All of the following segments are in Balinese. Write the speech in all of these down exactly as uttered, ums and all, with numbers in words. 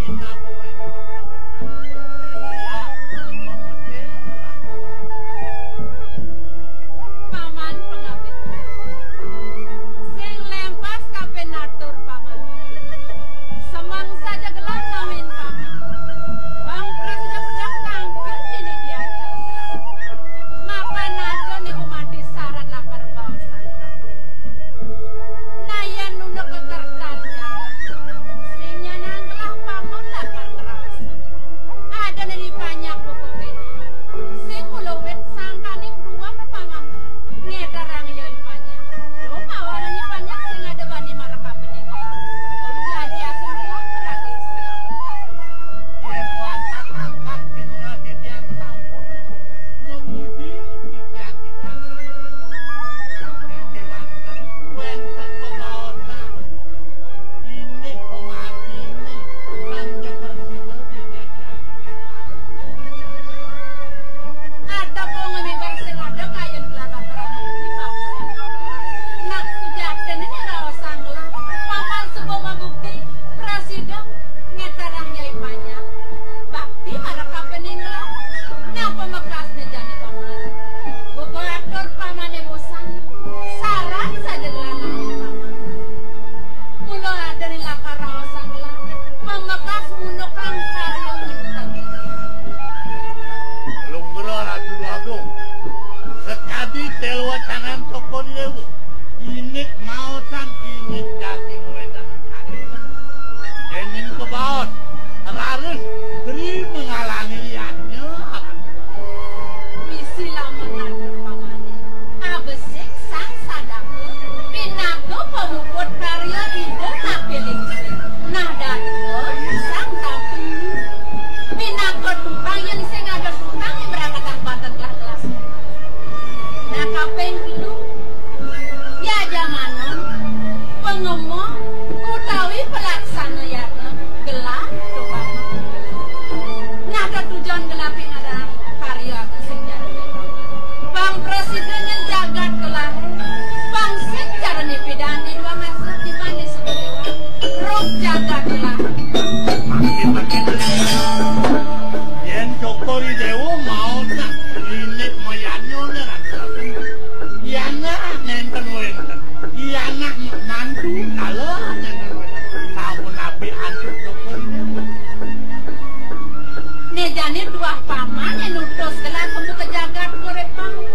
Paman pangabih. Sing lempas kapinatur, Paman. Semeng saja gelah ngawin, Paman. Bang prasida bedak tangkil dini diajeng. Mapan ada ni umati sarat lakar baosan. Nah, yan nunda kekertal jani. Sing nyanang gelah Paman lakar ngraos. Ada neri panjak buku kene. Sing mula wit sangkaning dua paman. Ngeterang ya i panjak. Lo mawanan i panjak sing ada bani mareka pening. Uli aji asung gelah meragu istri. Yen wantah angkat pinunah titiang sampun memuji titiang kita. Yen kewanten wenten bebaosan. Indik pamati, indik kang jabar sida dijajar. Ada pong mibar sing ada kayun kelapa kerana di bawah. Nak sujatine raos sanggelah, paman suba mabukti, prasida ngeterang nyai panjak. Bakti marep kapening gelah. Napa mekasne jani paman? Buka atur pamane bosan. Saran saja gelah nanging paman. Mula ada ni lakar raosan gelah. Pamekas ngunukang karya ngenteng. Lungra Ratu Agung. Sekadi telwa tangan tokon lewu. Indik maosan indik daging wedan. Dening kebaos, raris Tri mengalani yadnya. Misi lamun atur pamane. Abesik sang sadaka, pinaka pamuput karya Ida Napiningsih. Nah, dadua sang tampi. Pinaka tukang yen sing ada tukang ing berangkatang banten gelah gelas. Nah, kaping telu, yajamanan, pangema, utawi pelaksana yadnya, gelah, tukang. Nah, tetujon gelah pingarang karya agung sing jani. Pang prasida nyen jagat gelah. Pang sing cara nipidan di dua masa di bandi sedewa. Roh jagat gelah. Makin, makin. Yen Cokor I Dewa maos nak indik mayanyo ne ratu. Yana nenten wenten. Yana mantu kalah nenten wenten. Sampun napi antuk Cokor I Dewa. Ne jani tuah paman ne nutus gelah pembuka jagat urip paman.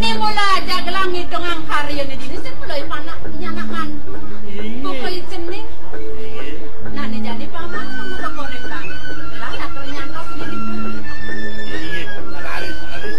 Ne mula aja gelah ngitungang karya ne dini sing mula i panak nyanak mantu. Inggih. Buka i cening. Inggih. Nah, ne jani paman pembuka urip paman. Gelah nak nyantos diri. Inggih. Raris, raris.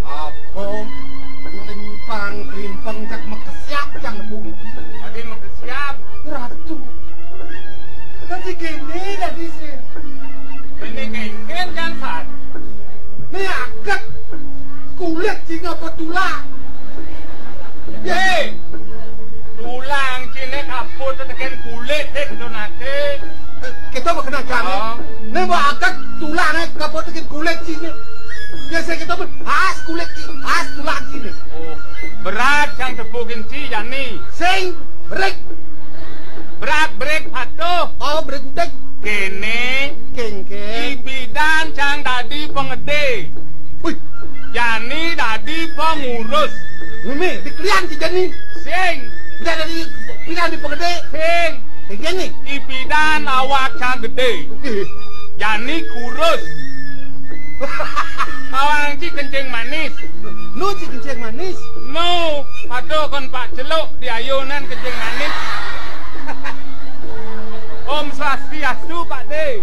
Apa? Klimpang, klimpang, cak makesiab, cak nebung. Tadi makesiab. Ratu. Tadi kene tadi sih. Ini kengken kan, San? Ini aget. Kulit sing apa tulang? Hei, tulang cine kaput teken kulit, hei, gitu nate. Eh, kita mau kena jam. Oh. Ini mau aget tulang, eh, kaput teken kulit cine. Biasa kita pun khas kulit ci, khas tulang cine. Oh, berat yang tepukin ci, jani. Sing, berik. Berat, berik, patuh. Oh, berik utek. Kene. Kengken. Ipidan cang dadi pengede. Wih. Jani dadi pengurus. Mimi, dikelian si jani. Sing. Udah dadi pindah di pengede. Sing. Kengken nih. Ipidan awak cang gede. Ih. Jani kurus. Kawang ci kencing manis. Nu ci kencing manis? Nu, aduh kon Pak Celuk di ayunan kencing manis. Om Swastiastu, Pak De.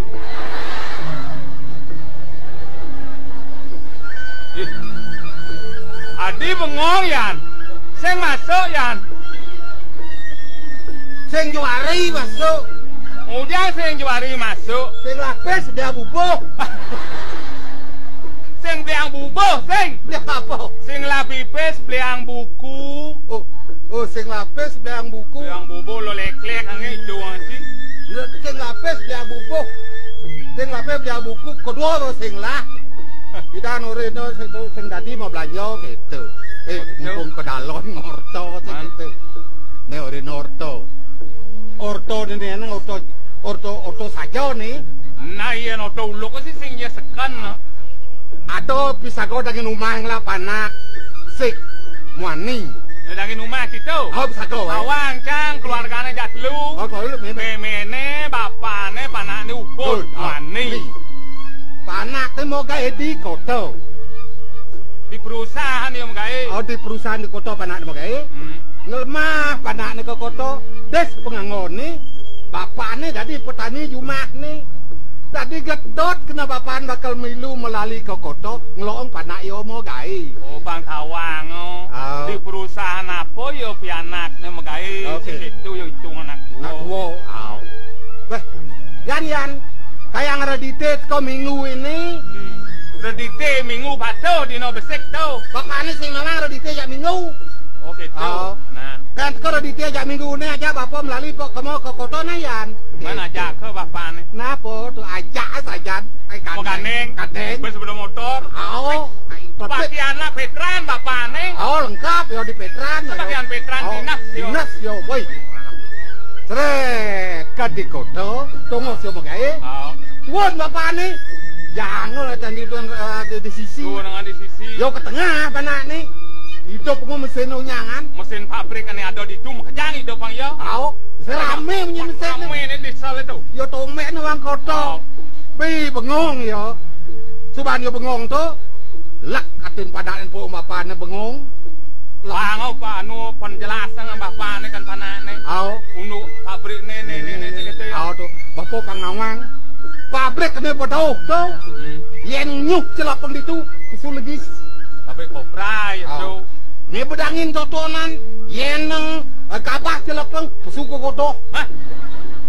Ih. Adi bengong, Yan. Sing masuk, Yan. Sing juari masuk. Udah sing juari masuk. Sing lapis dia bubuh. Sing beliang bubuh, sing. Dia apa? Sing lapis beliang buku. Oh, oh, sing lapis beliang buku. Beliang bubuh lo leklek angin hijau anjing. Sing lapis beliang bubuh. Sing lapis beliang buku. Kedua lo sing lah. Kita nurin no sing, sing tadi mau belanja gitu. Eh, mumpung ke dalon ngorto sing gitu. Nek ora orto. Orto nene orto, orto, orto saja ni. Nah, iya, orto uluk sih sing ya seken. Ada pisago daging umah ngela panak. Sik muani. Daging umah gitu. Oh, pisago, eh. Awang cang keluargane jak telu. Oh, kalau lu memang. Memene, bapane, panakne ukut. Muani. Panak te mau gawe di kota. Di perusahaan ya mau gawe. Oh, di perusahaan di kota panakne mau gawe. Hmm. Ngelemah panakne ke kota. Des pengangone. Bapakne dadi petani jumahne. Dadi gedot kena bapaan bakal milu melali ke kota ngelong panak yo mau gawe. Oh, Bang Tawang, oh. Oh. Di perusahaan apa ya pianakne mau gawe? Oke. Sing itu ya hitung anak tua. Anak tua. Oh. Weh, Yan, Yan, kayang redite teko minggu ini. Redite minggu batu dino besik tu. Bapakne sing memang redite jak minggu. Oh, gitu. Oh. Nah. Kan teko redite jak minggu ini aja bapak melali pok kemo ke kota na, Yan. Mana gitu. Ajak ke bapakne? Napa tu ajak saja. Ai, mau gandeng. Gandeng. Bes sepeda motor. Oh. Ai, ai, pati anak petran bapakne. Oh, lengkap ya di petran. Sama ya, dengan petran oh, dinas, yo. Dinas, yo, boy. Sret, ka di kota, tunggu siapa gawe? Oh. Tuan bapakne. Jangan lah tadi tuan, eh, di, di sisi. Tuan di sisi. Yo ke tengah panakne. Hidup ku mesin unyangan. Mesin pabrik ane ada di tu, makejang hidup bang ya. Au, serame punya mesin. Rame ni di sal itu. Yo tomek ni wong kota. Oh. Bi bengong ya. Suban yo bengong tu. Lek katin padan po bapane bengong. Lek. Bang, apa anu penjelasan bapane kan panakne? Au. Unduk pabrik ni, ni, ni, ni, gitu ya. Au tu. Bapo kang nawang. Pabrik ni bedoh tu. Hmm. Yen nyuh celapeng ditu, pesu legis. Pabrik kopra ya tu. Au. Ni bedangin totonan, yen nang, eh, kabah celapeng, pesu ke kodoh. Hah?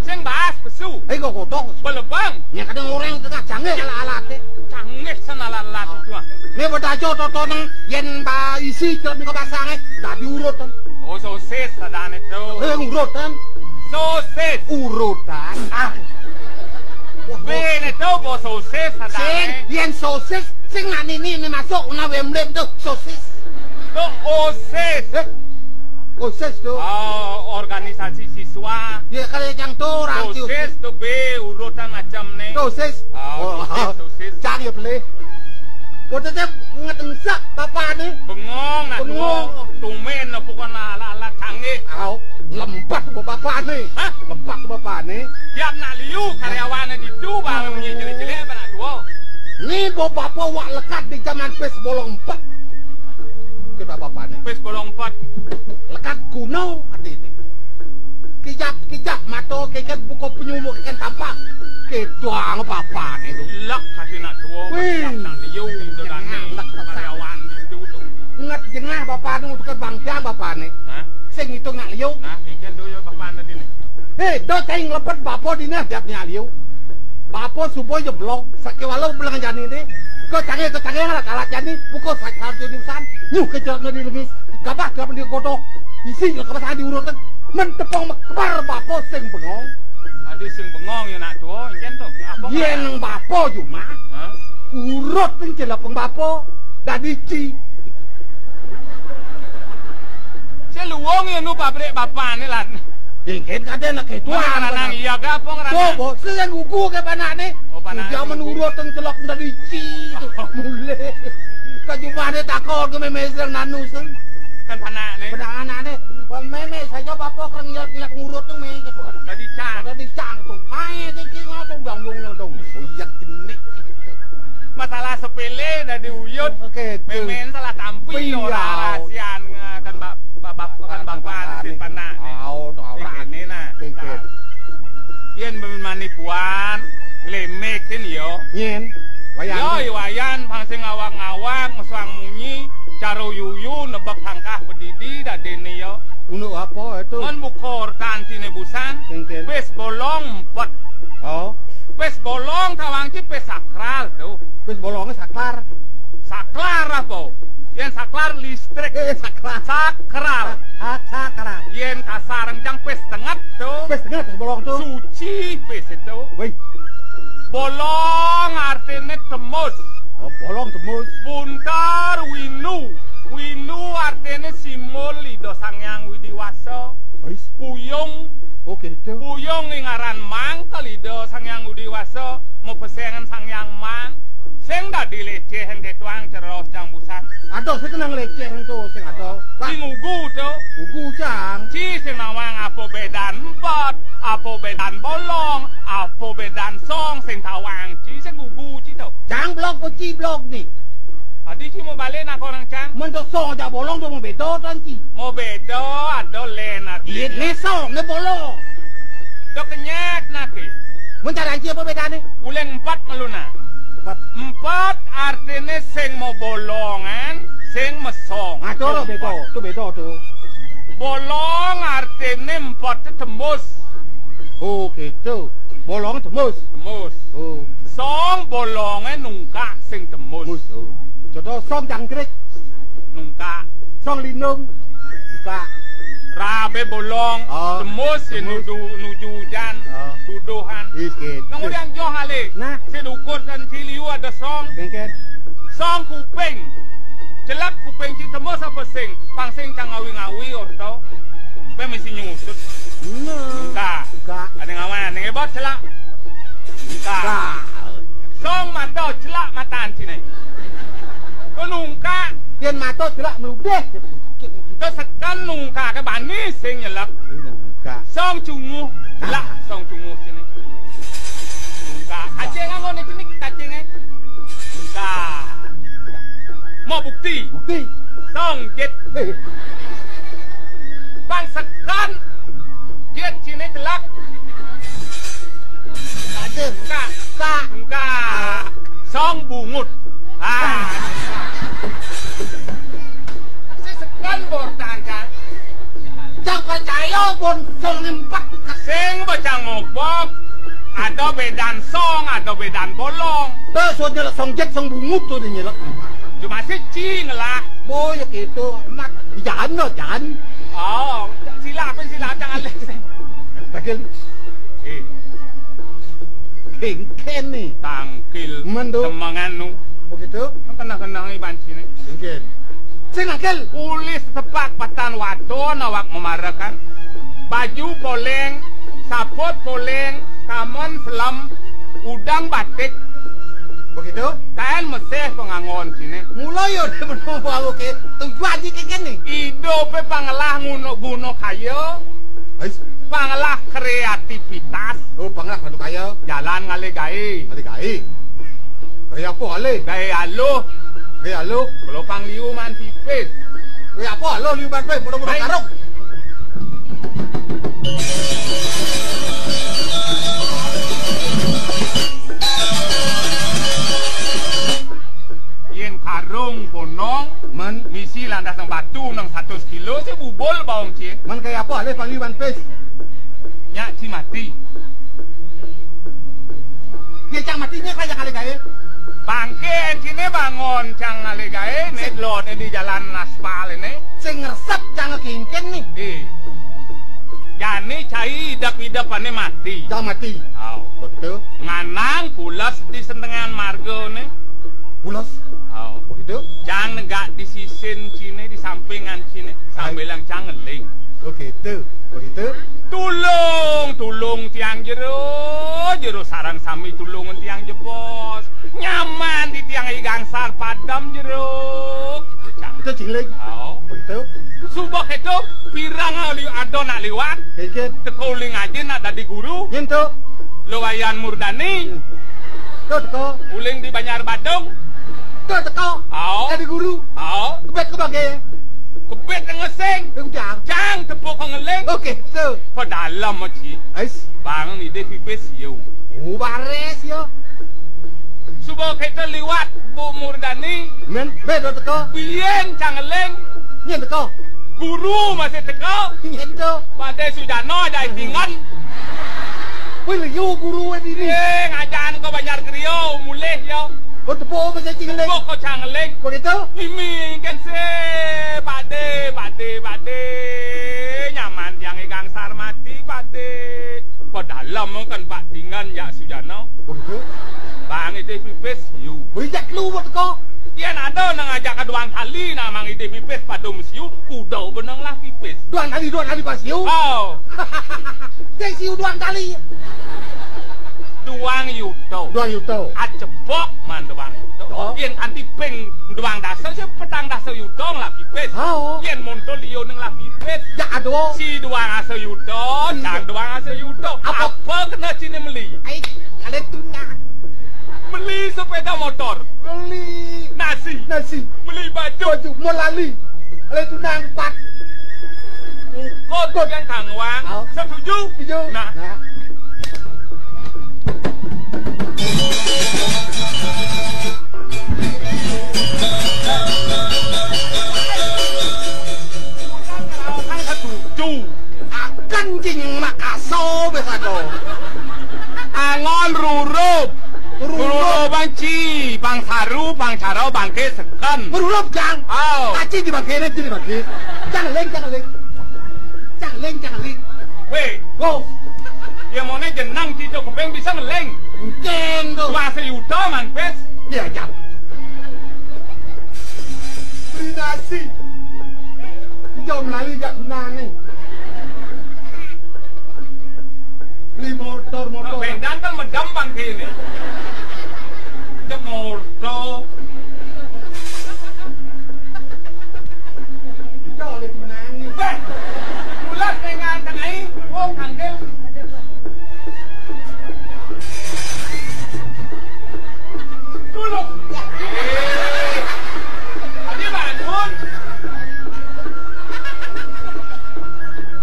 Sing bahas pesu. Eh, ke kodoh. Belebang. Nya kadang orang tengah canggih alat-alat, eh. Canggih sen alat-alat itu, ah. Ni bedajo totonan, yen ba isi celapeng ke basang, eh, dah diurut, eh. Oh, sosis adane tu. Eh, urutan. Sosis. Urutan. Ah. Bene tu bo sosis adane. Sing, yen sosis, sing nak nini ni masuk, nak wemblem tu, sosis. Tu osis. Eh? Osis tu. Oh, organisasi siswa. Ya, kalau yang tu orang tu. Sosis tu be, urutan macam ni. Sosis. Oh, oh, sosis, sosis. Cari ya, beli. Kau tetap ngetensak bapane. Bengong, nak bengong. Tumen apa kau nak alat-alat canggih. Au, lembah bapane. Hah? Lembah bapane. Tiap nak liu karyawane ditu, bang, munyi jelek-jelek, apa nak tua? Ni bo bapa wak lekat di zaman pes bolong empat. Kita bapane. Pes bolong empat. Lekat kuno artine. Kijap-kijap mato, kikat buka penyumuk ikan tampak. Ketuang bapane tu. Lek kati nak tua, wih. Nak liu, itu kan. Lek, lek. Karyawan itu tu. Ingat jengah bapane, untuk bangkiang bapane. Hah? Sing itu nak liu. Nah, ingin tu ya bapane dini. Eh, do cai ngelepet bapo dini, dia punya liu. Bapo subuh je blok, sakit walau belang jani ni. Kau canggih, kau canggih, alat-alat jani. Pukul sakit jurusan. Nyuh ke jalan di lengis. Gabah, gabah di kodoh. Isi, gabah saya diurut. Mentepung mekebar bapo sing bengong. Adi sing bengong ya nak tua, ingin tu. Apa yen nang bapo jumah. Hah? Urut ni celapeng bapo. Dadi ci. Seluwung ya nu pabrik bapane lan. Ingkit kate nak ketua. Mana nang iya gapo ngerana? Bobo, sing gugu ke panakne. Oh, panakne. Dia gugu. Menurut teng celok dadi ci tu. Mulai. Ka jumahne takon ke meme sing nanu sing. Kan panakne. Panakne. Wong meme saja bapo kereng ngilap-ngilap ngurut tu me gitu. Dadi cang. Dadi cang tu. Ae tu ci ngono tu bangung yang tu. Oh iya. Salah sepele dadi uyut. Oke, betul. Mémén salah tampi. Iya. Ora rahasian, eh, kan ba-, ba-, ba-, kan bapak sing panak. Aun, ora. Iki kéné, nah. Oke, oke. Yén mémén manipuan, nglémik kén ya. Nyén. Wayan. Ya, i wayan, pang sing ngawag-ngawag, mesuang munyi, cara yuyu, nebek tangkah pedidi, dadéné ya. Unduk apa itu? Mén buka ortan ciné busan, kénkén. Pis bolong empet. Oh. Pis bolong tawang ci pis sakral to. Pis bolongé saklar. Saklar apa? Yén saklar listrik. Eh, saklar. Sakral. Sa-, sakral. Yén kasar encang pis tenget to. Pis tenget, pis bolong to. Suci pis itu. Wih. Bolong artiné tembus. Oh, bolong tembus. Buntar winu. Winu artiné simbol Ida Sang Hyang Widi Wasa. Wis. Puyung. Oh, gitu. Puyung ing aran mangkel Ida Sang Hyang Widi Wasa, mapesengan Sang Hyang Mang. Sing dadi lécéh kétuang ceros cang busan. Aduh, sing kenang lécéh to, sing aduh. Wah. Sing ugu to. Ugu cang. Ci sing nawang apa bédan empet, apa bédan bolong, apa bédan song, sing tawang ci, sing ugu ci to. Cang blog apa ci blog né? Adi ci mau balik nak orang cang. Mén to song jak bolong to mau béda to ci. Mau béda, ada lén adi. Iya, né song, né bolong. To kenyat nak ki. Mén cara ci apa bédané? Uling empat meluna. Empat. Empat artiné sing mau bolongan, sing mesong. Ngatur to béda, to béda to. Bolong artiné empet tembus. Oh, gitu. Bolong tembus. Tembus. Oh. Song bolongé nungkak sing tembus. Tembus. Oh. Contoh song jangkrik. Nungkak. Song lindung. Nungkak. Rabé bolong, oh, tembus, ya tembus. Nuju, nuju ujan, oh, tuduhan. Is gitu. Nang udah joh alé. Nah. Sing ukur dan sing liu ada song. Kénkén. Song kuping. Celak kuping ci tembus apa sing? Pang sing cang ngawi-ngawi orto. Pé mesti nyusut. Nah. Enggak. Enggak. Ada ngawan, ning ebot celak. Enggak. Enggak. Song mata celak matan ciné. Ko nungkak. Yén mata celak meludih. Ko sekan nungkak ke bani sing nyelak. Iya, nungkak. Song cunguh, celak. Ah. Song cunguh ciné. Nungkak. Kacing ngono ciné kacingé. Nungkak. Mau bukti? Bukti. Song jit. Eh. Pang sekan. Jit ciné celak. Ada. Enggak. Enggak. Enggak. Song bungut. Ah. Si sekan bortan kan. Cang percaya pun song empet. Sing bocang mobok. Ada bédan song, ada bédan bolong. Terus nyelak song jit, song bungut to nyelak. Cuma si cing lah. Boy, ya gitu. Mat, jangan lo, jangan. Oh, sila apa sila jangan les. Tangkil. Eh. Kénkén né. Tangkil. Mén to. Semengan nu. Begitu. Kenang-kenang iban ciné. Kénkén. Sing tangkil. Ulis tepak patan waton awak memarekan. Baju poléng, saput poléng, kamen selem, udang batik. Begitu? Kaén mesih panganggon ciné. Mula ya udah bener bau ke. Tujuan di kénkén né. Idupé pangelah nguno-guno kaya. Ais. Pangelah kreativitas. Oh, pangelah bantu kaya. Jalan ngalih gaé. Ngalih gaé. Gaé apa alih? Gaé aluh. Gaé aluh. Kalau pang liu man pipis. Gaé apa aluh liu man pipis? Mudah-mudahan karung. Yén karung ponong, mén misi landas nang batu nang satus kilo, sing bubul baong cié. Mén kaya apa alih pang liu man pipis? Nyak ci mati. Ya cang matinya kaya kali gaé. Bangké enciné bangun cang ngalih gaé, né loné di jalan aspal ini. Sing ngresep cang kénkén né. Ih. Jani cai idep-idepané mati. Cang mati. Au. Betul. Nganang pules di sendengan margané. Pules. Au. Begitu. Cang negak di sisin ciné, di sampingan ciné, sambilang cang ngeling. Begitu. Begitu. Tulung, tulung tiang jero, jero sareng sami tulungan tiang jebos. Nyaman di tiang i gangsar padem jero. Gitu, Cang. Itu cingling. Oh. Begitu. Suba itu pirang ali ada nak liwat. Kengken. Teka uling aja nak dadi guru. Yen to. Luwayan Murdani. Hmm. Tuh teko. Uling di Banjar Badung. Tuh teko. Ao. Dadi guru. Ao. Kebet ke bangke. Kebet ke ngesing. Eh, udah. Cang tepuk ke ngeling. Oke, so. Pedalem, Ci. Ais. Bang ngidih pipis, yo. Oh, bares, yo. Suba kita liwat Bu Murdani. Men, be tuh teko. Biyen cang ngeling. Nyen teko. Guru masih teko. Nyen to. Pade Sujana ajak itingan. Wih, liu guru ini. Eh, ngajan ke Banjar Grio, mulih yo. Oh, tepuk apa saya cing ngeling? Tepuk kok cang ngeling. Begitu? Miming kan se, pade, pade, pade. Nyaman tiang ikang Sarmati, pade. Pedalem kan bak tingan ya Sujana. Begitu? Bang itu pipis, yu. Bijak lu buat kok. Yen ada nang ajak ka duang kali, nah, mang idih pipis padum siu, kuda benang lah pipis. Duang kali, duang kali pas siu. Oh. Sing siu duang kali. Duang yuto. Duang yuto. Acepok man duang yuto. Oh. Yen kanti ping duang dasa, si petang dasa yuto ngelah pipis. Oh. Yen monto liu nang lah pipis. Ya, aduh. Si duang dasa yuto, iya, cang duang dasa yuto. Apa? Apa kena cine meli? Ai, kalian tuna. Meli sepeda motor. Meli nasi. Nasi. Meli baju. Baju. Melali. Lalu itu nampak. Ukut. Ukut. Yang kangwang. Au. Setuju? Setuju. Nah. Nah. Setuju. Akan cing makaso besado. Angon rurup. Rurup. Rurup banci, pang saru, pang caro, bangke seken. Rurup, Jang. Oh. Kaci di bangke, ne, di bangke. Cang leng, cang leng. Cang leng, cang leng. Weh. Go. Ya, mone jenang cicok kuping bisa ngeleng. Engkeng, go. Wah, seyuta, man, pes. Ya, Jang. Beli nasi. Jom lali jak gunane. Beli motor, motor. Bendan kan medam bangke ini. Cek motor. Kita oleh menangis. Beh, bulat dengan tenai. Oh, kangkil. Tulung. Eh, adi bangun.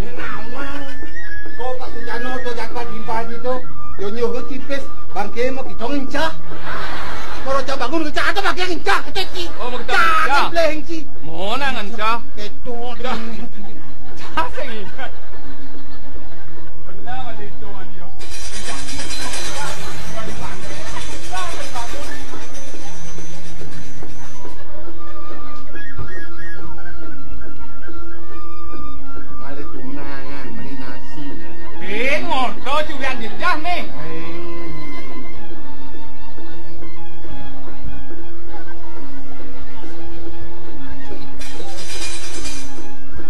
Ini nawang. Kok Pak Sujano to jaga di pagi to. Yo nyuhun tipis, bangke mau kita ngencah. Kalau cak bangun ngencah, atau bangke ngencah, kecil ci. Oh, mau kita ngencah. Cak, ci. Mau nang ngencah. Ketua. Dah. Cak, saya ingat. Ngalih tunangan, meli nasi. Eh, ngoto cubian jejah nih. Eh.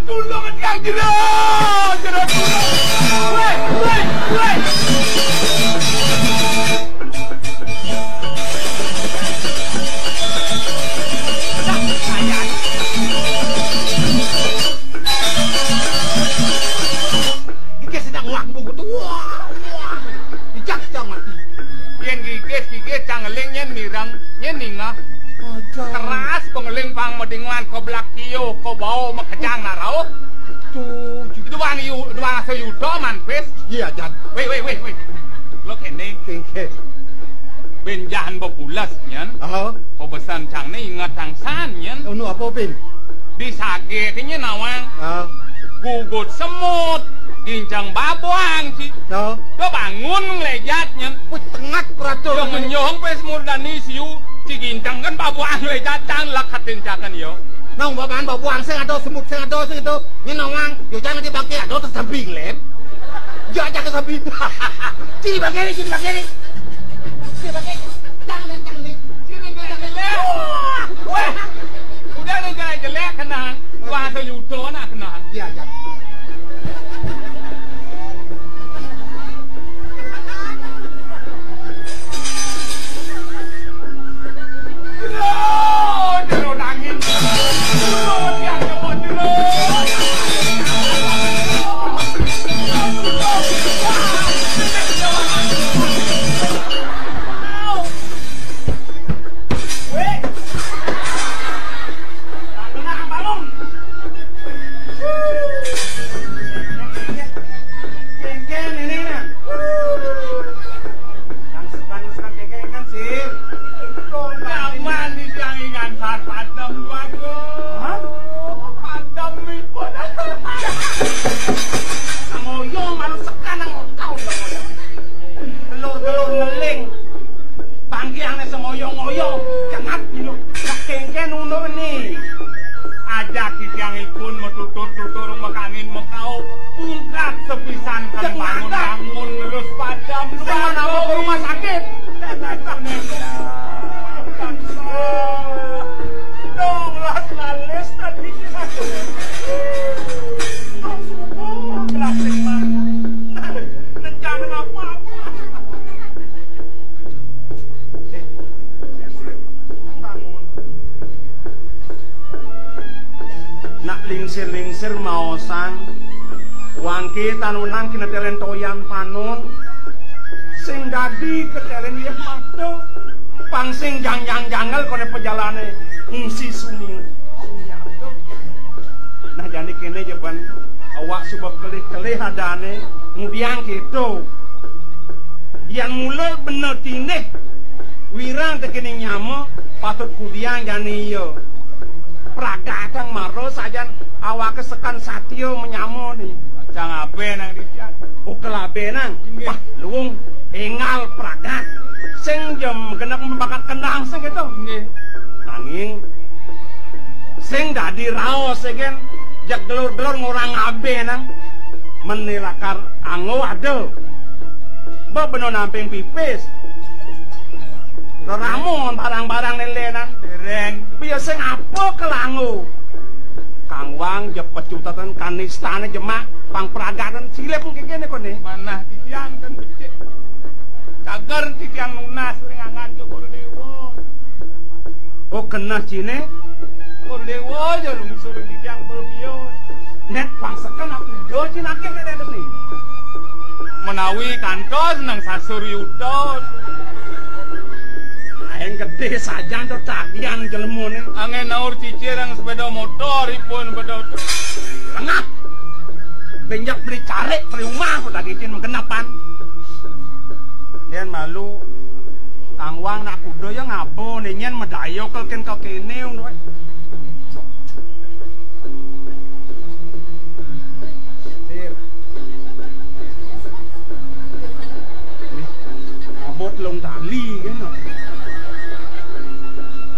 Tulung tiang jero, jero tulung. Weh, weh, weh. Dah, ayah. Gigis sedang wang bungut. Wah, wah. Dijak-jak mati. Yen gigis, gigis, cang ngeling, yen mireng, yen ningeh. Aja. Keras pengeling pang medingan ko belak kio, ko bao, mekejang narauh. Tuh, ju- Duang yu-, duang asa yuta, man, pis. Iya, Jan. Weh, weh, weh, weh. Lo kene. Kengke. Benjahan bepules, nyen. Aha. Pebesan cang ne inget tangsan, nyen. Unu apa, Bin? Di sage ke nyen nawang. Ah. Gugut semut, gincang babuang, ci. Ah. Yo bangun ngelejat, nyen. Wih, tengat peratur. Yo ngenyong pes murdani siu, ci gincang kan babuang ngelejat, cang lak hatin cakan, yo. Nang babaan babuang sing ada, semut sing ada, sing itu. Nyen nawang, yo cang di bangke ada terus samping, lem. Yo, cang ke samping. Ci bangke, ci bangke. Ci bangke. Cang, cang, cang. Wah, udah nih jelek-jelek kena. Wah, seyuto nak kena. Iya, iya. Jero, jero nangis. Jero, tiang jebot jero. Lingsir-lingsir maosang, wangké tan wenang kinetelen toyan panon. Sing dadi ketelen yéh mata. Pang sing jangjang-jangel koné pejalané ngungsi sunyi. Nah, jani kéné jebén awak suba kelih-kelih adané ngudiang kéto. Yén mula bena tindih wirang tekéning nyama patut kudiang jani iya. Pragatang mara sajan awaké sekan satia menyama né. Cang abénang didian. Ukel abénang. Inggih. Wah, luung énggal pragat. Sing ja genep bakat kendang sing kéto. Inggih. Nanging sing dadi raos gén jeg gelur-gelur ngorang abénang. Men né lakar anggo ada. Bebena namping pipis. Reramon barang-barang né lénan. Dereng. Biasa ngapa kelanggo? Kang Wang jepet cuteten kanistané jemak pang pragatan silip kéné koné. Manah titiang ten becik. Cager titiang nunas ring anggan Jogor Déwa. Oh, keneh ciné. Pur Déwa ya lumisur titiang pur bius. Nét pang seken aku jo cinaké nek nek ni. Menawi kantos nang sasur yutos. Aing gedé sajan to tagihan jelemané. Angin naur cicir nang sepeda motor ipun pedot. Lengah. Benjak beli carik, beli rumah, udah gicin menggenepan. Dian malu, Kang Wang nak kuda ya ngabo, nih, nyén medaya kel kén ka kéné, ngono waé. Sir. Nih, abot long tali, kan.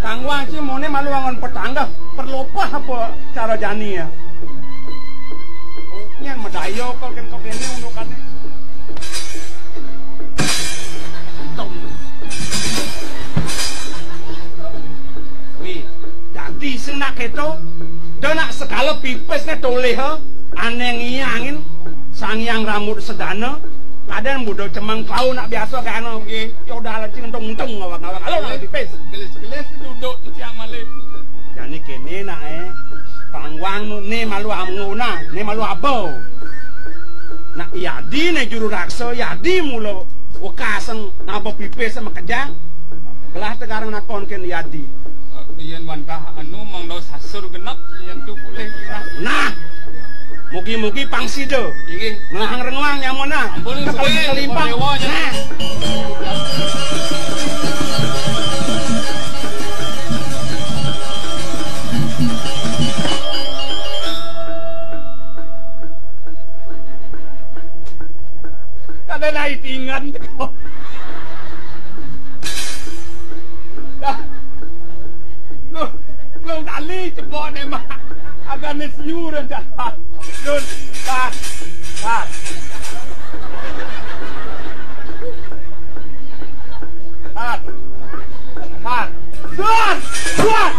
Kang Wang sih moné malu angon petangga, perlopah apa cara jani ya. Nyén medaya kel kén ka kéné, ngono kané. Wi, dadi sing nak kéto, da nak sekala pipisné tolih, ha? Ané ngiyangin Sang Hyang Rambut Sedana, kadén buda cemeng klau nak biasa kayak anu, nggih. Ya udah, cing entung-entung ngawak-ngawak. Halo, nak pipis. Gelis-gelis duduk tuh tiang malih. Jani kéné nak, eh. Kang Wang nu, né malu amnguna, né malu aba. Nak Yadi né juru raksa, Yadi mula wekasan ngaba pipis makejang. Gelah tegarang nakon kén Yadi. Yén wantah anu mangda sasur genep, yén tu polih. Nah, mugi-mugi pang sida. Inggih. Ngelahang renguang nyamana. Ampun, kelimpang. Nah. Kada naik tingan teko. Dah. Lu, lu tali cepok né mah. Agak né siuran dah. Dun, tar, tar. Tar. Tar. Tar. Tar.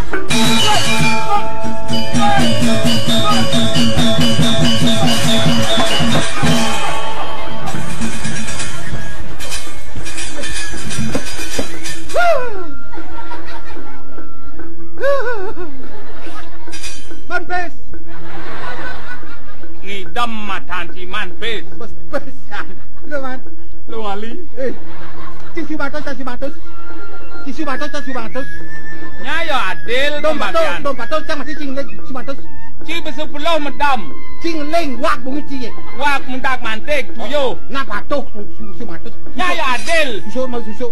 Man, Pis. Ngidem matan si Man, Pis. Bes, Pis. Lho, Man. Lho, Ali. Eh. Cing si batos, cing si batos. Cing si batos, cing si batos. Nya ya adil pembagian. Dom patos, cang masih cing leng si batos. Ci besepuluh medam. Cing leng wak bungi ci. Wak mentak mantik tuyuh. Nah, patuh su, su, si batos. Nya ya adil. Susu mau susu.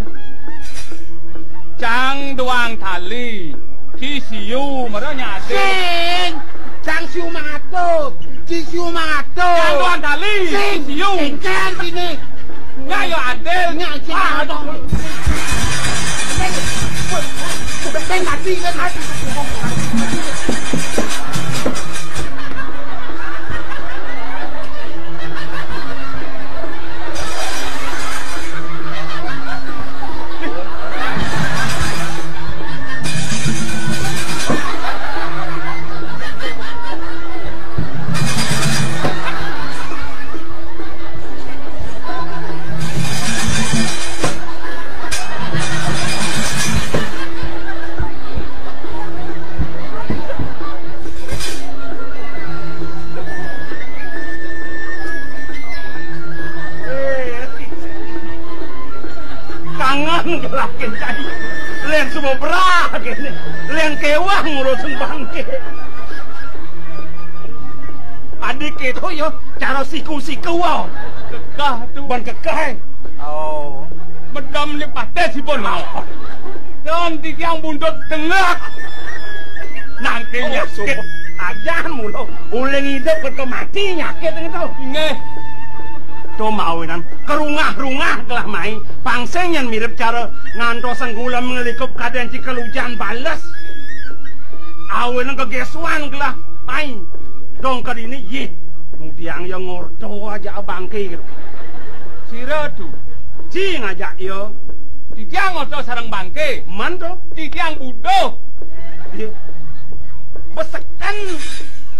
Cang doang tali. Ci siu, mara nya adil. Sing. Cang siu mangato. Ci siu mangato. Cang doang tali. Sing. Ci siu. Engkén sini. Nya ya adil. Nya sing. Ah, aduh. Beng mati kan mati. Kene, leng kéweh ngurusin bangké. Adik kéto ya, cara siku-siku, wah. Kekeh to. Ban kekeh. Oh. Medem ni pateh sipun. Don titiang buntut tengah. Nangké nyakit. Ajan mula. Uling idup ké mati nyakit kéto. Inggih. To mawinan kerungah-rungah gelah mai. Pang sing nyén mirip cara ngantos gulem nglikup kadén cikel ujan bales. Awinan gegésuan gelah mai. Dong ka dini, yih. Mudiang ya ngorta ajak bangké. Sira to? Ci ngajak ya. Titiang ngorta sareng bangké. Men to? Titiang buduh. Iya. Beseken.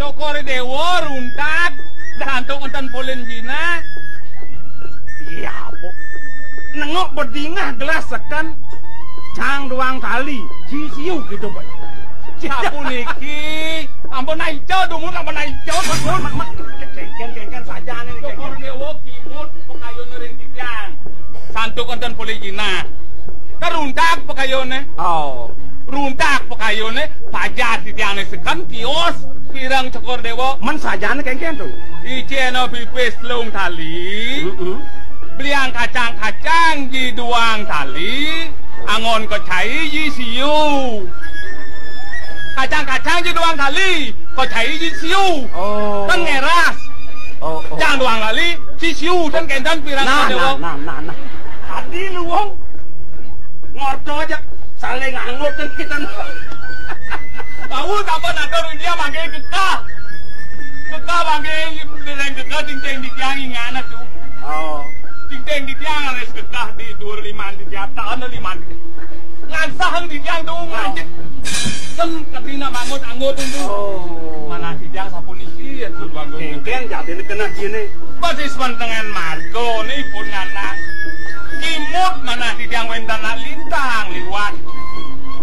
Cokor Déwa runtak, santuk énten polih jinah. Iya, apa? Nengok bedingah gelah seken cang duang tali, ci siu gitu, Pak. Sapuniki, ampun aica, dumun ampun aica, dumun. Mak, mak, kéngkén, kéngkén sajané, kéngkén. Cokor Déwa kimud pakayun ring titiang. Santuk énten polih jinah. Karuntak pakayuné. Oh. Runtak pakayuné, pajar titiangé seken tios, pireng Cokor Déwa. Men sajané kéngkén to? Icéna pipis telung tali. Heeh. Beliang kacang-kacang ji duang tali, angon kecai ji siu. Kacang-kacang ji duang tali, kecai ji siu. Oh. Kan ngeras. Oh, oh. Cang duang tali, ci siu, kan kénten pireng Cokor Déwa. Nah, nah, nah, nah. Adi luung. Ngorta ajak saling angut kan kita. Bau tambah nato dunia mangke kekah. Kekah mangke dereng kekah dingding di tiang ingana tu. Oh. Dingding di tiang harus kekah di dua lima di tiang tahun lima. Ngansah di tiang tu ngancit. Sem kedina mangut angut tu. Oh. Mana di tiang sapuniki ya tu bangku. Kéngkén jadi kena gini. Badis mantengan marga nipun nganak. Kimud manah titiang wénten anak lintang liwat.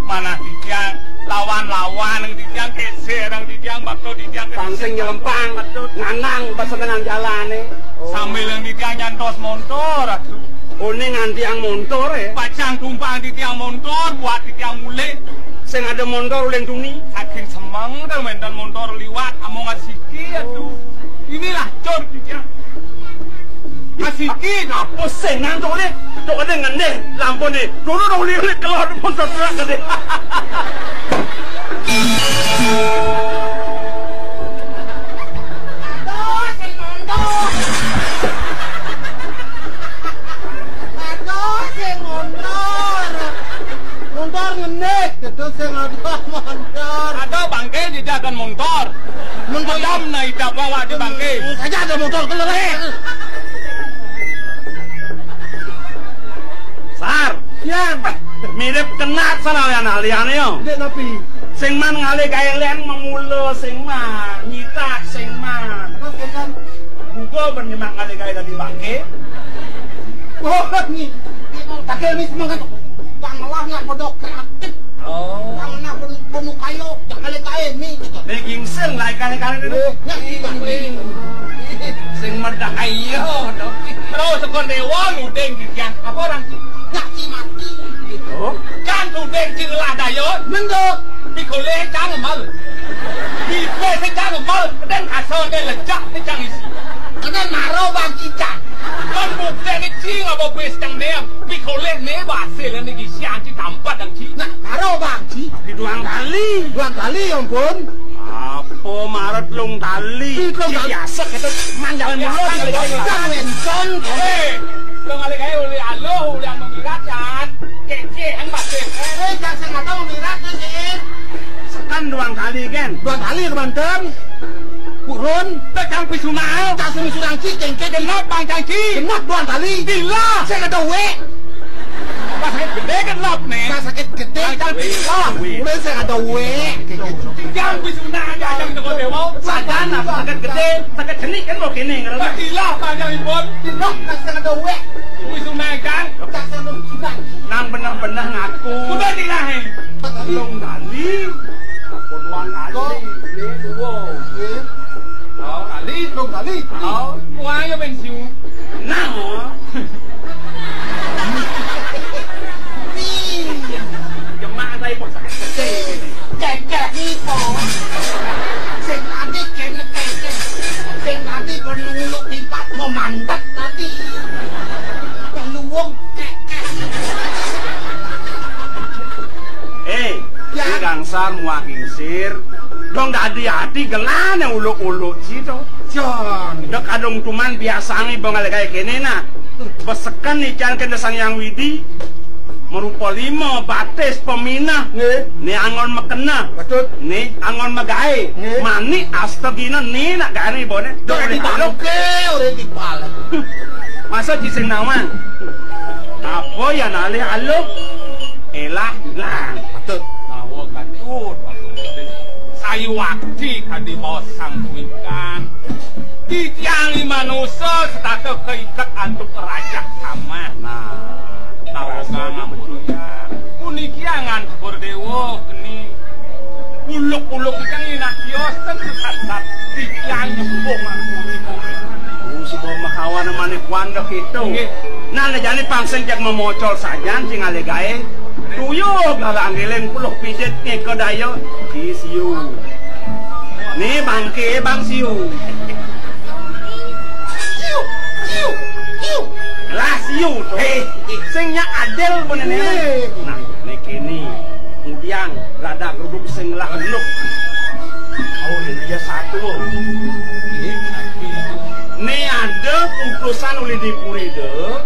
Manah titiang lawan-lawan titiang késér titiang bakto titiang. Pang sing nyelempang, nganang basa ngenang jalané. Sambil titiang nyantos montor, aduh. Oh, né ngantiang montor, ya? Pacang tumpang titiang montor, buat titiang mulih. Sing ada montor uling tuni. Saking semeng, wénten montor liwat, among asiki, aduh. Inilah cor titiang. Asiki ngapa sing nang to ne? To ne ngendih lampuné. Turun dong lilit keluar pun terserah gede. Aduh, sing montor. Aduh, sing montor. Montor ngendih, gitu sing ada montor. Ada bangké dijagan montor. Mun ayam na ida bawa di bangké. Saja ada motor keler, eh. Sar. Ya. Mirip kenat sana ya nah liane yo. Ndek napi? Sing man ngalih gaé lén memula sing man, nyitak sing man. Terus kan? Buka ben nyemak ngalih gaé dadi bangké. Oh, ni. Takil ni semangat. Bang malah nak bodok kreatif. Oh. Nang, nang, benu, benu kayu, jangan lihat kain, nih, gitu. Ning gingsing lah ikan-ikan ini. Eh, nyak, ikan ini. Sing medah ayo, dong. Terus sekon dewa nuding dikian. Apa orang? Nyak, si mati. Oh. Kan nuding si lelah dayo. Mendo. Pikolih cang mal. Pikolih cang mal. Dan kasar dia lecak, dia cang isi. Kena maro bang cicak. Kan bukti ni cing apa bis cang dia. Pikolih né basil niki siang ci tampat dang ci. Nah, karo bang ci. Di duang tali. Duang tali, ya ampun. Apa maret lung tali? Di duang tali. Biasa kata manjalan dulu. Jangan encon. Eh, dong alih kayu oleh aloh, oleh anu mirat kan. Kece, ang basil. Eh, jangan saya nggak tahu mirat, eh. Sekan duang tali, kan? Duang tali, teman-teman. Purun. Tekang pisuna. Kasih misurang ci, kengke. Genap, bang, cangci. Genap, duang tali. Bila. Saya kata wek. Pas sakit gedé kan lop né. Pas sakit gedé. Bang, cangci. Wah. Mulai saya kata wek. Tinggal pisuna aja, aja kita kau dewa. Sajan, apa sakit gedé, sakit jenik kan mau kene, ngerti? Bila, bang, cangci, pun. Bila, pas saya kata wek. Pisuna, kan? Pas saya kata pisuna. Nang benah-benah ngaku. Udah dilahin. Lung tali. Apa duang tali? Né dua. Oh, kali. Lung tali. Oh, wah ya pensiun. Nah. Jemak saya kok sakit. Angsar muah gingsir. Dong dadi ati gelane uluk-uluk situ. Jan. Dek adung tuman biasane bang ale gawe kene nah. Beseken ican kene Sang Hyang Widi. Merupa lima, batis, peminah. Nggih. Ni angon mekena. Betul. Ni angon megae. Nggih. Manik astagina ni nak gawe bone. Dek di balok. Oke, ora di balok. Masa cising nawang. Apa ya nalih aluh? Elah ilang. Patut. Nawa katut. Sayuwakti kadi maos Sang Kuwikan. Titiang i manusa setata kaiket antuk rajah samah. Nah, karogan ampun. Puniki angan Sepur Dewa keni. Uluk-uluk ingkang inah kios ten sesat. Titiang nyembuh mangkuri. Oh, sebab mahawana manik wanda kita. Nggih. Nah, jane pang sing jak memocol sajan sing ale gae. Tuyul galang ngiling puluh pijit ngeka daya. Di siu. Ni bangke bang siu. Siu, siu, siu. Lah siu to. Hei, sing nya adil pun ini. Hei. Nah, ni kini. Kemudian rada geruduk sing lah nuk. Oh, ini dia satu. Ni ada putusan oleh di Purida.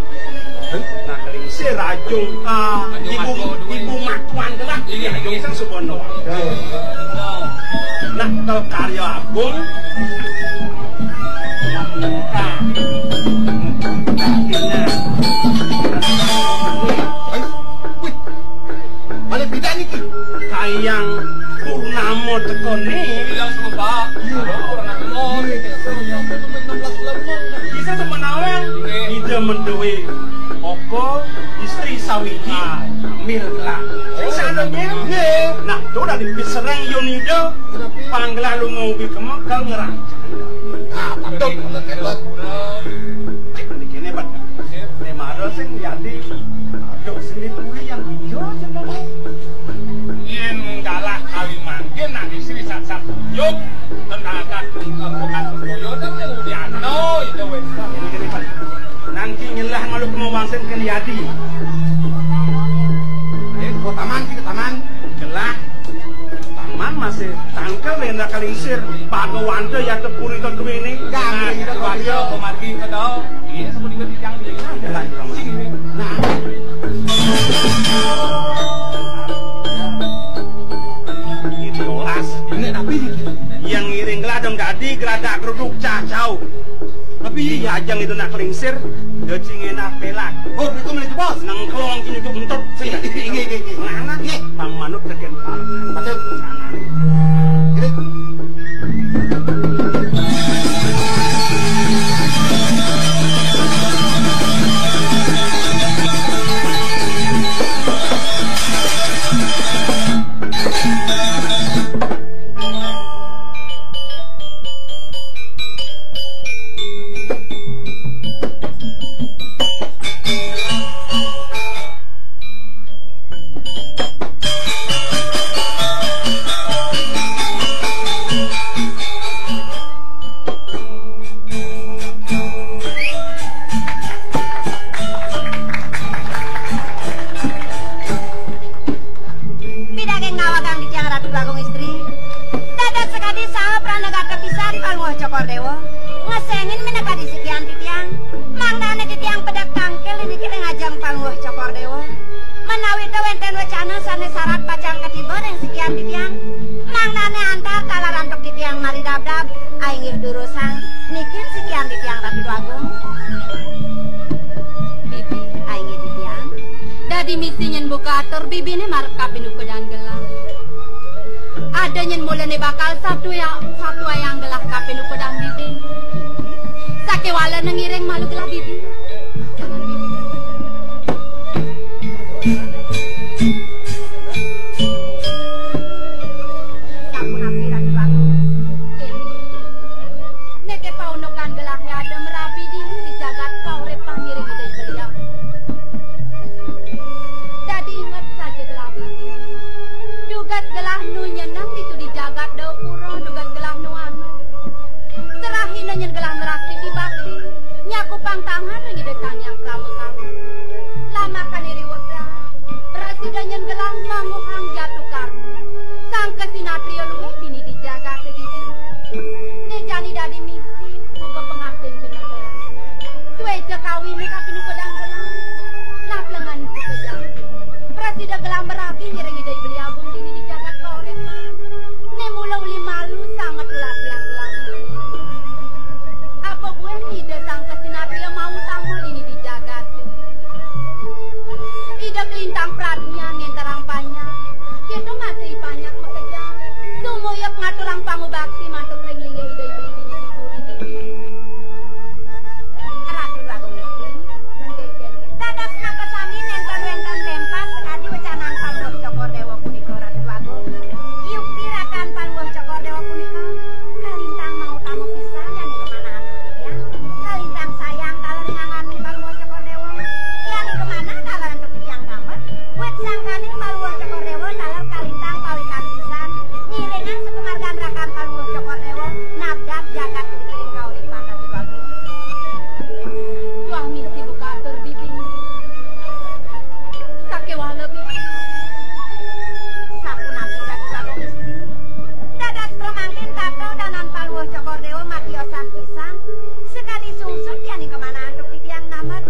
Nah, keling si rajung, ah, ibu, ibu matuan kelak. Iya, rajung sang Subono. Nah, kel karya agung. Nah, wih. Balik beda niki. Kayang purnama tekone. Iya, Pak. Iya. Bisa semenawang. Ida menduwe apa? Istri sawiji. Ah. Hamil lah. Sing sadurunge. Nggih. Nah, to dadi piserang Yunida. Panggelah lunga ubi kemekel ngerang. Ah, patut. Kene, Pak. Nek mara sing yadi, aduh, sing dipuri yang hijau, cenah. Yen galah kali mangkin, nang istri sat-sat tunjuk, tenaga tungkal bukan tunjuk, dan yang udah ano, itu wes. Ini, ini, Pak. Nangki nyelah malu kemawang sing ken yadi. Eh, ke taman, ke taman. Gelah. Taman masih tangkel lenda kalingsir. Bhagawanta ya tepuri to duwene. Nah, kita baca pemargi ke dong. Iya, sebut juga di jang di. Nah. Ini olas. Ini tapi yang ngiring geladang dadi geladak geruduk cacau. Tapi iya ajang itu nak kelingsir, deci ngenah pelak. Oh, itu mulai jebos. Nengklong kini untuk entut. Sing, inggih, inggih, inggih. Mana? Inggih. Bang manut deken parengan. Betul. Sana. Inggih. Pidaging ngawagang di tiang Ratu Agung Istri. Dados sakadi saha pranagata pisan Palungguh Cokor Dewa. Ngesengin minakadi sikian titiang. Mangdane titiang pedek tangkil niki ring ajeng Palungguh Cokor Dewa. Menawi ta wenten wecana sane sarat pacang katiba ring sikian titiang. Mangdane antar talar antuk titiang maridabdab, ainggih durusang, nikin sikian titiang Ratu Agung. Bibi, ainggih titiang. Dadi misi nyen buka atur bibine marep kapinukudan gelah. Ada nyen mulane bakal satu ya, satu ayang gelah kapinukudan bibi. Sakewala nengiring malu gelah bibi. Jangan bibi. Sampun ampir anu batu. Neke paunukan gelah ada merabi dini di jagat kaurip pangiring ida beliau. Dadi inget saja gelah bibi. Dugas gelah nu nyeneng ditu di jagat Dawpura, dugas gelah nu anu. Terahina nyen gelah nerak titi bakti. Nyakupang tangan Yukti rakan Palungguh Cokor Dewa punika kalintang mautama pisan ring pamanah antuk titiang. Kalintang sayang taler ring angganing Palungguh Cokor Dewa. Yan ing kamanah taler antuk titiang tamet. Wit sangkaning Palungguh Cokor Dewa taler kalintang pawikan pisan. Ngiringang sapamargan rakan Palungguh Cokor Dewa nabdab jagat ring kauripan Ratu Agung. Wah, misi buka atur bibi. Sakéwala, Bi. Sapunapi Ratu Agung Istri? Dados pramangkin tata danan Palungguh Cokor Dewa matiosan pisan. Sakadi sungsut yan ing kamanah antuk titiang tamet.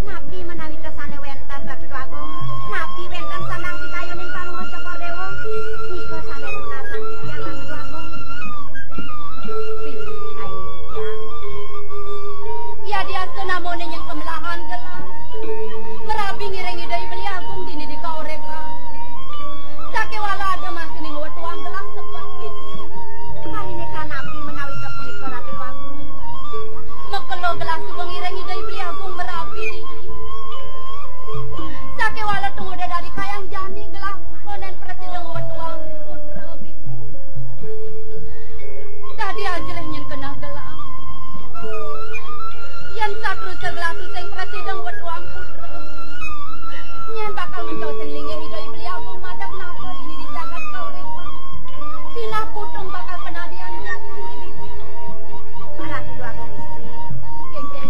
Napi menawi kersane wénten Ratu Agung? Napi wénten sandang pikayuning Palungguh Cokor Dewa? Nika sane tunasang titiang Ratu Agung. Pi, ai titiang. Yadiastun amoné nyén kemelahan gelah. Marabi ngiring Ida I Beli Agung dini di kauripan. Sakéwala ada masané ngwetuang gelah sebet. Parindikan napi menawi kapunika Ratu Agung? Makelo gelah suba ngiring Ida I Beli Agung marabi dini. Sakéwala tumuda dadi kayang jani gelah konden prasida ngwetuang putra. Dadi ajerih nyén keneh gelah. Yén saterusé gelah tusing prasida ngwetuang putra, nyén bakal ngentosin linggih Ida I Beli Agung madep nata dini di jagat kauripan. Sinah putung bakal panadian jati. Ratu Agung Istri. Kénkén.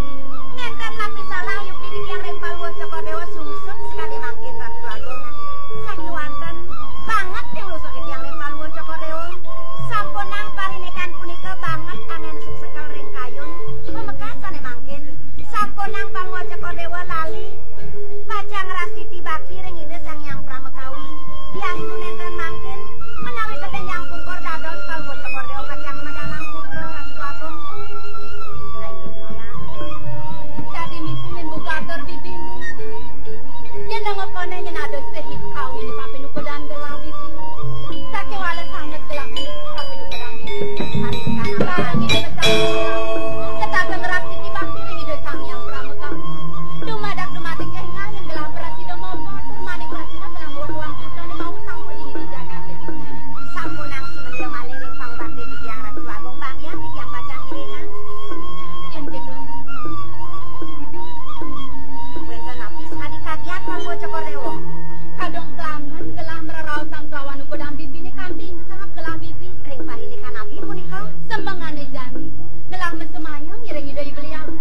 Nénten napi salah yukti titiang ring Palungguh Cokor Dewa sungsut sakadi mangkin Ratu Agung. Sakéwanten banget piwurusan titiang ring Palungguh Cokor Dewa. Sampunang parindikan punika banget anggen suksekel ring kayun. Pamekas sané mangkin. Sampunang Palungguh Cokor Dewa lali pacang ngrastiti bakti ring Ida Sang Hyang Pramakawi. Yén nénten mangkin, menawi ketinjang pungkur dados Palungguh Cokor Dewa pacang medal putra Ratu Agung. Dadi misi nyén buka atur bibimu. Yén nang koné nyén ada sih kawiné kapinukudan gelah bibi. Sakéwala sanget gelah kapinukudan bibi. Barang ini pesan. Ketata ngrastiti bakti ring Ida Sang Hyang Pramakawi. Dumadak dumadik énggal yén gelah prasida mopo tur maning prasida gelah ngwetuang putrané mau sampun dini di jagaté. Sampunang sumedya malih ring pangbakti titiang Ratu Agung, banggiang titiang pacang ngiringang. Yén kéto, wénten napi sakadi kagiat Palungguh Cokor Dewa? Kadung klangen gelah mraraosan kelawan ukudan bibiné kanti insahap gelah bibi. Ring parindikan napi punika? Semengané jani, gelah masemayang ngiring Ida I Beli Agung.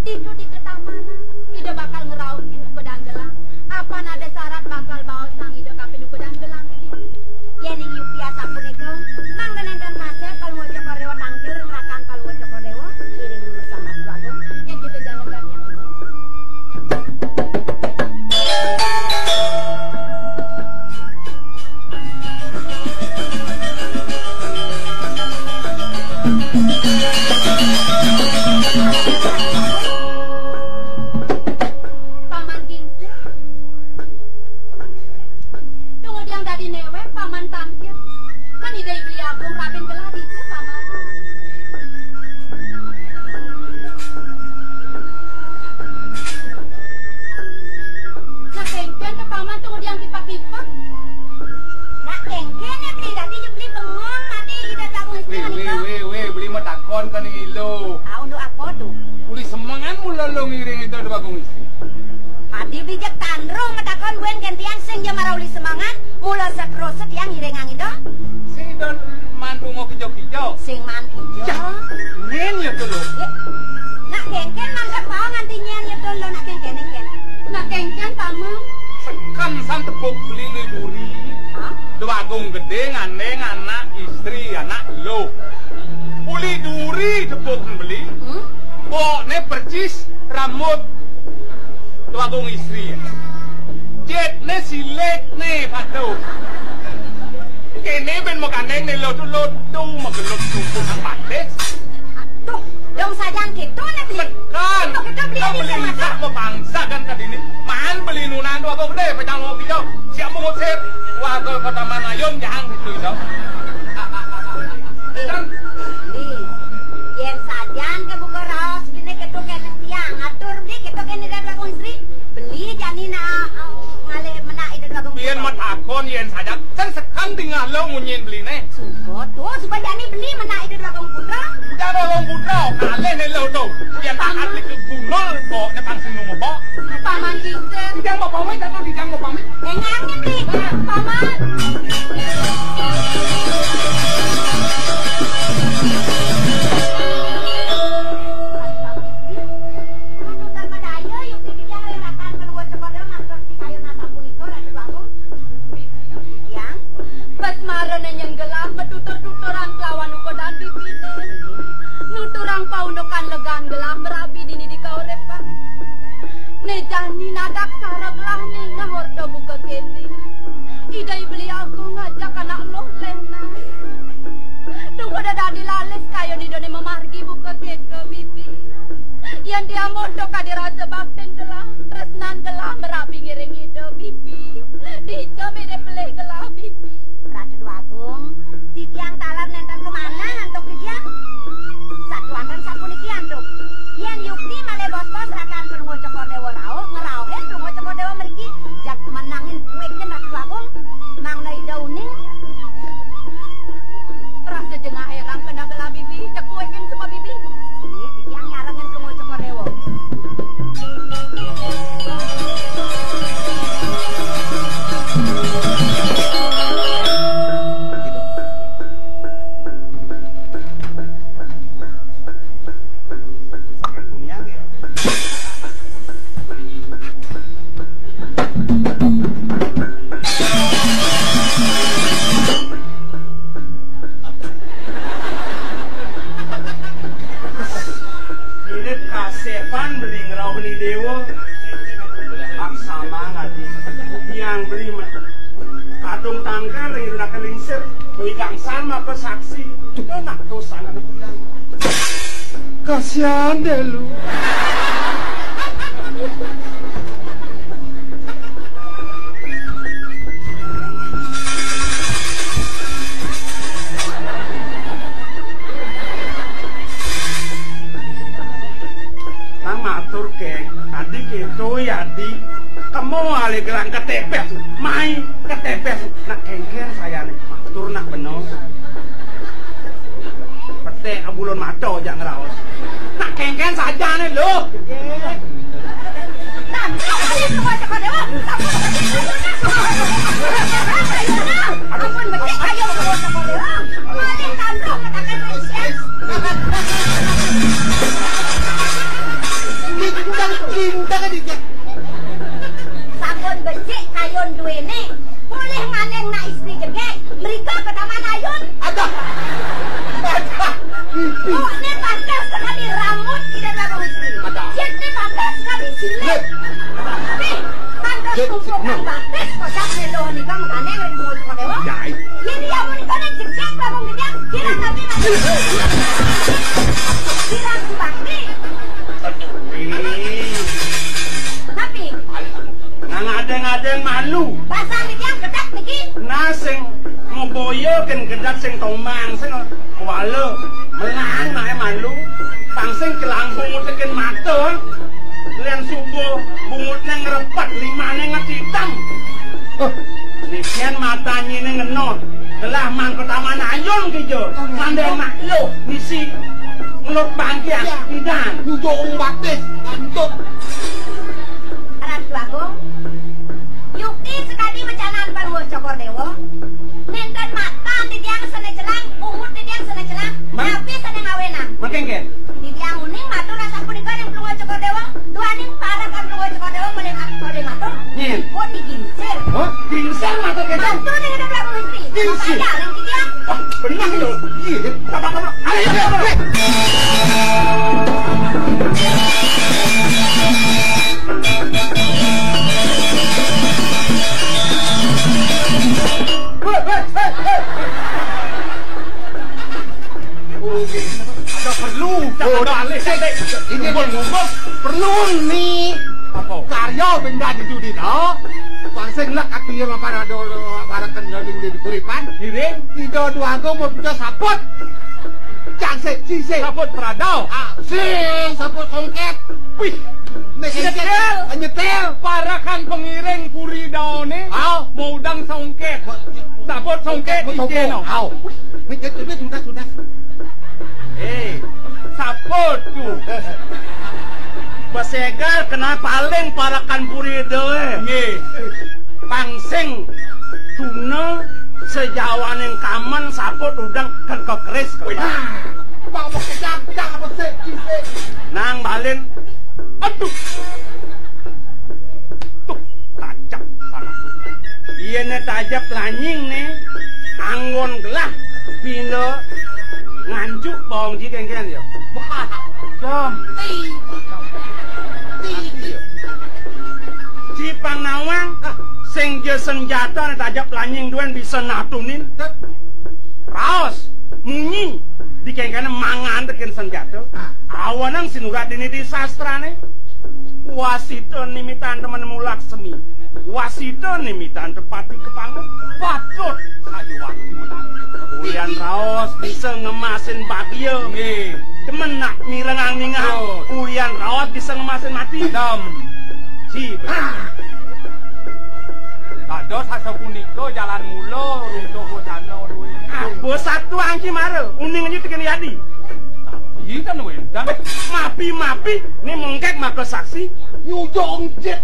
Ditu di tetamanan, Ida bakal ngrauhin ukudan gelah. Apan ada sarat bakal baosang Ida kapinukudan gelah. Yéning yukti asapunika, mangda nénten pacang Palungguh Cokor Dewa tangkil ring rakan Palungguh Cokor Dewa, iring Ratu Agung. Yén kita jalan ganyang. Paman Gingsir. Tunggu tiang dadi néwék, Paman tangkil. Kan Ida I Beli Agung rabin gelah dija, Paman. Nah, kénkén to, Paman, tunggu tiang kipak-kipak. Nah, kénkén ya, Beli, dadi ya, Beli, bengong, nanti Ida Agung Wih, wih, wih, wih, Beli matakon kan ilo. Ah, untuk apa tuh? Uli semengan mula lo ngiring Ida Agung Istri. Adi bijak tandro matakon buin gantian sing ja mara uli semengan, mula saterus tiang ngiringang Ida. Sing don mandu ngo kijo-kijo. Sing man kijo. Cah, nyen ya tuh lo. Ya. Nak kénkén mangkat pau nganti nyen ya tuh lo nak kénkén, kénkén. Nak kénkén, Paman. Seken san tepuk beli uli duri. Hah? Dwagung Gedé ngandéng anak istri anak lo. Uli duri tepuk beli. Hmm? Bokné percis rambut Dwagung Istri. Jitné silik né patuh. Kéné bén magandéng né lotu-lotu magelut sumput nang batis. Aduh, dong sajang kéto né, Beli. Kan, kéto, Beli, kan Beli bisa masak. Beli masak mabangsa kan kadini. Maan Beli nunan Dwagung Gedé, pacang lo kéto. Siap mengusir warga Kota Manayun, jangan gitu, gitu. Eh, kan? Beli, yén sajan kabuka raos, dini kéto kéné tiang. Atur Beli, kéto kéné Ida Dwagung Istri. Beli jani na, eh, ngalih menak Ida Dwagung Istri. Yén matakon, yén sajan. Sing sekat Tinggal lo munyin beliné. Suka to, suba jani beli menak Ida Dwagung Putra. Ida Dwagung Putra, kalih né lo to. Yén taat lé ke gunul, bokné pang sing numebok. Paman Cincin. Dijang mau pamit atau dijang mau pamit? Enggak, ngerti. Paman. Aduh, tambah daya, yuk, dijang, ratan, perlu cokor, maksud kita, yuk, nasa punika, Ratu Agung. Titiang, bes marana nyén gelah matutur-tuturan kelawan ukodan bibiné. Nuturang paundukan legan gelah marabi dini di kauripan. Né jani nadak sara gelah ningeh orta buka kéné. Ida I Beli Agung ngajak anak luh lénan. Tungku dadi lalis kayun Idané mamargi buka kéto, Bibi. Yén diamun to kadi rasa baktin gelah, tresnan gelah marabi ngiring Ida, Bibi. Dija mene pelih gelah, Bibi. Ratu Dwagung, titiang taler nénten kamanah antuk titiang. Sakéwanten sapuniki antuk. Yén yukti malih bos-bos rakan Palungguh Cokor Déwa rauh, ngrauhin Palungguh Cokor Déwa mriki, jag menangin kuékin Ratu Dwagung, mangda Ida uning. Rasa jengah érang kena gelah Bibi, cekué kén suba Bibi. Nggih, titiang nyarengin Palungguh Cokor Déwa. Ngirit kasépan beli ngrauhin déwa. Laksamana adi. Tiang beli ma-, kadung tangkal ring raka lingsir. Beli gangsan maka saksi. Enak dosa anak bilang. Kasihan deh lu. Nang matur, Keng, adi kéto ya, adi. Kemo alih gelang ketepes, mai ketepes. Nak kéngkén sayané, matur nak beno. Peték bulun mata jak ngraos. Nak kéngkén sajané, lho. Ampun, becik, ayo, ampun, ampun, ampun. Malih tanduk katakan Malaysia. Lintang, lintang aja. Sampun becik kayun duwéné. Polih maning nak istri gedé, mrika ka Taman Ayun. Adah. Adah. Mimpi. Awakné pantes sekali rambut tidak berapa istri. Adah. Jitné pantes sekali silit. Lip. Nih, pantes kumpulkan batis kocak melo nika mekané ring Bungut Sukadewa. Yai. Yén iya punika nek jegég Bagong Gedang, kirang napi mati. Kirang subakti. Napi? Nang adéng-adéng malu. Basang titiang gedeg niki. Nah, sing ngeboya kén gedeg sing tombang, sing kuala. Melang naé malu. Pang sing kelang bungut tekén mata. Lén subuh bungutné ngrepet, limané ngetitem. Hah? Nikian matanyiné ngenot. Telah mangko Taman Ayun kija. Mandé mak lu misi ngelut bangkian. Iya. Idan. Njung batis, kantut. Ratu Agung, yukti sekadi wecanan Palungguh Cokor Dewa. Nénten matan titiang sané celang, bungut titiang sané celang. Mang? Napi sané ngawénang? Mangkéngkén. Titiang uning matur asapunika ring Palungguh Cokor Dewa, duaning parekan Palungguh Cokor Dewa malih, malih matur. Nyén. Pun digingsir. Hah? Gingsir matur kéto? Matur ning Ida Prabu Istri. Gingsir. Apa ada ring titiang? Wah, bener lho. Iya. Apa, apa, apa? Ayo, ayo, ayo. Hei, hei, hei, hei. Ada perlu, tak ada alih, santai. Ini ngumpul-ngumpul. Perlu nih. Apa? Karya benda di dunia. Pangsing lek aku ya mapan ada, mapan ada di, di kuripan. Diri? Tidak dua aku mau punya saput. Cang sik, sik. Saput peradau. Ah, sik, saput songket. Wih. Nek nyetel, nyetel. Parakan pengiring puri daone. Au. Mau udang songket. Sabut songket, songket, ijeno. Au. Wis, wis, wis, sudah, sudah. Eh, sabut tu. Besegar kena paling parakan puri doe. Nggih. Pangsing tuna sejawaning kamen sabut udang ken kekeris. Wih, Pak, pakai cacah, apa sih, sih? Nang balen. Aduh. Tuh, tajep sangat. Iya ne tajep lanying ne. Anggon gelah. Pina nganjuk bawang ji kengken ya. Jam. Ti. Ti. Ji pang nawang, sing ja senjata ne tajep lanying duen bisa natunin. Raos, munyi, di kengkene mangandekin senjata. Awanang sinurat dini di sastrane. Wasita nimitan temen mulak seni. Wasita nimitan tepati kepangun. Patut sayuwakti menang. Ulian raos bisa ngemasin bagia. Nggih. Demen nak mirengang ningah. Betul. Ulian raos bisa ngemasin mati. Dem. Ji. Dados sasapunika jalan mula runtuh wacana duwe. Apa satu angki mara? Uning aja tekan yadi. Iya kan wénten. Mapi-mapi ni mengkek maka saksi. Nyujung jet.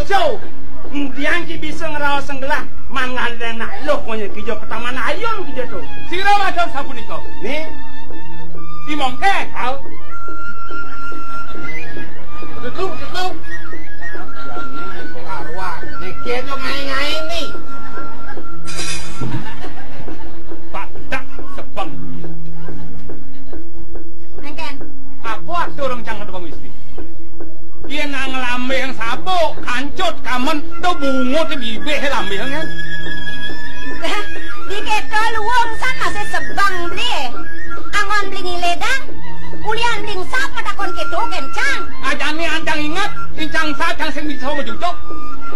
Jo, ndiang ki bisa ngraos senggelah, mangane nak luh kaya kija ketaman ayun kija to. Sira matur sapunika. Ni. Imongke. Au. Tutu, tutu. Karuan, niki aja ngae-ngae ni. Pak Dak sebeng. Nengken. Aku atur rencana tukang istri. Yen nang lambeng sabuk, kancut, kamen, to bungut bibih lambeng kan. Diketa luwung san masih sebang beli. Angon beli ngiledang. Ulian beli sat matakon keto kencang. Ajane ancang inget, incang sat kang sing bisa majujuk.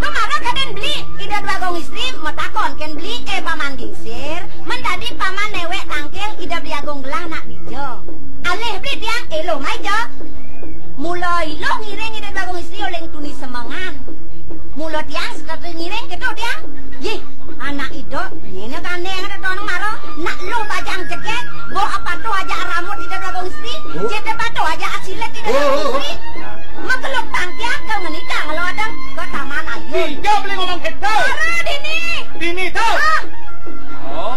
Tumara kaden beli, Ida Dwagung Istri matakon ken beli, eh, paman gingsir. Men dadi paman newek tangkil Ida Beli Agung gelah nak dija. Alih beli tiang eluh mai ja. Mula iluh ngiring Ida Dwagung Istri uling tuni semengan. Mula tiang sekata ngiring keto tiang. Yih, anak Ida, ngene gandeng ada tonong mara. Nak lu bajang jegek, bo apa tu aja rambut Ida Dwagung Istri, jete batu aja asilet Ida Dwagung Istri. Makeluk tangkiak ke ngenikang lo adang ke taman ayu. Tiga beli ngomong keto. Ora dini. Dini to. Ah. Oh.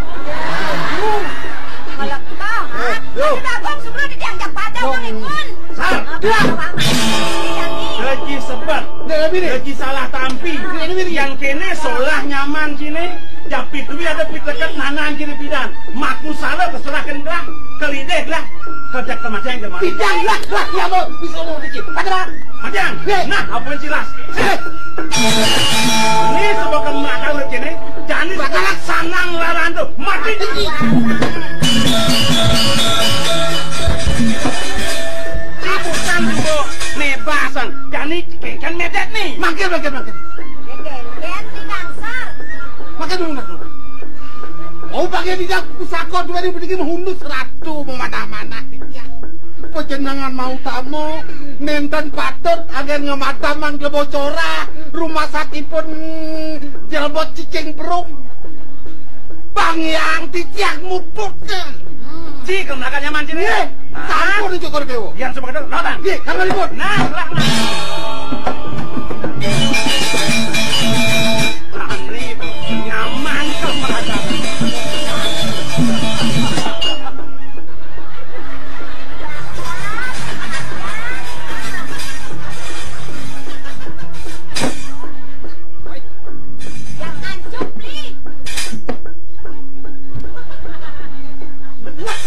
Kalau kau, ha? Yo. Tapi bagong sebelum diajak pada Bang Ipun. Sar. Apa, Bang? Ini yang ini. Lagi sebab. Nek, lagi ni. Lagi salah tampi. Nek, lagi ni. Yang kene solah nyaman kene. Japit duit ada piteket nanang kene pidan. Maku salah keserahkan gelah. Kelideh gelah. Kerja kematian kematian. Tidak lah, lah, ya mau bisa mau dikit. Ada, Bang? Madang. Hei. Nah, apa yang jelas? Hei. Ini sebab kamu nak tahu kene. Jani sekarang sanang laran tu. Mati. Ciputan dulu. Mebasan. Jani kengkan medet ni. Makin, makin, makin. Makin dulu, makin. Oh, pakai tidak pusako dua ribu tiga menghundus ratu memanah-manah. Pejenengan mau tamu, nenten patut agen ngemadamang kebocoran rumah sakitipun jelbot cicing perung. Bang yang titiang muput. Ci, kemlakan nyaman sini. Nggih, sampun cukur kewo. Yang sebagai lotan. Nggih, kami ribut. Nah, lah, nah. Tani, nyaman kemlakan. Yang anjuk, Bli. Wah,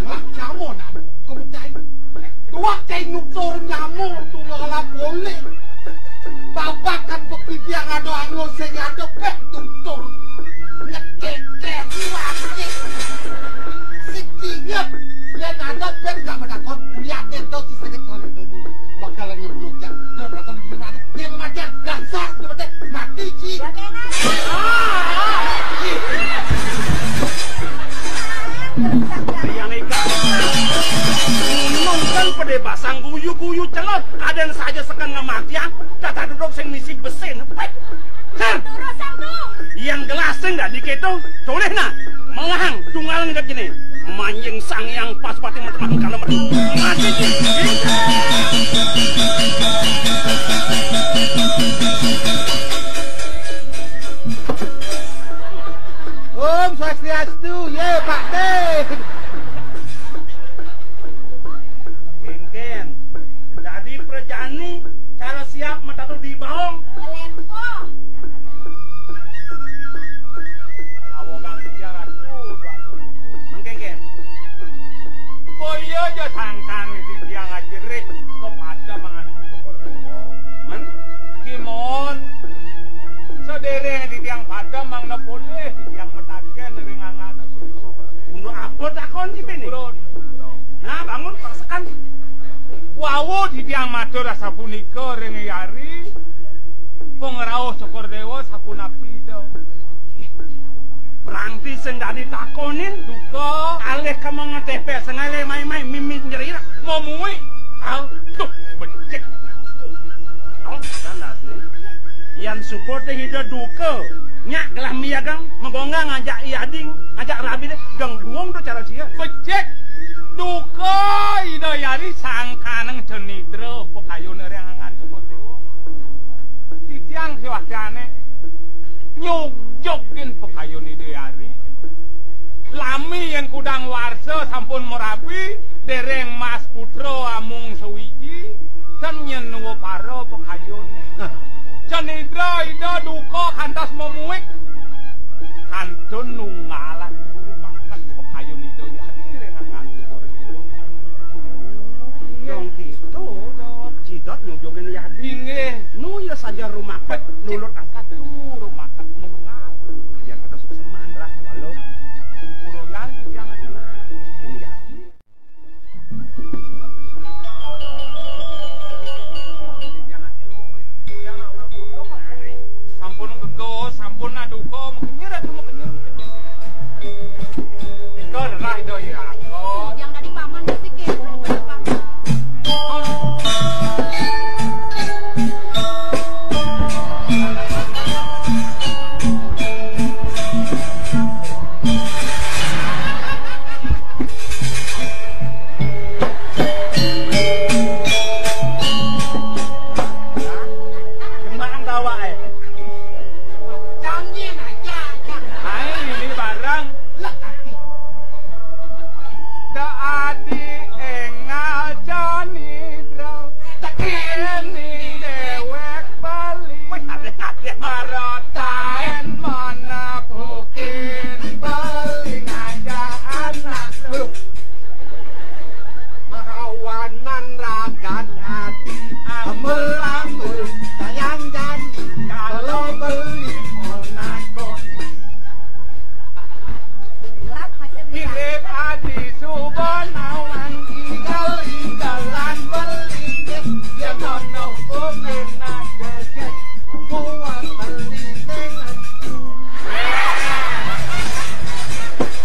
wah, kamu nak, kamu cai. Tuak cai nutur nyamuk, tuak lah boleh. Kéto, tolih nah, melahang tunggal ngedep jene. Manjing Sang Hyang Pasupati macem-macem kala mati. Mati. Om Swastiastu, ye Pak Dé. Kénkén. Dadi prajani cara siap matatu di baong. Lempoh. Awogang titiang atuh, atuh. Mangkénkén. Boya ja sangkan titiang ajerih kepada mangan syukur. Men? Kimon. Sadéréng titiang pada mangda polih titiang matagén ring angan. Unduk apa takon iki, Bini? Nah, bangun, paksakan. Wau titiang matur asapunika ring Yari, pangrauh Cokor Déwa sapunapi, Ida? Prangti sing dadi takonin. Duka. Alih ka mengeteh pesengale mai-mai mimih nyerira. Momui. Aduh, becik. Oh, tandasne. Yan suba té Ida duka, nyak gelah miagang, megonggang ngajak I Adi, ngajak rabiné, deng duung to cara sia. Becik. Duka Ida Yari sangkaneng cenidra pakayun ring angan Cokor Déwa. Titiang siwakyane nyugjugin pakayun Ida Yari. Lami yen kudang warsa sampun marabi, dereng mas putra amung sawiji, ten nyen nuwa para pakayun. Cenidra Ida duka kantos mamuik. Kantun nunggalan guru makan pakayun Ida Yari ring angan Cokor Déwa. Dong gitu. Cidot nyujugin Yadi. Inggih. Nu ya saja rumaket lulut asat. Aduh, rumaket nunggal. Ya kita sudah semandrak walau. Kuroyan jangan. Nah, ini Yadi. Sampun gegas, sampun aduka, makenyir atuh, makenyir, makenyir. Ika nerah Ida Hyang. Yang dari paman, dari kira, dari paman. Kembang tawa, eh. Jangan aja, aja. Ae, ini barang. Lah, ati. Da adi engal jani, Bro. Ini dewek Bali. Wih, ade, ade. Marotaen mana bukin Bali ngajak anak lu. Kawanan ragan ati amelangun sayang jani kalau beli monakon. Mirip adi suba nawang igal-igalan beli yen ana umin nagegek. Buat beli ning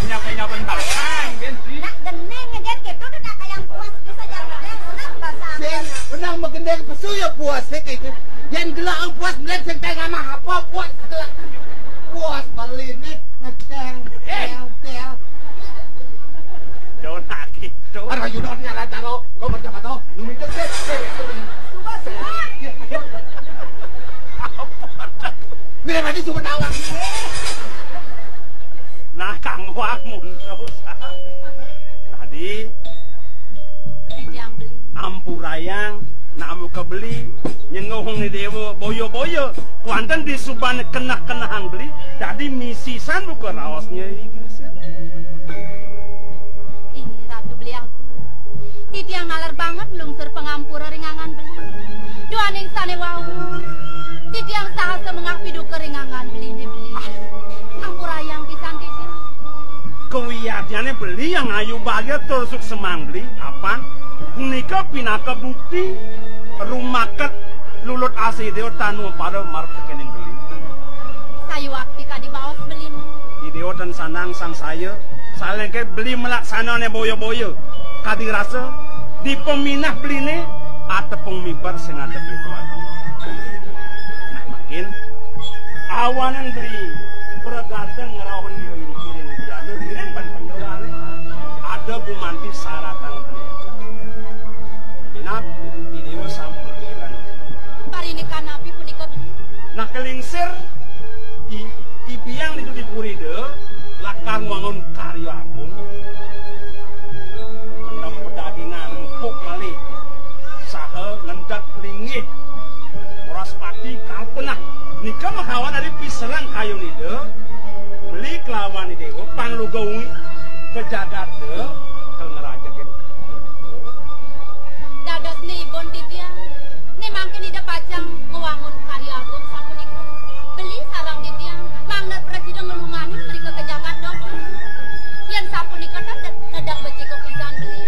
Nyapa-nyapa barang, kan, sih? Nak gening, kan, gitu, tuh, nak kayak puas, bisa jalan, senang, bahasa. Sing, menang magendeng pesu ya puas, sih, kayak gitu. Yang gelak puas, melihat sing tengah mah apa, puas, gelak. Puas, beli, nih, ngeceng, eh, tel, tel. Jauh lagi, jauh. Arah Yunani, arah Taro, kau macam apa, tuh? Numi, tuh, tuh, tuh, tuh. Suka, suka. Iya, iya. Mira, mati, suka, nawang. Nah, kang wang muntus. Tadi titiang beli. Ampurayang, nak muka beli, nyenguhung ni dewa, boyo-boyo. Kuanten di suban kenah-kenahang beli, tadi misisan buka raosnya, Inggris, ya. Ih, Ratu Beliang. Titiang naler banget nglungsur pangampura ring angan beli. Duaning sane wau. Titiang sahasa mengah piduka ring angan beli ne beli. Ampurayang pisan titiang. Kawiatnane beli yang ayu bahagia tur suksemang beli. Apan punika pinaka bukti rumaket lulut asih dewa tanu pada marep tekening beli. Sayuwakti kadi baos beli. Idewa tan sanang sangsaya, salengke beli malaksanane boya-boya. Kadi rasa, dipaminah beline, atepung mibar sing ngadep itu ati. Nah, makin, awanan beli, pragateng ngrauh Ida lakar ngwangun karya agung. Mendem pedagingan empuk malih saha ngentet linggih Wraspati kalpenah. Nika makawan adi pisereng kayun Ida, beli kelawan Ida Déwa pangluga uwi ka jagat da kal ngrajegin karya Ida. Dados nibun titiang, né mangkin Ida pacang ngwangun karya agung sapunika. Beli sareng titiang, mangda prasida nglunganin mrika ka jagat Dapura. Yén sapunika tan ned-, nedeng becika pisan beli.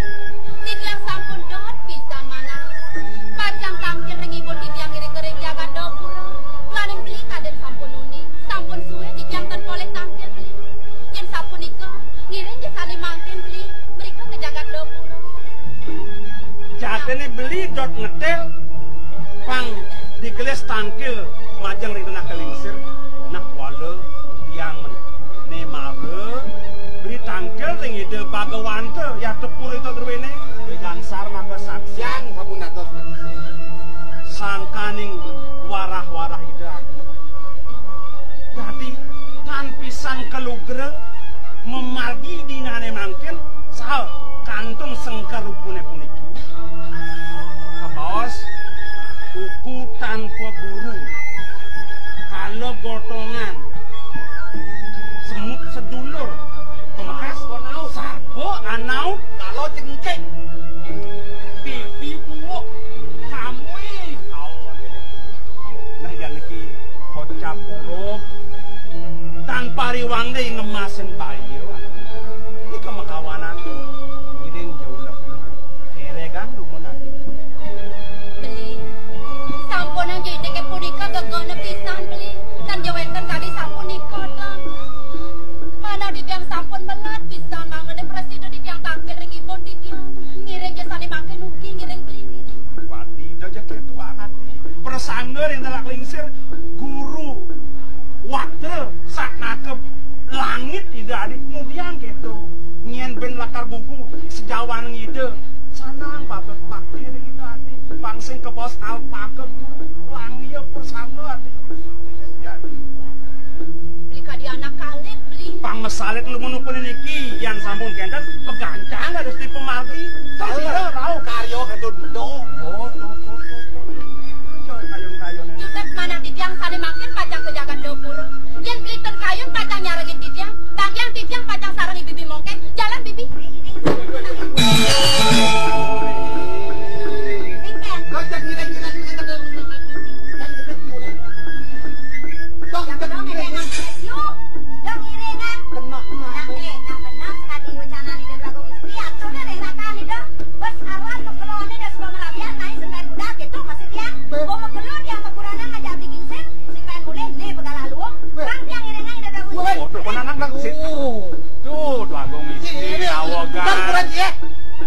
Titiang sampun dot pisan manah. Pacang tangkil ring ibun titiang ngiring ka ring jagat Dapura. Duaning beli kadén sampun uning. Sampun sué titiang tan polih tangkil beli. Yén sapunika, ngiring ja sané mangkin beli mrika ka jagat Dapura. Jatiné beli dot ngetil, pang digelis tangkil majeng ring tanah kalingsir. Nah, wala tiang men. Né mara beli tangkil ring Ida Bagawanta, Yata Purita druéné. Wigangsar maka saksian, sampun dados saksi. Sangkaning warah-warah Ida Agung. Dadi tan pisan kalugra mamargi dinané mangkin saha kantun sengker rupané puniki. Kabaos uku tanpa guru, kala gotongan, semut sedulur, pamekas sarpa anaut, kala jengking, pipi buuk, kamui kaon. Nah, yan niki kocap huruf tan pariwang dé ngemasin baya. Nika makawanan ngiring ja ulek. Érégang dumun ati. Beli. Sampunang ja indiké punika gegena pisan, beli. Tan ja wénten kadi sapunika, tan. Manah titiang sampun melat pisan, mangda prasida titiang tangkil ring ibun titiang. Ngiring ja sané mangkin ugi, ngiring beli, ngiring. Pati ida ja kéto ati. Prasangga ring Tanah Klingsir, guru watra satnaka langit ida adi ngudiang kéto. Nyén bin lakar gugu sajawaning ida. Sanang babak bakti ring ida adi. Pang sing kabaos alpaka guru. Langia prasangga adi. Beli kadi anak kalit, beli. Pang masalit lumun upama niki, yan sampun kénten, pegancang dados dipamargi. Alah, rauh karya kadén ento. Oh, to, to, to, to. Ayo, kayun-kayun. Cutet manah titiang sané mangkin pacang ka jagat Dapura. Yén beli ten kayun pacang nyarengin titiang, banggiang titiang pacang sareng Bibi Mongkeng. Jalan, Bibi. Lo, jangan ngiring-ngiring. Dong, dong, dong, dong, dong, iringan. Kena, kena. Nah, eh, nah, bener, tadi wacana ni dari Bagong Istri, aturnya dari rata ni, dong. Bos awan, pekeluarnya dari sebuah merabian, naik sentai budak, gitu, masih dia. Be- Gua mekelu, dia sama kurana ngajak bikin sen, si pengen mulai, nih, begalah luung. Be- Bang, tiang iringan, udah, udah, Woi. Waduh, kok anak, anak, si- Oh. Tuh, Bagong Istri, Iya, iya. Awogan. Bang, kurang, ya.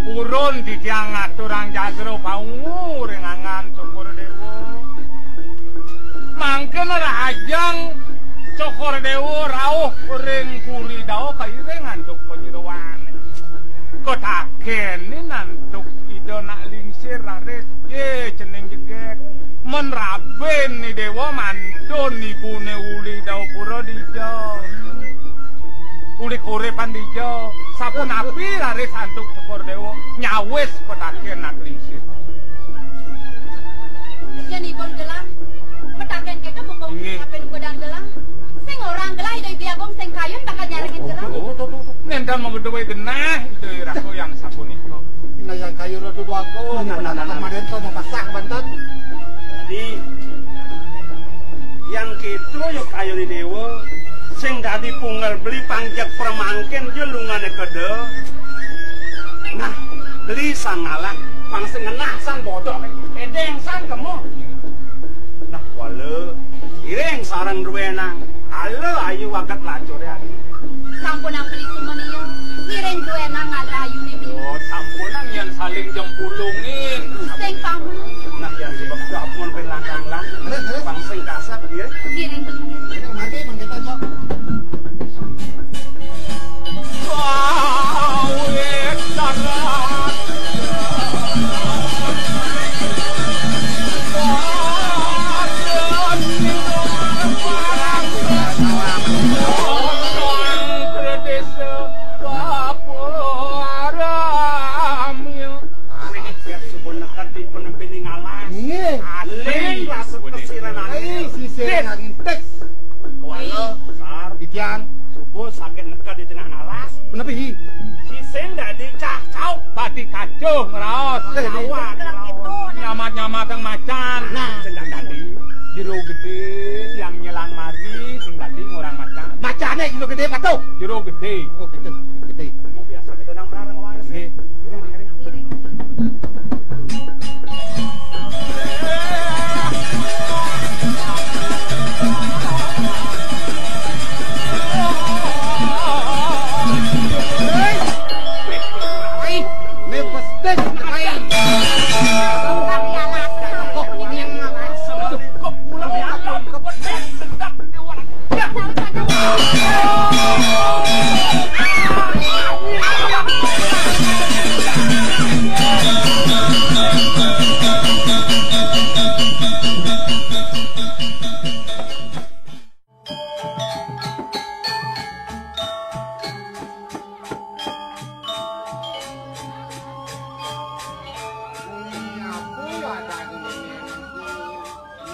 Purun titiang ngaturang jagra paungu ring anggan Cokor Déwa. Mangkana rahajeng Cokor Déwa rauh ring puri Dawa kairing antuk panyeroan. Katakenin antuk Ida Nak Lingsir raris, yé cening jegég. Men rabin ni Déwa mantun ibuné uli Dawapura dija. Uli koripan dija. Sapunapi raris antuk Cokor Déwa nyawis petaken Nak Lingsir. Yén ipun gelah, petaken kéto buka Inggih. Apin kudan gelah. Sing orang gelah Ida Hyang Agung sing kayun bakal nyarengin gelah. Oh, oh, oh, oh. Nénten magedué genah Ida Ratu yang sapunika. Nah, yang kayun Ratu Dwagung, nah, nah, nah, nah, nah. Kemarin tuh mau pasah banten. Dadi, yang kéto ya kayuné Déwa, sing dadi pungal beli pang jeg pramangkin ja lungané keda. Nah, beli sang ngalah, pang sing ngenah san bodoh, édéng san kemo. Nah, wala, iring sareng druénang, ala ayu waget lacuré adi. Sampunang beli sumenia, ngiring duénang ngalih ayuné beli. Yo, sampunang yén saling jempulungin. Sing pamit. Nah, yén sebab ampun pelangkang lang. Terus, terus. Pang sing kasat, ya. Ngiring beli. Ini mati, mangkita, Jok. Wawit darat. Subuh saget neked di tengah nalas. Napi? Sing dadi cah cauk. Dadi kacuh ngraos. Dadi awak. Nyamat-nyamat teng macan. Nah. Sing dadi jero gedé, tiang nyelang mari, sing dadi ngorang macan. Macané jero gedé, patuh. Jero gedé. Oh, gedé. Gedé. Mau biasa kita nang melarang wae. Nggih.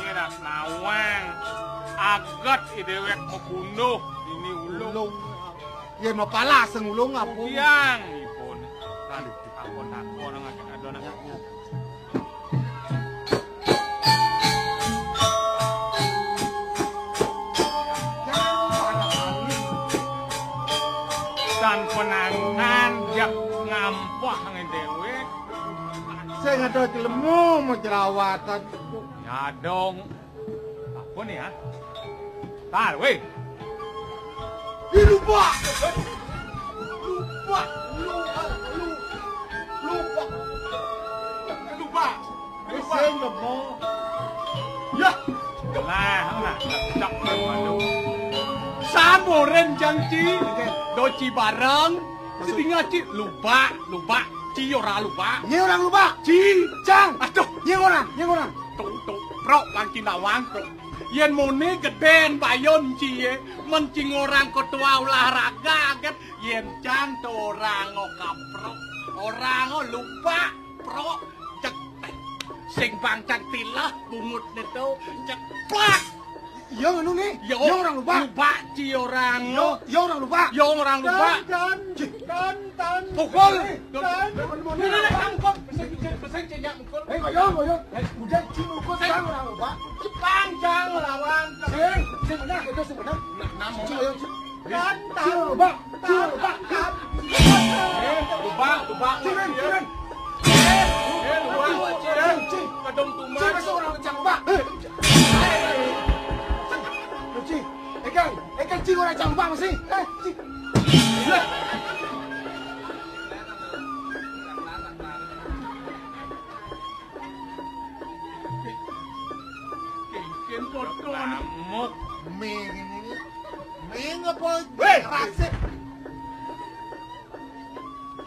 Nyerak nawang aget idéwék mabunuh ini ulung. Ulung. Yén mapalas sing ulung apa? Tiang ipun. Kan takon-takon ngaken adonan. Ya, ya. Tan penangan jak ngampah ngedewek. Sing ada jelemu mau jerawatan. Nyadong. Apa nih ya? Tar, weh. Ih, lupa. Lupa. Lupa. Lu-, lupa. Lupa. Lupa. Sing lemo. Ya. Lah, lah. Cak, waduh. Samuren jangci. Oke. Doci bareng. Sedinga ci lupa, lupa. Ci ora lupa. Nyé orang lupa. Ci. Cang. Aduh. Nyé orang, nyé orang. Tuk, tuk, prok, bangki nawang, prok. Yén muni gedén bayun cié, men ci ngorang ketua olahraga, kan? Yén cang to orang kaprok, orang lupa, prok, cek. Sing bangcang tilah, bungut neto, ceplak. Iya, anu nih. Yo, iya, orang lupa. Lupa, ci orang. Yo, iya, orang lupa. Yo, orang lupa. Tan, tan, tan, tan. Pukul. Tan. Ini, ini, ini, pukul. Pesing, pesing, pesing, cek, mukul. Eh, koyo, koyo. Eh, udah, ci mukul, sing, kan orang lupa. Bangcang lawan. Sing, sing benar, itu sing benar. Nah, nah, ci, koyo, ci. Tan, tan. Ci lupa, ci lupa. Tan. Eh, lupa, lupa. Turun, turun. Eh, eh, lupa. Ci, ci. Kadung tuman. Ci, besok orang lupa. Eh. Ci. Ékang, ékang ci ora jam empat mesti. Eh, ci. Kengken podo. Ngamuk. Mie ngene iki. Mie ngapa? Weh, rasik.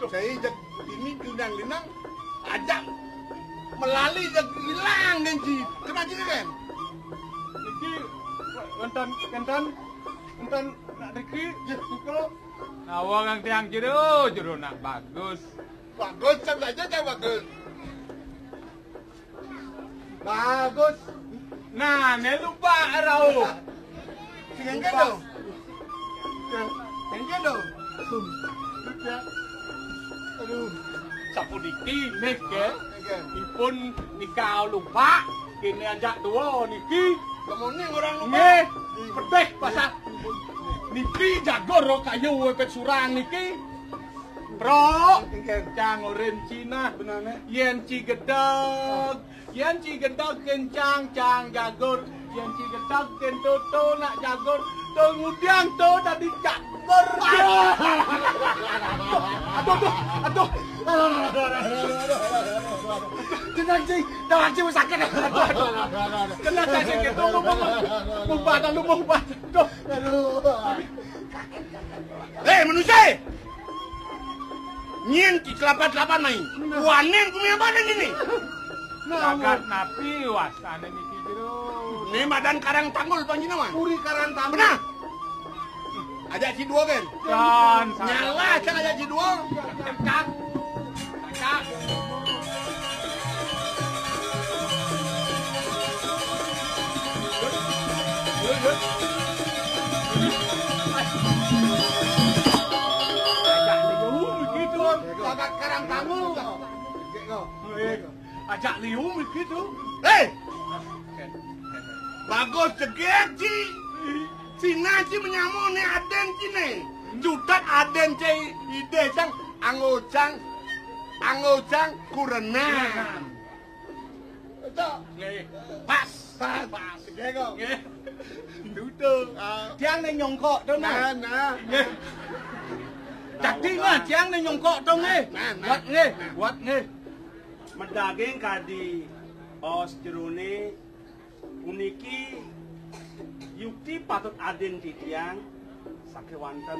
Saya jak ini diundang-undang, ajak melali jak ilang, Genji. Kena juga, kan? Niki wonten, wonten, wonten nak niki, ya, niku. Nawa kang tiang jero, jero nak bagus. Bagus, kan saja, kan bagus. Bagus. Nah, né lupa rauh. Sing éngkén dong. Éngkén dong. Lupa. Aduh. Sapuniki, Nik, ya. Éngkén. Ipun nika lupa, kéné ajak dua niki. Lamun ning orang lupa. Nggih, pedih pasal. Niki jagur kayu wepet surang niki. Bro, éngkén. Cang orin Cina. Benar, Nek. Yén ci gedeg, yén ci gedeg kén cang, cang jagur. Yén ci gedeg kén toto nak jagur. To ngudiang to dadi cagur. Aduh, aduh, aduh. Tenang, Ci. Tenang, Ci, sakit. Aduh, aduh. Tenang, Ci, sakit. Tunggu, tunggu. Mumpah, tunggu, mumpah. Aduh. Aduh. Hei, manusia! Nyén ki kelapan-kelapan mai. Nah. Wanen kumiambanan ini. Nah, jagat napi wastané niki jero? Né madan Karang Tanggul panjenengan. Puri Karang Tanggul. Benar. Ajak ci dua kan? Kan, nyala kan ajak ci dua. Dekat. Dekat. Ajak liu mriki to. Hei! Bagus cegek ci. Sina ci menyama né aden ci né. Jutat aden ci ide cang, anggo cang, anggo cang kurenan. Betul. Nggih. Pas. Pas. Pas. Nggih kok. Nggih. Dudu. Ah. Tiang né nyongkok to, nah. Nah, nah. Nggih. Dadi, nah, tiang né nyongkok to, nggih. Nah, nah. Kuat, nggih. Nah. Kuat, nggih. Medaging kadi baos jerone puniki yukti patut aden titiang sakewanten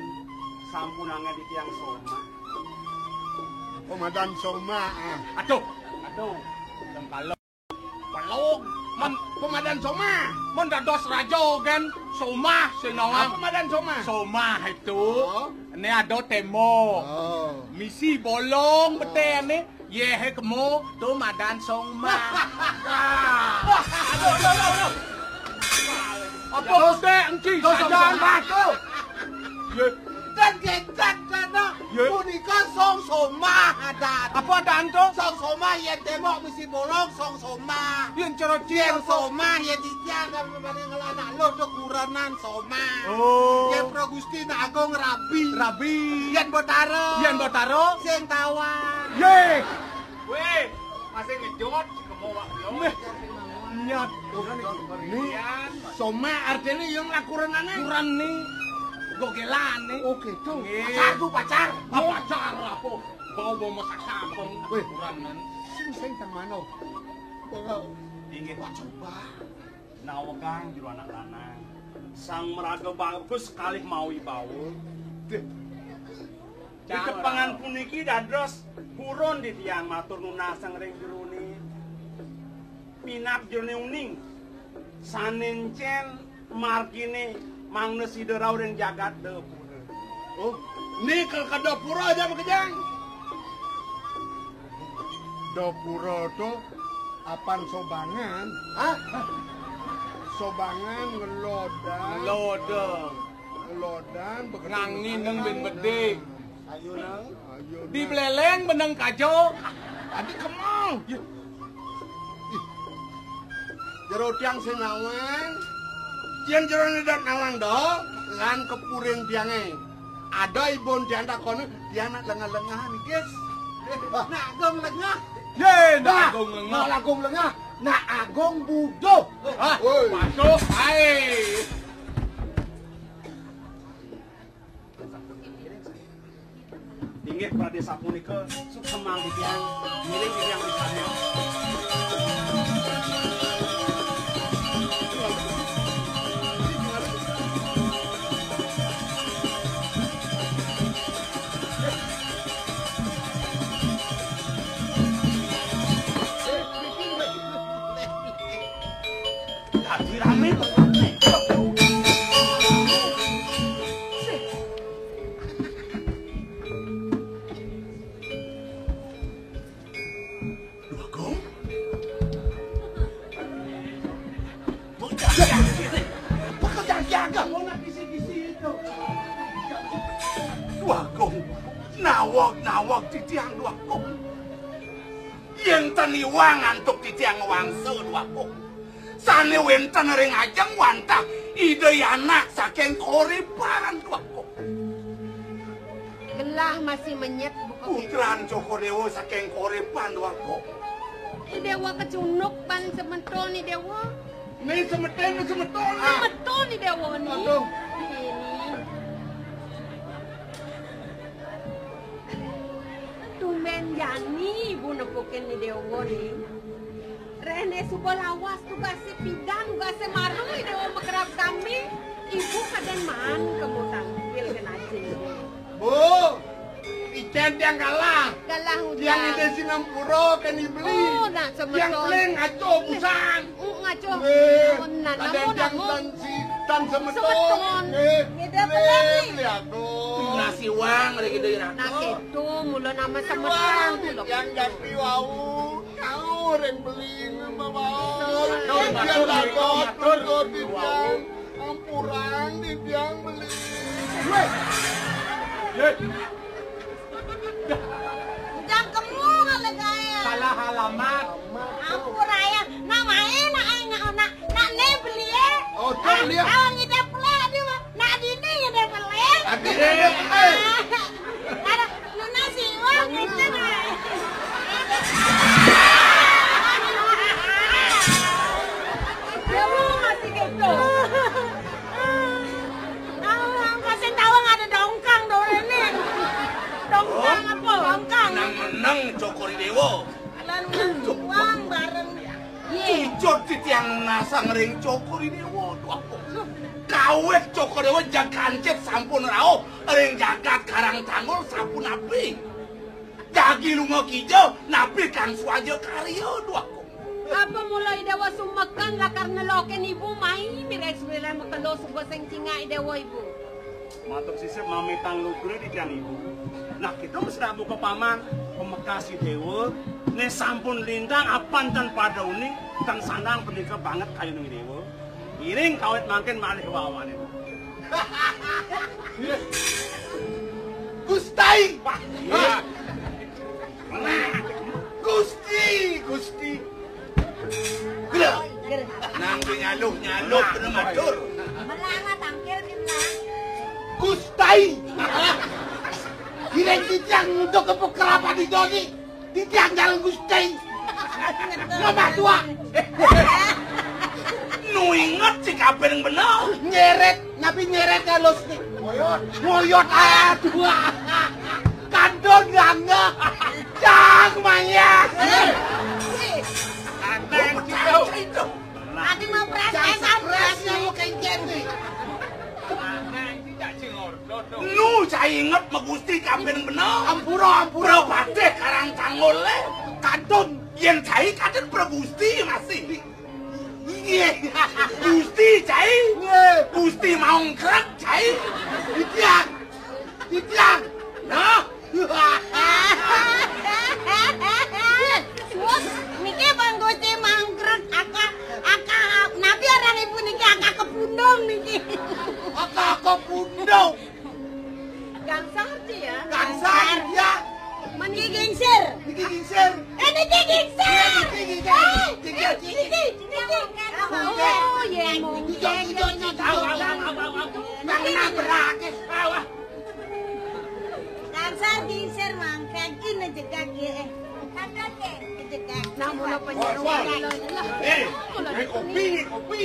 sampun angga titiang somah. Pemadan somah, ah. Aduh, aduh, dengkalo. Pelung, men pemadan somah. Men dados raja kan somah sing nawang. Apa pemadan somah? Somah itu. Oh. Ini ada tembok. Oh. Misi bolong betene. Yé, hé kemo, to madan somah. Aduh, aduh, aduh, aduh. Apa utek engki sajan? Somah to. Yé. Dan gencet dana. Yé. Punika song somah adat. Apa adat to? Song somah yén tembok misi bolong song somah. Yén cara yén somah yén titiang kan ngelana lo to kurenan somah. Oh. Yén Pro Gusti Agung rabi. Rabi. Yén Botaro. Yén Botaro. Sing tawang. Yé. Wéh, masih ngejot, kemo wak lo. Meh, nyot. Ni, somah artine yang lakurenane. Kuren ni. Gogelane. Oh, gitu. Nggih. Pacar tuh, pacar. Ah, pacar apa? Bau-bau masak sampung. Wéh. Kurenan. Sing, sing teng mano? Inggih, Pak, coba. Nawegang jero anak lanang. Sang maraga bagus kalih mawibawa. Ditepengan puniki dados purun titiang matur nunasang ring jerone. Minab jerone uning. Sane encen margine mangda sida rauh ring jagat Dapura. Oh, ni ke, ke Dapura aja makejang. Dapura to apan sobangan? Hah? Sobangan ngelodan. Ngelodan. Ngelodan begitu. Ngangineng ben bedik. Ayo nang. Ayo nang. Di Beleleng beneng kajo. Tadi kemang. Ya. Ih. Jero tiang sing nawang. Yen jerone dat nawang do, lan kepuring tiange. Ada ibun tiang takone, tiang nak lengah-lengah niki. Nak Agung lengah. Ye, nak Agung lengah. Nak Agung lengah. Nak Agung buduh. Hah? Woi. Masuk ae. Inggih pradé sapunika, suksemang titiang, ngiring titiang pisan. Dadi ramé. Duh Agung. Pekerjaan siaga. Pekerjaan siaga. Mau nak kisi-kisi itu. Duh Agung. Nawag-nawag titiang Duh Agung. Yén ten iwang antuk titiang ngwangsa Duh Agung. Sané wénten ring ajeng wantah Ida Anak saking Koripan Duh Agung. Gelah masih menyet buka. Putran Cokor Déwa saking Koripan Duh Agung. I Déwa kecunduk ban semeton I Déwa. Né semeton, né semeton. Ah. Semeton I Déwa né. Aduh. Ini. Tumbén jani ibu nepukin I Déwa né. Réhné suba lawas tugasé pidan, tugasé maru I Déwa makrab sami. Ibu kadén maan kemu tangkil kén ajin. Bu, icén tiang galah. Galah ujan. Tiang Ida Sinampura kén I Beli. Oh, nak semeton. Tiang Beli ngaco busan. Uh, ngaco. Nggih. Namun, kadén namun, tiang namun. Tan si, tan semeton. Semeton. Nggih. Ngidé Beli. Beli aku. Nasi wang lagi deh, nak. Nah, gitu, mula nama semeton, mula tiang gitu. Ganti wau. Kau ring Beli ngembabau. Aduh, matur, matur, matur. Ampurang di tiang Beli. Wéh. Yé. Jang kemu kali kaya. Salah alamat. Odol dia. Awang ngidap pelek dia, Bang. Nak dini ngidap pelek. Aduh. Ada lunas sih, Bang. Ngidap pelek. Ya, Bang, masih gitu. Awang kasih tahu ada dongkang dore nih. Dongkang apa? Dongkang. Menang-menang Cokor Dewa. Lan uang bareng. Iya. Cucur titiang nasang ring Cokor Dewa, duh. Kawit Cokor Dewa jag kancit sampun rauh ring jagat Karang Tanggul sapunapi. Jagi lunga kija napi kang suaja karya, duh. Apa mula Ida Dewa sumekan lakar nelokin ibu mai mireng sembilan makelo suba sing cingak Ida Dewa ibu? Matur sisip mamitang lugra di tiang ibu. Nah, kita mesti buka paman pemekas Ida Dewa. Nih sampun lintang apan tan pada uning tan sandang pendika banget kayuning Dewa. Iring kawit mangkin malih wawane. Gustai. Wah, iya. Gusti, Gusti. Gila. Nang nyaluh-nyaluh kena matur. Melana tangkil di melana. Gustai. Gireng titiang untuk kepuk kerapat di doni. Titiang jalan Gusti. Ngomah tua. Nu inget si kabin bener. Nyeret, napi nyeret halus nih. Ngoyot. Ngoyot, aduh. Kandon nganga. Cang mayas. Aneh gitu. Ati mau pres, jangan pres, pres lu kencen nih. Aneh, tidak sih, Lord. Nu cai inget ma Gusti kabin bener. Ampura, ampura. Prapatih Karang Tanggul le. Kadun. Yen cai kadun Pragusti masih. Iya. Gusti cai. Iya. Gusti mau ngkrek cai. Titiang. Titiang. Nah. Sus, niki Bang Gusti mangkrek, aka, aka, napi aran ibu niki aka kepundung niki. Aka kepundung. Gangsar dia. Gangsar dia. Meniki gingsir. Niki gingsir. Eh, niki gingsir. Iya, niki gingsir. Eh, gingsir, eh, gingsir. Niki, niki. Oh, iya, mau. Itu, itu, itu, itu. Nang nabrak. Gangsar gingsir mangkang, ini jegag ya, eh. Kadang ya, jegag. Nah, mula penyeru. Eh, ini kopi nih, kopi.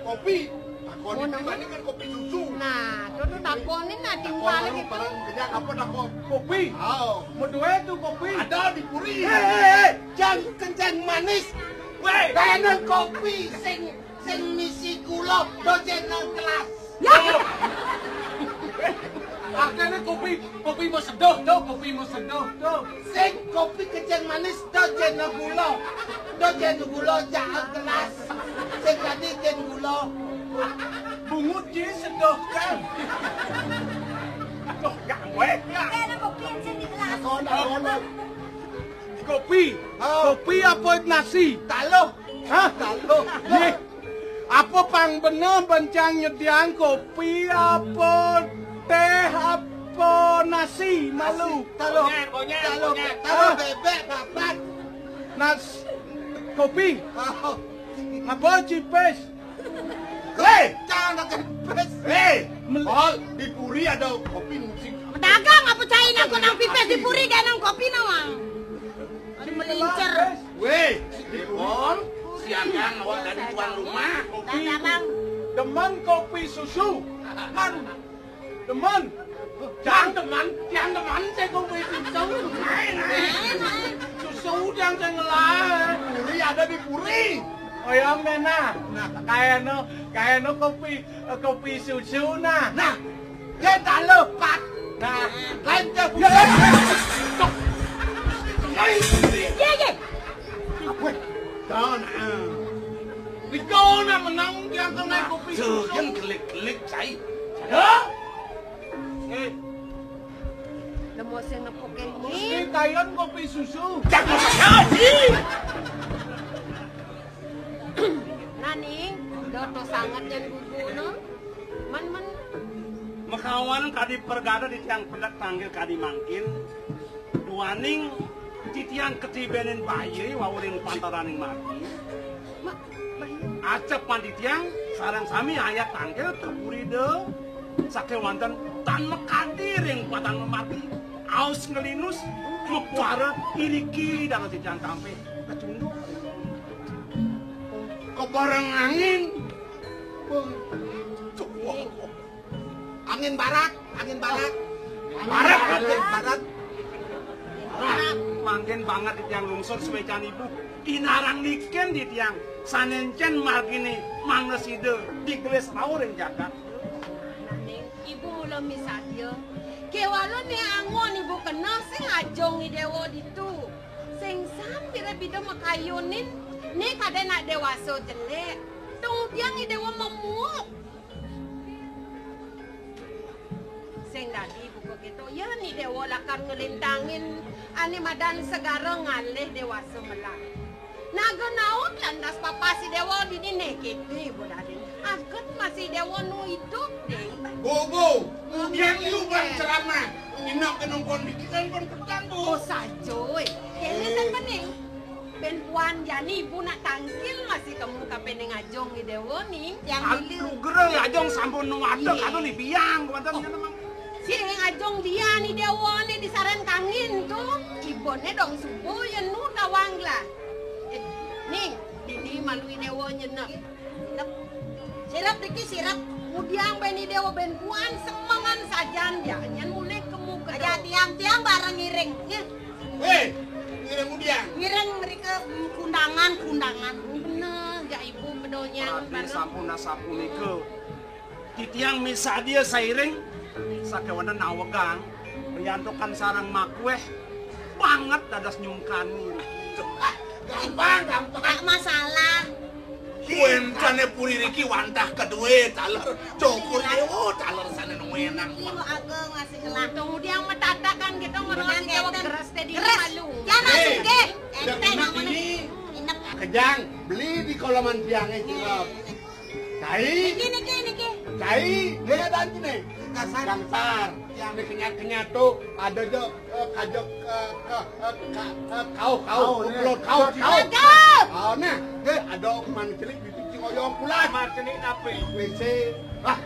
Kopi. Takoni pribadi kan kopi susu. Nah, itu tuh takoni nah timpal gitu. Barang kenyang apa takon? Kopi. Oh. Meduwe tuh kopi. Ada di Puri. Eh, eh, eh, jang kencang manis. Weh. Kayaknya kopi sing sing misi gula, do jeneng kelas. Ya. Akhirnya kopi, kopi mau seduh tuh, kopi mau seduh tuh. Sing kopi kecil manis, do jeneng gula. Do jeneng gula, jangan kelas. Sing tadi jen gula. Bungut ji seduh kan. Aduh, gak gue. Ada kopi yang sing di kelas. Kono, kono. Kopi. Oh. Kopi apa nasi? Taluh. Hah? Taluh. Nih. Apa pang bener bencang nyediang kopi apa teh apa nasi malu? Taluh. Konyang, konyang, taluh, konyang. Taluh bebek papat. Nas kopi. Oh. Apa cipes? Hei! Jangan ada cipes. Hei! Mel- Pol, di Puri ada kopi musik. Pedagang apa cai nang kok nang pipes di Puri gak nang kopi nawang. Ada melincer. Weh, Dipol, siagang awak dari tuan rumah. Kopi. Bang. Demen kopi susu. Man. Demen. Jangan demen, jangan demen, saya kopi susu. Main, main. Susu jangan saya ngelah. Puri ada di Puri. Oh ya, mena. Nah, kayaknya, kayaknya kopi, eh, kopi susu, nah. Nah, dia tak lepas. Nah, lain dia. Ya, ya. Iya, iya. Weh, jangan, ah. Di kau nak menang, yang kena kopi susu. Yang kelik-kelik, cai. Ada? Eh. Nemu sing nepukin mesti ini. Kayon kopi susu. Jangan pakai. Nani, doto sangat dan gugu, no? Man, man. Makawan kadi pergada di tiang pedak tanggil kadi mangkin. Duaning titiang ketibenin bayi wawuring pantaraning mati. Ma-, bayi. Acep pan titiang, Sareng sami ayat tangkil ka puri Ida, sakéwanten tan makadi ring patan mamargi, aos nglinus, makuara iriki dados titiang tampé kacunduk. Kebareng angin. Angin barat, angin barat. Barat, angin barat. Mangkin banget titiang lungsur suécan ibu. Inarang likin titiang sané encén marginé mangda sida digelis rauh ring jagat. Ning, ibu mula misadia. Kéwala né angon ibu kena sing ajong I Déwa ditu. Sing san bida-bida makayunin, né kadén anak déwasa jelék. Tung tiang I Déwa mamuuk. Sing dadi buka kéto, yén I Déwa lakar nglintangin ané madan segara ngalih déwasa melah. Naga naut lantas papas I Déwa dini né kéto, Bu Dadin. Aget masih I Déwa nu idup, Ding. Bu, Bu, ngudiang liu ban ceramah. Nginep ke nongkon dikitan pun petang, Bu. Oh, saja, éh. Kéné tekening. Bén puan jani ibu nak tangkil masih kemu kapining ajong I Déwa ning. Yang dulu. Aduh, gerel ajong sampun nu wadeg, iya. Aduh, ni biang, kuanten. Oh. Jana mang. Sing ajong dia ni Déwa ni di saran kangin tu. Ibuné dong subuh ya nu tawang lah. Éh, ning, dini malu I Déwa nyenep. Sirep. Sirep niki sirep. Ngudiang bén I Déwa bén puan semengan sajan ya. Nyen mulih kemu kedua. Aja tiang-tiang bareng ngiring. Ya. Wéh, ngiring ngudiang. Ngiring mrika kundangan, kundangan. Bener, ya ibu pedonyang. Adi sampun asapunika. Titiang misadia sairing, sakéwanten nawegang, riantukan sareng makuéh, banget dados nyungkani. Gampang, gampang. Tak masalah. Wéntené puri riki wantah kedue taler, Cokor Déwa taler sané nuénang. Ibu Agung masih kelah. Tunggu dia matatakan kita ngeros. Benar, Déwa ngeten. Geres tadi. Geres. Malu. Jangan. Éh, sugih. Udah. Enteng enak namanya. Ini. Inep. Kejang, beli di koloman tiangé, Cilep. Cai. Niki, niki, niki. Cai, nggih, dan kene. Gangsar. Gangsar. Yang dikenyat-kenyat tuh ada jo, eh, kajo, eh, ka-, eh, ka-, eh, kau, kau, kau, kuplot, kau, kau. Cakep. Kau, nah, nggih, ada man celik di sini ngoyong pulas. Man celik nape? W C. Ah,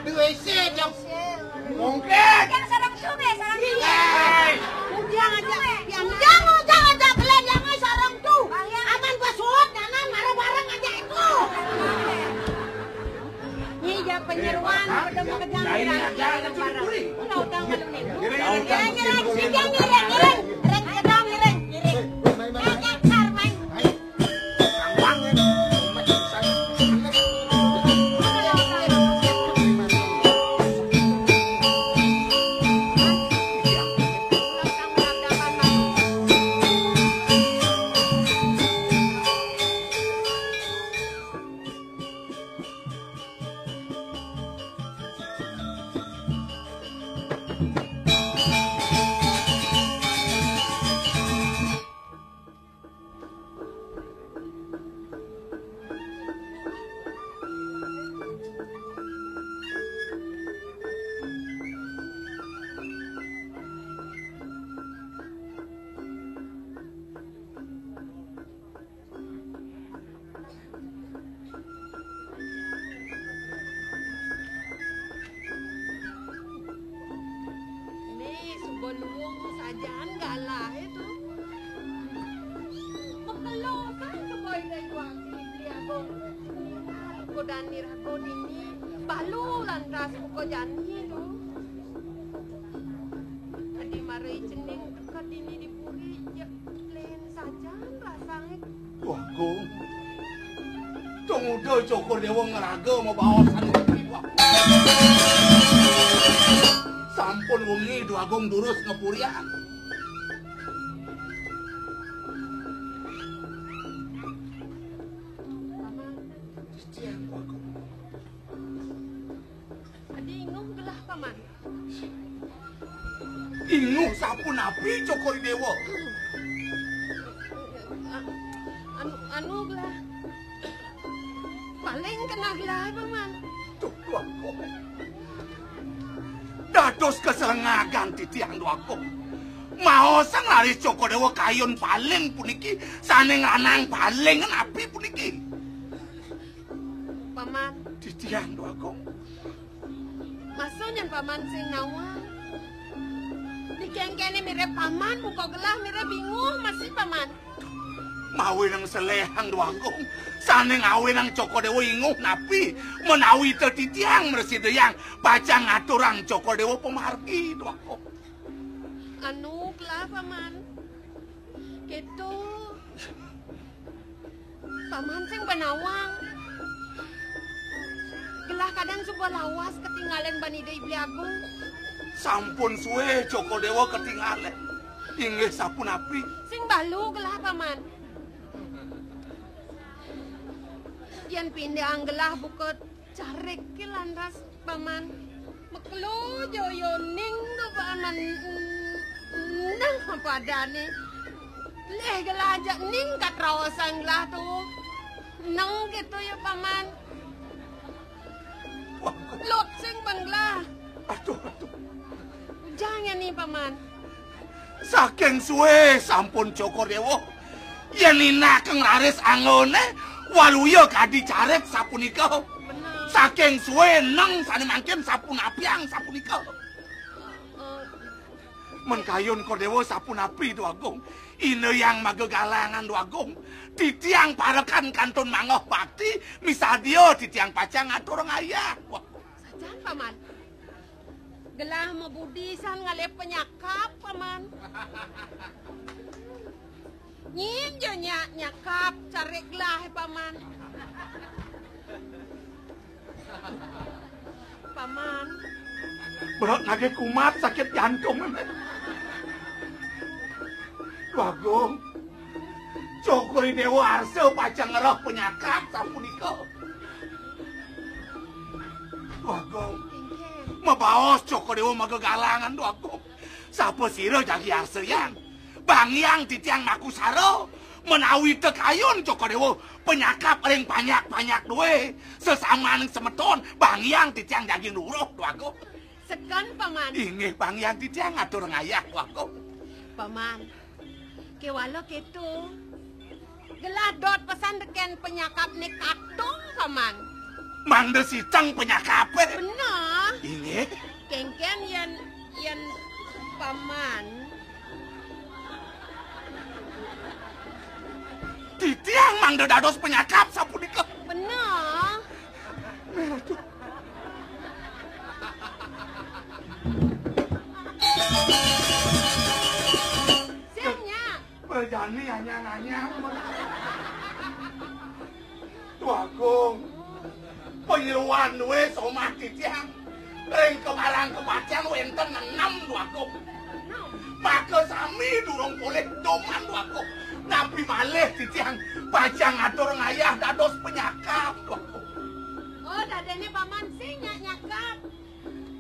di W C, Cok. Mungkin. Yang sarang sungai, sarang sungai. Hei. Ujang aja. Ujang, ujang aja, belen yang sarang tu. Aman gua suut, kanan, marah bareng aja itu. Nyi, ja penyeruan, udah mau kejam. Lain aja, ada curi-curi. Udah, udah, malu nih. Ngiring, ngiring, ngiring, ngiring, ngiring. Reng, kedong, ngiring, ngiring. Main, main, main. Main, main, main. Né suba luung sajan galahe to. Makelo kan suba Ida Hyang Widhi Agung. Buka dani raga dini, balu lantas buka jani to. Adi marai cening teka dini di puri, ya, lén sajan rasange. Wah, Gung. Tumuda Cokor Dewa ngraga mabaosan wengi, wah. Sampun wengi Dwagung durus ngapurian. Paman. Titiang Dwagung. Adi inguh gelah, Paman. Inguh sapunapi, Cokor Dewa? A-, anu, anu gelah. Paling kena gelah, Paman. Duh, Dwagung. Dados kaselengagan titiang Dwagung. Maosang raris Cokor Dewa kayun paling puniki, sane ngranang paling napi puniki? Paman, Tiang, Dwagung. Masa nyen paman sing nawang? Dikénkéné mirib paman, buka gelah mirib bingung masih paman. Mawinan seléhang, Dwagung. Sané ngawinang Cokor Déwa inguh napi, menawi titiang mresidayang pacang ngaturang Cokor Déwa pamargi, Dwagung. Anu, gelah paman. Kéto. Paman sing panawang. Gelah kadang suba lawas katingalin ban Ida I Beli Agung. Sampun sué Cokor Déwa katingalin. Inggih sapunapi? Sing balu gelah, paman. Yén pindahang gelah buka cariké lantas, paman. Makelo joyoning to, paman. Nah, padané. Lih gelah ajak ning katraosan gelah to. Neng kéto ya, paman. Lut sing ban gelah. Aduh, aduh. Ujang ya ni, paman. Saking sué sampun Cokor Déwa. Yén inakang raris anggoné, waluya kadi carik sapunika. Bener. Saking sué neng sané mangkin sapunapiang sapunika. Eh, Men kayun Kordéwa sapunapi, Dwagung? Ina Hyang Maga Galangan, Dwagung. Titiang parekan kantun mangoh bakti, misadia titiang pacang ngatur ngayah. Wah. Sajan, paman. Gelah mabudi san ngalih panyakap, paman. Nyén ja nyak nyakap carik gelah, paman. Paman. Brok nagih kumat sakit jantung. Dwagung. Cokor I Déwa arsa pacang ngrereh panyakap sapunika. Dwagung. Mabaos Cokor Déwa Maga Galangan, Dwagung. Sapasira jagi arsa hyang? Bangiang titiang makusara, menawi ta kayun Cokor Déwa panyakap ring panyak-panyak dué, sesamaning semeton, bangiang titiang jagi nuruh, Dwagung. Seken, paman. Inggih, bangiang titiang ngatur ngayah, Dwagung. Paman, kéwala kéto. Gelah dot pesan tekén panyakapné katung, paman. Mangda siteng panyakapé? Bener. Inggih. Kénkén yén, yén paman. Titiang mangda dados panyakap sapunika. Bener. Nah, aduh. Sing nyak. Prajani anyang-anyang. Dwagung. Panyeroan dué somah titiang. Ring kemarang kepatian wénten enem, Dwagung. Maka sami durung polih duman, Dwagung. Napi malih titiang pacang ngatur ngayah dados panyakap, Dwagung. Oh, dadiné paman sing nyak nyakap.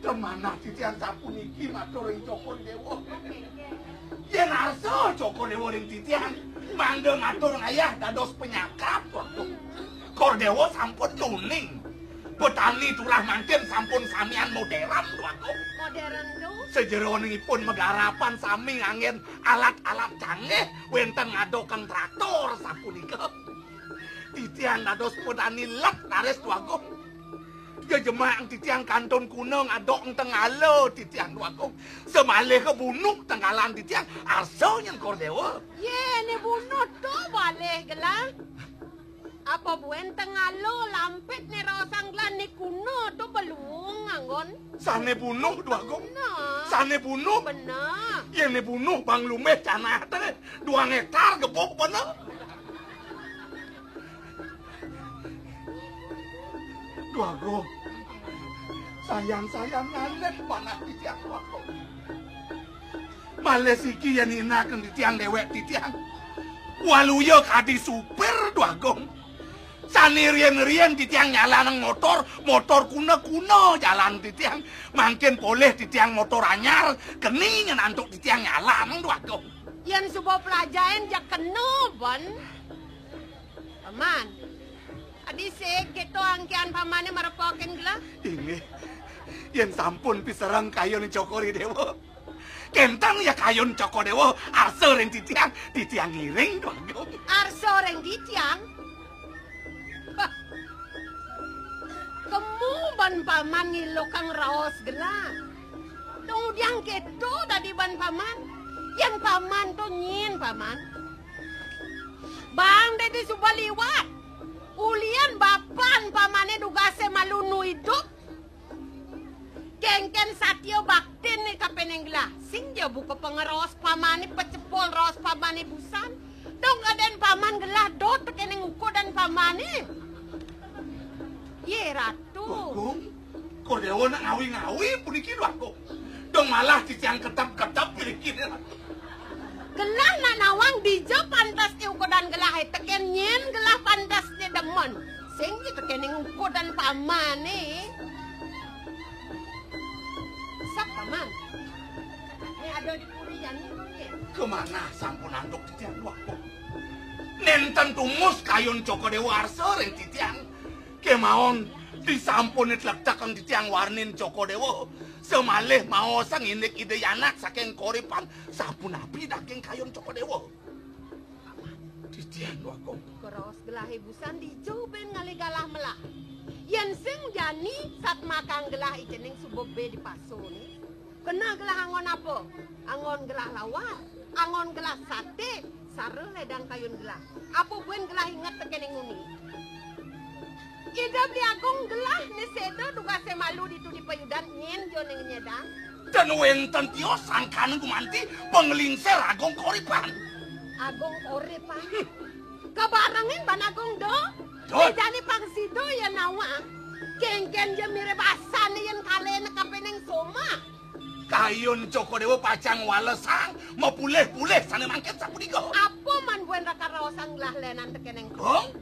Demanah titiang sapuniki matur ring Cokor Déwa. Yén arsa Cokor Déwa ring titiang, mangda ngatur ngayah dados panyakap, Dwagung. Kor Déwa sampun tuning. Petani turah mangkin sampun samian modern, Dwagung. Modern to? Sajeroning ipun magarapan sami nganggén alat-alat canggih, wénten ngadokang traktor sapunika. Titiang dados petani let raris, Dwagung. Jejemak titiang kantun kuna ngadok teng ala titiang, Dwagung. Samalih kabunuh tenggalan titiang, arsa nyén Kor Déwa. Yé, né bunuh to malih gelah. Apa buin teng ala lampit né raosang gelah né kuna to beluung anggon. Sané bunuh, Dwagung. Bener. Sané bunuh. Bener. Yén né bunuh bang lumih canah té duang héktar gebuk bener. Dwagung. Sayan-sayan ngalih panah titiang, Dwagung. Malih siki yén inakang titiang déwék titiang. Waluya kadi supir, Dwagung. Sané riin-riin titiang nyalanang motor, motor kuna-kuna jalan titiang. Mangkin polih titiang motor anyar, keni nyén antuk titiang nyalanang, Dwagung. Yén suba plajain jak kena ban. Paman. Adi sik kéto angkihan pamané marepokin gelah. Inggih. Yén sampun pisereng kayun Cokor I Déwa. Kénten ya kayun Cokor Déwa arsa ring titiang, titiang ngiring, Dwagung. Arsa ring titiang? Hah. Kemu ban paman ngilukang raos gelah. Dong udiang keto dadi ban paman. Yan paman to nyin paman. Bang dadi suba liwat. Ulian bapan pamane dugase malu nu idup. Kengken satia baktin ne kapeneng gelah. Sing ja buka pangeraos pamane, pacepol raos pamane busan. Dong aden paman gelah dot tekeneng ukudan pamane. Ye Ratu. Bagong, Kodewa nak ngawi-ngawi puniki, Bagong. Dong malah titiang ketep-ketep puniki, Ratu. Gelah nak nawang dija pantes ti ukudan gelah, eh, teken nyen gelah pantes ti demen. Sing ja tekeneng ukudan pamane. Sap paman. Ini ada di puri jani, Bang, ya? Kemana sampun antuk titiang, Bagong? Nenten tumus kayun Cokodewa arsa ring titiang. Kemawon disampun tlektekang titiang warnin Cokodewa. Samalih maosang indik Ida Yanak saking Koripan, sapunapi daging kayun Cokodewa? Titiang, Bagong. Keraos gelahe busan dija ben ngalih galah melah. Yen sing jani satmakang gelah icening suba be di pasone. Kena gelah anggon apa? Anggon gelah lawar, anggon gelah sate, sara ledang kayun gelah. Apa buin gelah inget tekening nguni? Ida Beli Agung gelah ne seda dugase malu ditu di payudan nyen jo ning nyedang. Dan wenten tios sangkana gumanti panglingsir Agung Koripan. Agung Koripan. Kabarengin ban Agung do. Dot. Bedane pang sida ya nawang. Kengken ja mirib asane yen kalena kapening somah. Kayun Cokodewa pacang walesang mapulih-pulih sane mangkin sapunika. Apa man buin raka raosang gelah lenan tekening Gong?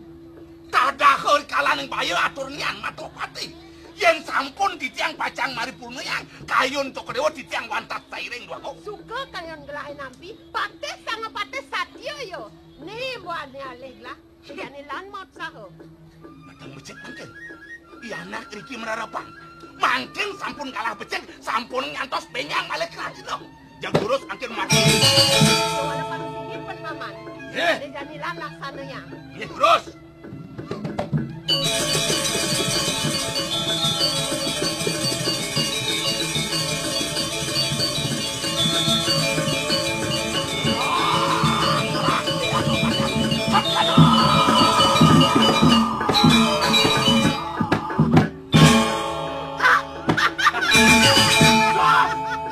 Tadaha kalaning baya atur nian Matapati. Yen sampun titiang pacang maripurnayang, kayun Cokodewa titiang wantah sairing, Bagong. Suka kayun gelahe nampi, patih sanga patih satia ya. Ni buane alih gelah. Jani lan mautsaha. Matang becik mangkin. Yanak riki mararapan. Mangkin sampun kalah becik, sampun ngantos benyang malih kerajina. Jag durus mangkin mati. Wala panusinipun paman. Nggih. Jani lan laksananya. Nggih, durus.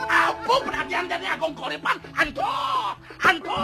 Apa perhatian dene Agung Koripan? Anto! Anto!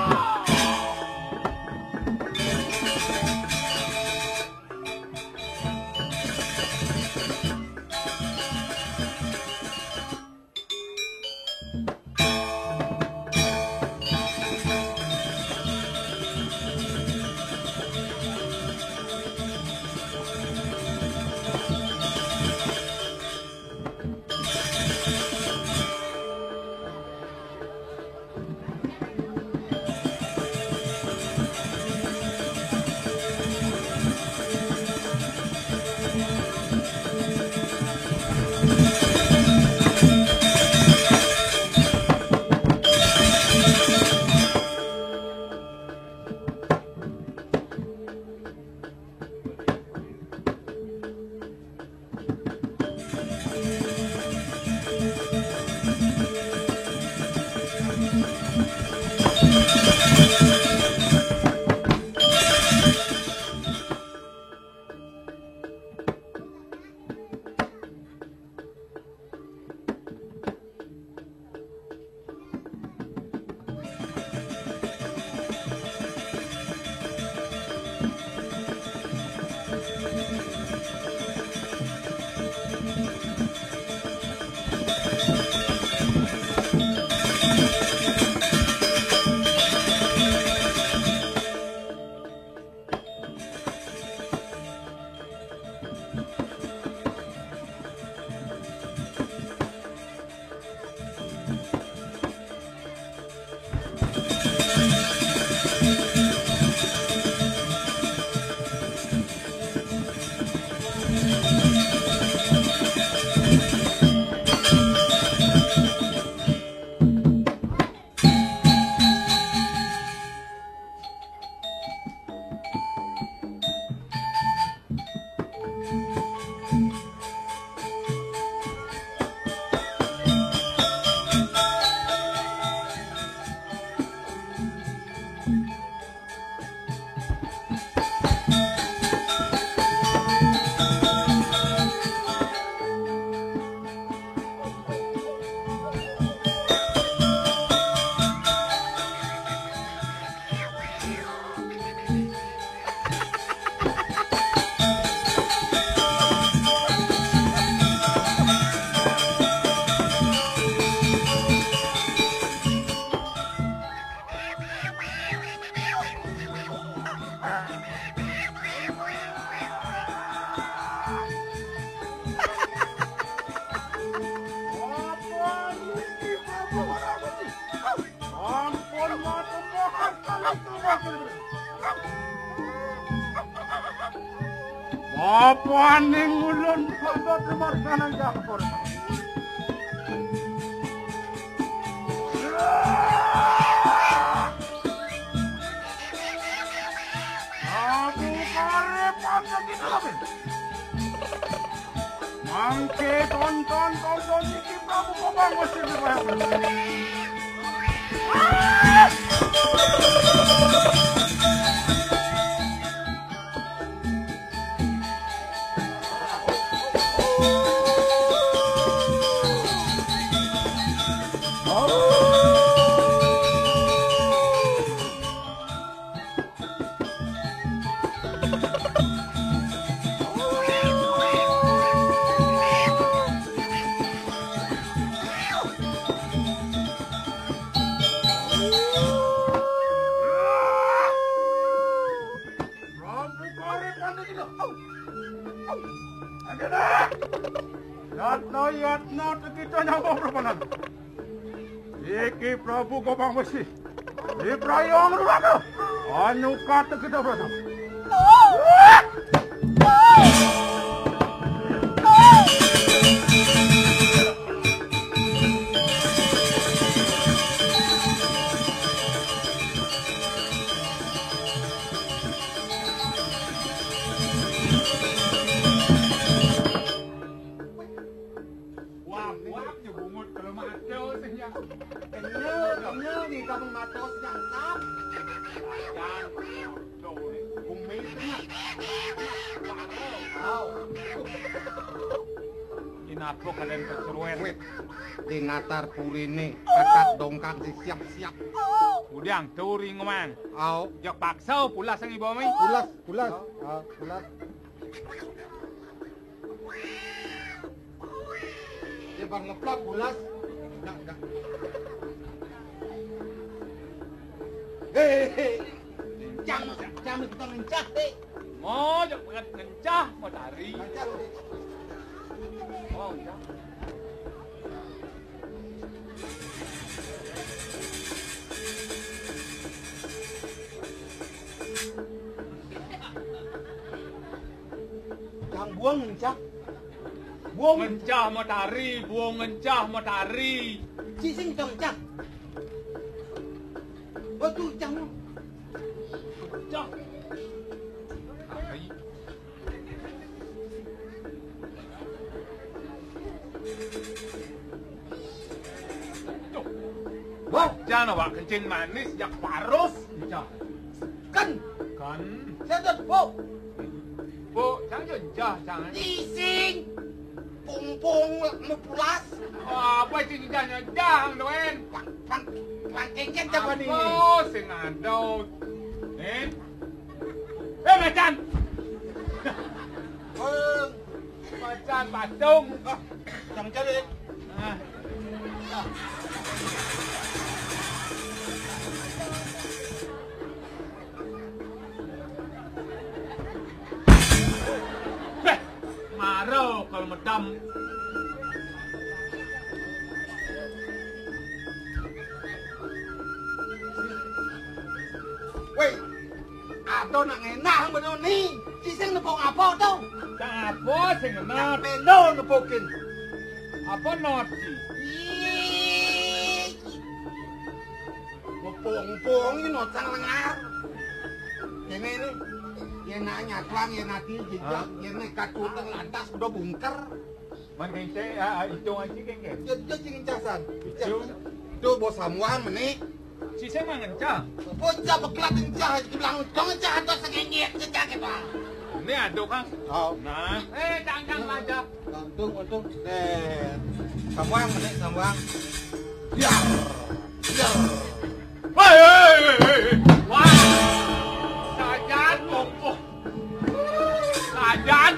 Bapaning ulun, Bapak Markananda. Aku karep aja kita, Raden. Mangke tonton, tonton iki Prabu Gobang mesti dibayar. Prabu Kari Pandegina. Au. Au. Adana. Yatna, yatna, tekita nyawa prabanan. Iki Prabu Gobang Besi. Ibrayong Ruraga. Anu kata kita berasa. Wah, wah, nyebungut kalau mato sih ya. Kenyal, kenyal di kampung mato sih, Sam. Jangan, dong, bumi tengah. Au. Kinapa kalian keseruan? Wit, di natar purine, kakak dongkang si siap-siap. Udiang, turi ngomong. Au. Jak paksa, pulas yang ibu mi. Pulas, pulas. Au, pulas. Dia bang ngeplak, pulas. Dak, dak. Hei, hei, hei. Jam, jam kita mencah, hei. Mau, jak banget ngencah, mau tari. Mencah, hei. Oh, ya. Cang buang ngencah. Buang ngencah matahari, buang ngencah matahari. Cising cang cang. Betul cang. Cang. Hari. Wah, jangan awak kencing manis, jak parus. Encah. Kan. Kan. Saya tak, Bu. Bu, jangan encah, jangan. Ising. Pungpung, mepulas. Oh, apa itu encah, encah, Duen? Pang, pang, pang, kengkeng, siapa nih? Apa sing ada? Eh? Eh, macan. Bang. Macan patung. Ah, jangan cari. Ah. Beh, maro kalau medam. Woi, ada nak ngenah menuni. Sising nepuk apa tu? Tak apa sing ngenah. Melo nepukin. Apa not? Ih. Ngepung-ngepung ini not sang lengar. Kene ini. Yen nanya tuang, yen ati jejak, yen nekat kuteng lantas udah bungker. Man kente, ah, ah, hitung aja kente. Jejak sing casan. Hitung. Tuh bos samuan meni. Sising mah ngencah. Bocah bekelat ngencah, aja bilang dong ngencah atau sengengit ngencah gitu. Ini aduk, Kang. Oh. Nah. Eh, cang-cang aja. Untung, untung. Eh, samuang, meni, samuang. Biar. Biar. Woi, woi, woi, woi. Wah. Sajan, kompoh. Sajan.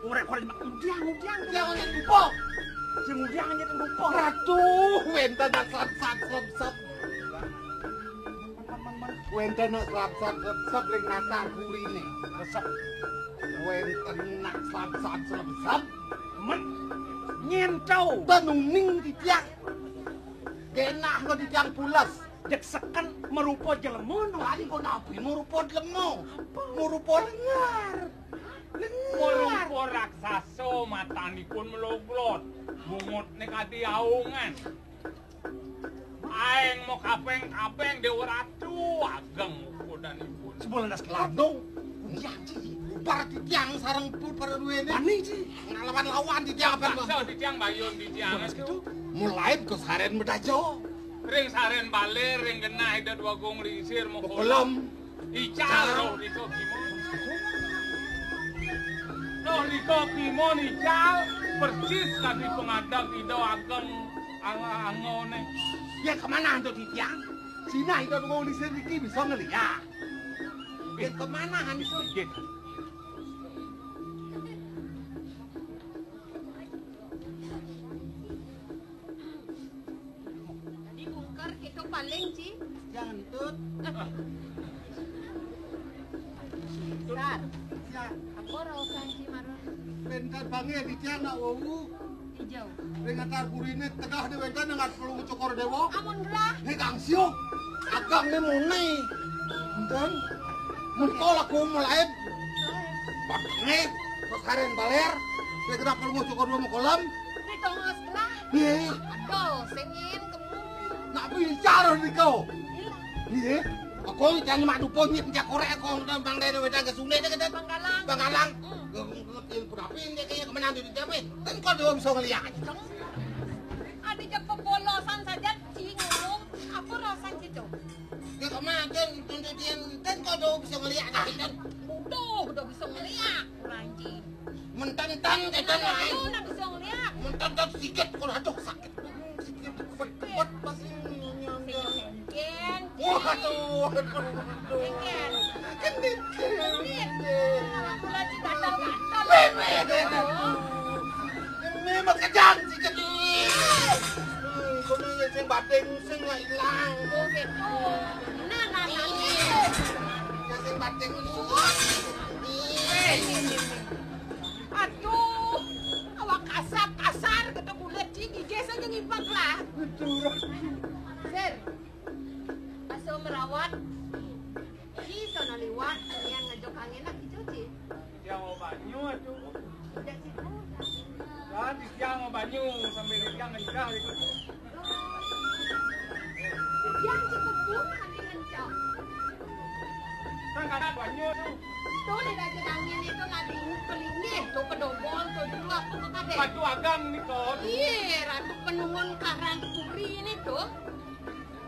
Ora, ora, ngudiang, ngudiang. Ngudiang aja lupa. Sing ngudiang aja lupa. Aduh, wénten sat sat sat sat. Wénten sat sat sat sat ring natar gurine. Resep. Wénten sat sat sat sat. Men nyentau. Ten uning titiang. Genah no titiang pules. Dek seken merupa jelema no. Tadi kok napi merupa jelema? Merupa lengar. Lengar. Merupa raksasa matanipun meloglot. Bungutne kadi aungan. Aeng mau kapeng-kapeng Dewa Ratu ageng ukudanipun. Sebulan das kelado. Iya, Ci. Upar titiang sareng pul para duwene. Ani, Ci. Ngalawan-lawan titiang apa? Paksa titiang bayun titiang. Sebulan das itu. Mulai ke saren medajo. Ring saren baler, ring genah Ida Dwagung Lingsir Mokolom. Mokolom. Ical roh rika kima. Roh rika kima ical persis kadi pangadeg Ida ageng ang-, angone. Ya kemana antuk titiang? Sinah Ida Dwagung Lingsir niki bisa ngeliat. Ya kemana antuk? Nggih. Tadi bungker kita paling, Ci. Jangan tut. Sar. Ya. Apa raosan Ci marang? Bentar bangi di tiang nak wowu. Ijau. Ring atar gurine tegah de wénten nang perlu cokor dewa. Amun gelah. Ni kang siu. Agang ni muni. Enten. Mun kau laku mulai. Bakne. Pesaren baler. Dia kena perlu cokor dewa mau kolam. Ni tongos gelah. Nih. Aduh, sengin kemu. Nak bicara ni kau. Iya. Nih. Aku jangan mak dupo nyit jak korek aku bang dari wedang ke sungai dia kata. Bangkalang. Bangkalang. Hmm. Ngerti pun apa ini kayak kemana tuh di jamin. Kan kau dewa bisa ngeliat. Ada jak pepolosan saja, Ci ngomong. Apa rasan Ci tuh? Dia kemana tuntut dia. Kan kau dewa bisa ngeliat kan. Udah, udah bisa ngeliat. Kurang Ci. Mententan kita lain. Aku nak bisa ngeliat. Mententan sikit, kalau aduh sakit. Sikit, cepet, cepet, pasti nyampe. Ken. Waduh, waduh, waduh. Ken. Gendit. Gendit. Aku lagi gatal-gatal. Bebe, bebe. Ini mah kejang sikit. Hmm, kono ya sing bating sing nggak hilang. Oh, gitu. Nah, nah, nah, nih. Ya sing bating suwun. Aduh, awak kasar, kasar, kata kulit tinggi, geser jeung impak lah. Betul. Sir, aso merawat. Ci sono liwat, yang ngejok angin nak dicuci. Yang mau banyu atuh. Tidak sih. Kan di tiang mau banyu sambil di tiang ngencah gitu. Yang cukup pun nanti ngencah. Kan kagak banyu tuh. Tuh di raja angin itu lagi pelingih tuh pedobol tuh dulu apa tuh kade. Batu agam nih kok. Iya, ratu penungun karang puri ini tuh.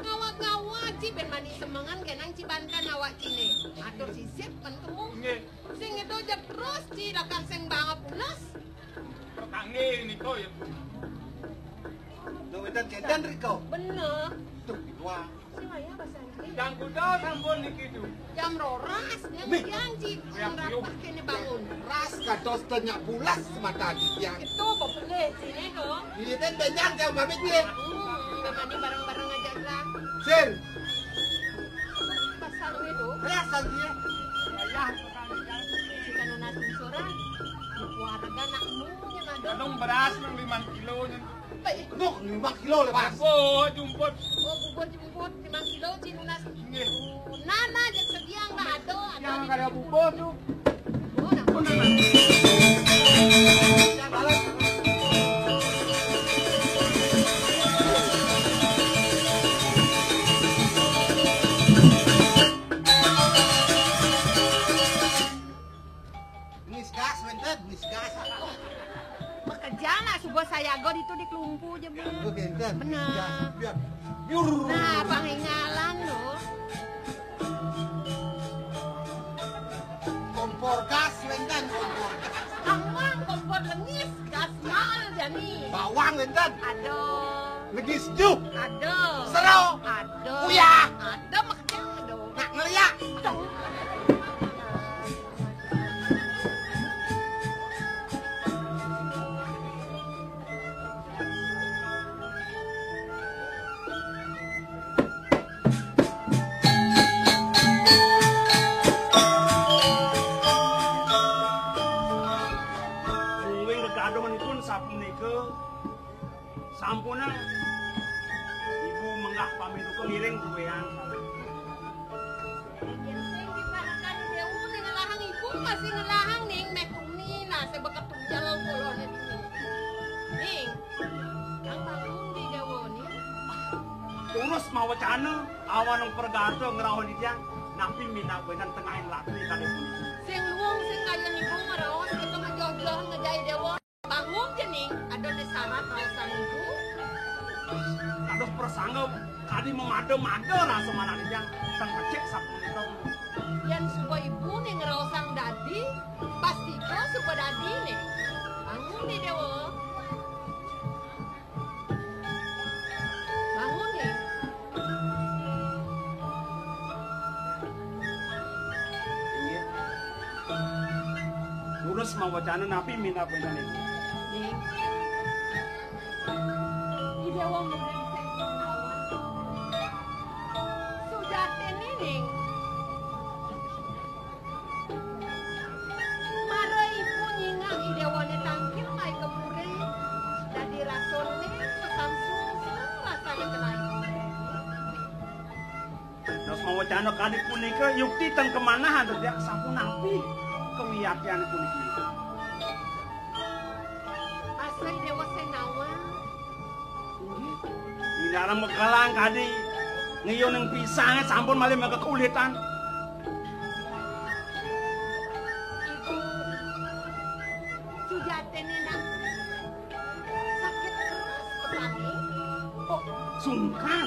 Ngawak-ngawak Ci ben mani semengan kenang Ci banten awak Cine. Atur sisip kan kemu. Nggih. Sing itu jak terus Ci lakar sing banget pulas. Kangge nika ya. Lho wénten kénten riko. Bener. Duh, wah. Sing ayo bahasa Inggris. Jam kuda sampun niki tuh. Jam rolas, yang Nih. Janji. Yang Yang rapat yuk. Kene bangun. Ras kados tenyak pulas semata titiang. Itu apa bener sini tuh? Iya ten benyang jam pamit ya. Hmm, nggak mandi bareng-bareng aja lah. Sin. Pasal itu. Ras lagi ya. Ayah. Kita nunas surat. Keluarga anakmu yang ada. Kadung beras nang lima kilo nih. Baik. Duh, lima kilo lepas. Oh, jumput. Oh, bubur jumput lima kilo, Ci, nunas. Nggih. Nana, jeung sediang lah, aduh, aduh. Yang kada bubur tuh. Oh, nah. Ngis gas, wénten, ngis gas. Bekerja lah, subuh saya go itu di kelumpu aja, Bu. Oke, wénten. Benar. Gas, biar. Biur. Nah, pangingalan lo. Kompor gas, wénten, kompor gas. Awang, kompor lengis, gas mal, jani. Bawang, wénten. Aduh. Legis juh. Aduh. Sero. Aduh. Uyah. Aduh, makanya aduh. Nak ngeliak. Dong. Lah, pamit ku ngiring kuwéang. Yén sing diparakan déwa ning ngelahang ibu, masih ngelahang ning meh tuni, nah, sing beketunjel kula ning. Ning, kang bangun di déwa ning. Terus mawacana, awaneng pergata ngrauh di tiang, napi minab wénten tengahing latri kadi puniki. Sing luung, sing kayun ibu ngraos, kita ngejoh-joh ngejai déwa. Bangun jani, ada di sarat raosan ibu. Kados prasangga kadi mamada-mada rasa manah titiang, ten becik sapunika. Yén suba ibu ning ngraosang dadi, pastika suba dadi ning. Bangun ning, Déwa. Bangun ning. Inggih. Leres mawacana napi minab wénten ing. Ning. Ida wong murid sing kawan. Sujatiné ning. Mara ibu nyingak i déwané tangkil mai ka puri, dadi rasulné pesan sungsung rasané kelayu. Dados mawacana kadi punika yukti ten kemanahan, tetiak sapunapi kawiyaktian puniki. Asring Déwa Sénawa. Inggih. Di dalam mekelang kadi ngiyuning pisang sampun malih makekulitan. Ibu, sujatiné nak sakit keras pesané. Oh, sungkan.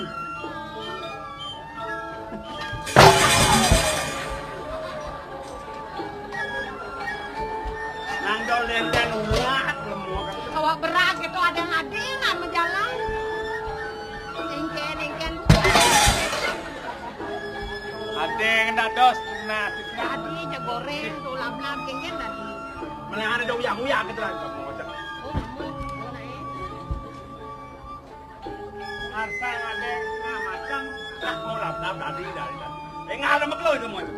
Nang dol lenden ulat lemur. Awak berat gitu, ada yang adingan menjalan. Engken, engken. Ading dados tunas. Jadi nya goreng, tuh lap-lap, engken tadi. Meneh ada uyah-uyah gitu lah, kamu ngocek. Oh, namun, oh, naik. Arsa ngadeg nah macam, dah mau lap-lap tadi, dari tadi. Eh, nggak ada mekelo itu mau itu.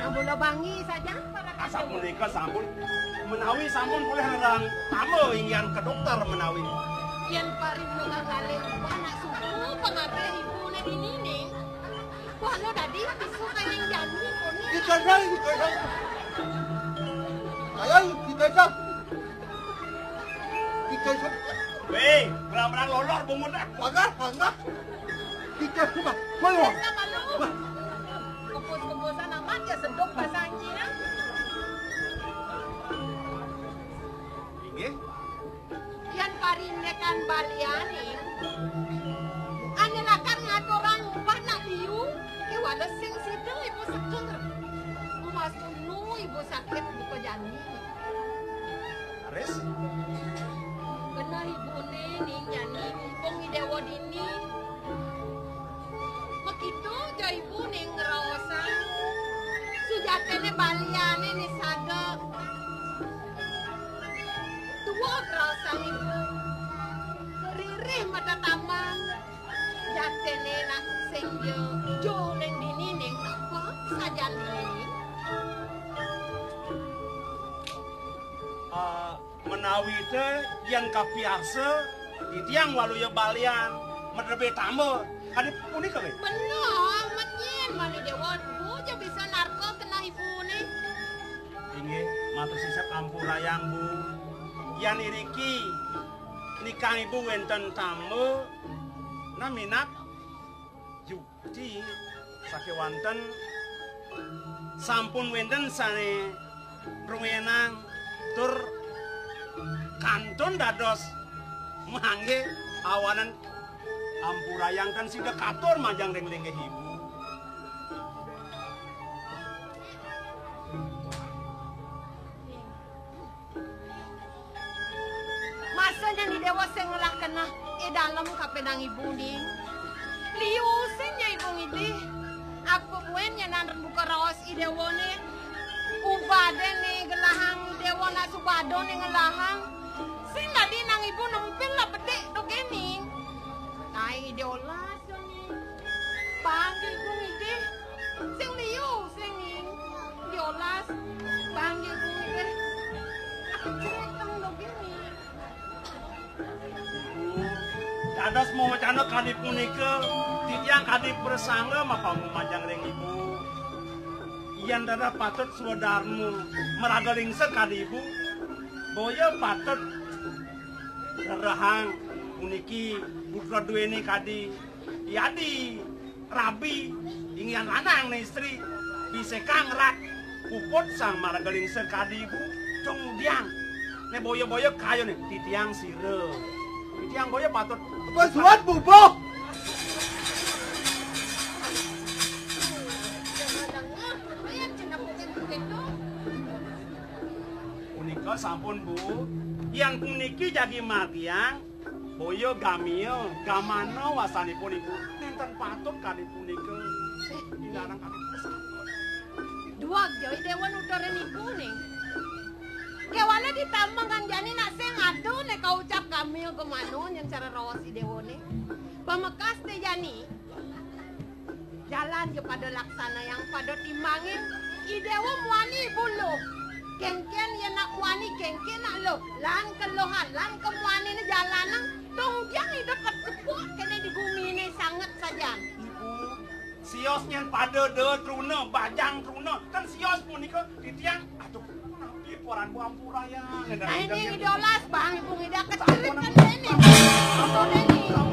Kamu lobangi saja, para. Asapunika sampun menawi sampun polih nerang tama inggihan ke dokter menawi. Yén paring ngalih anak suku pangatih ibuné dini ning. Wah, lo dadi bisu kaya jani koné. Kita dah, kita dah. Ayo, kita dah. Kita dah. Wéh, beramran lolor bungut ah. Panggah, panggah. Kita dah. Malu. Kita malu. Wah. Kepus-kepusan amat ya sedok bahasa Inggris. Inggih. Yén parindekan baliané, ané lakar ngaturang upah nak liu, kéwala sing sida ibu seger. Uwas unu ibu sakit buka jani. Raris. Keneh ibuné ning jani mumpung i déwa dini. Makita ja ibu ning ngraosang. Sujatiné baliané nisada. Tuwuh raosang ibu. Ririh mata tambang. Jatiné nak sing ja juling dini ning napa sajan dini. Ah, menawi té yén kapiarsa, titiang waluya balian, medrebe tamba. Kadi punika, nggih? Bener, menyen, mani Déwa Bu ja bisa narka keneh ibuné. Inggih, matur sisep ampurayang, Bu. Yan iriki, nikang ibu wénten tamba, nah minab yukti sakéwanten sampun wénten sané rumiyenang tur kantun dados mangké awanen ampurayang kan sida katur majeng ring linggih ibu. Masa jani Déwa sing ngelah keneh i dalem kapining ibu ning. Liu sing nya ibu ngidih. Apa buin nyanan buka raos i Déwané. Ubadé né gelahang i Déwa nak subada né ngelahang. Sing dadi nang ibu nempil lah bedik dogé ning. Ai diolas. Panggil ku ngidih. Sing liu, sing ning. Diolas. Panggil ku ngidih. Aku cerita lo gini. Dados mawacana kadi punika, titiang kadi prasangga mapamumajang ring ibu. Yen dados patut swadarma maraga lingsir kadi ibu, boya patut rerehang puniki putra duene kadi yadi rabi, inggihan lanang ne istri, bisekang rat puput sang maraga lingsir kadi ibu, tungdiang. Ne boya-boya kayune titiang sira. Titiang boya patut. Apa suat bubuh? Punika sampun, Bu. Yang puniki jagi margiang, boya gamia, gamana wasanipun ibu. Nenten patut kadi punika. Indarang kadi punika sampun. Duag jai dewa nuturin ibu ning. Kewala ditambangan jani nak sing adu ne kaucap gamia gamana yang cara rawas i dewa ne. Pamekas te jani. Jalan ya pada laksana yang pada timbangin. I dewa muani bulu. Kengken ya nak muani, kengken nak lo. Lan keluhan, lan kemuani ne jalan nang. Tong jang hidup ketepuk kene di gumi ne sangat saja. Ibu, sios nyen pada de truna, bajang truna. Kan sios punika titiang. Aduh, napi poran bu ampura ya. Nah, ini idolas bang, ibu ngidak kecerit kan ini. Apa ini? Don,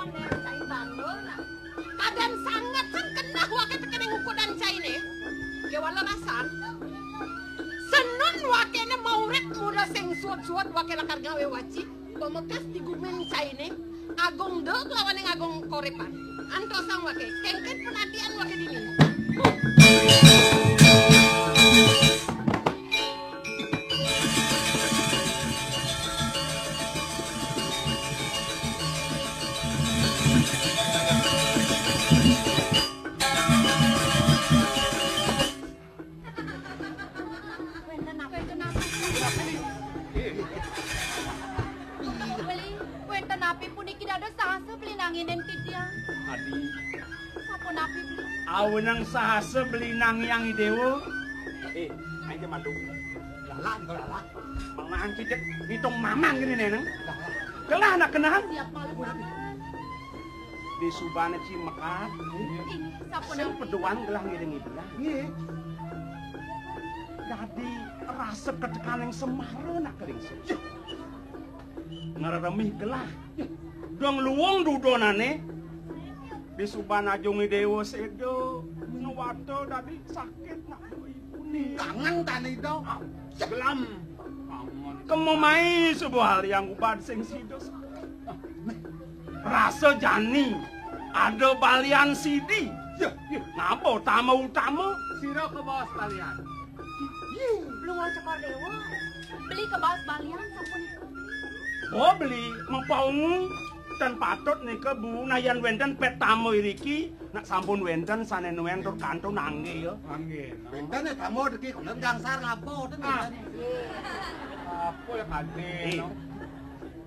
Nen, Cai Bandul, nah. Kagan sanget kan kenah wake tekene ngukudan caine. Kewala rasan. Senun wakene maurit muda sing suut-suut wake lakar gawe waci. Pamekas di gumin caine. Agung dek lawan yang agung korepan. Antosang wake. Kengken penantian wake dini. Wenten napi? Wenten napi? Beli, wenten napi puniki dados sahasa beli nanginin titiang? Adi. Sapunapi beli? Awenang sahasa beli nangiang i dewa. Eh, aja mandu. Lalah, nika lalah. Mangan cicit ngitung mamang gini, Neneng. Gelah nak kenahan. Siap malu, Pak. Di subane ci mekat. Ih, sapunapi? Sing peduan gelah ngiring ibelah. Nggih. Dadi rasa ketekaning semara nak kelingsir. Ngreremih gelah. Dong luwung dudonane. Di suban ajunge dewa seda. Nuwata dadi sakit nak. Kangen tani do. Gelam. Kemo mai sebuah hal yang ubad sing sida. Rasa jani ada balian sidi. Ya, ya. Ngapa utama-utama? Sira kebaos balian. Luar Cokor Dewa. Beli kebaos balian sampun. Oh, beli mepaungu. Tan patut nika, Bu, nah yen wenten pet tamu iriki, nak sampun wenten sane nuwun tur kantun nangge ya. Nggih. Wenten ya tamu iki kula gangsar ngapa ten. Ah. Apa ya kate? Eh. No?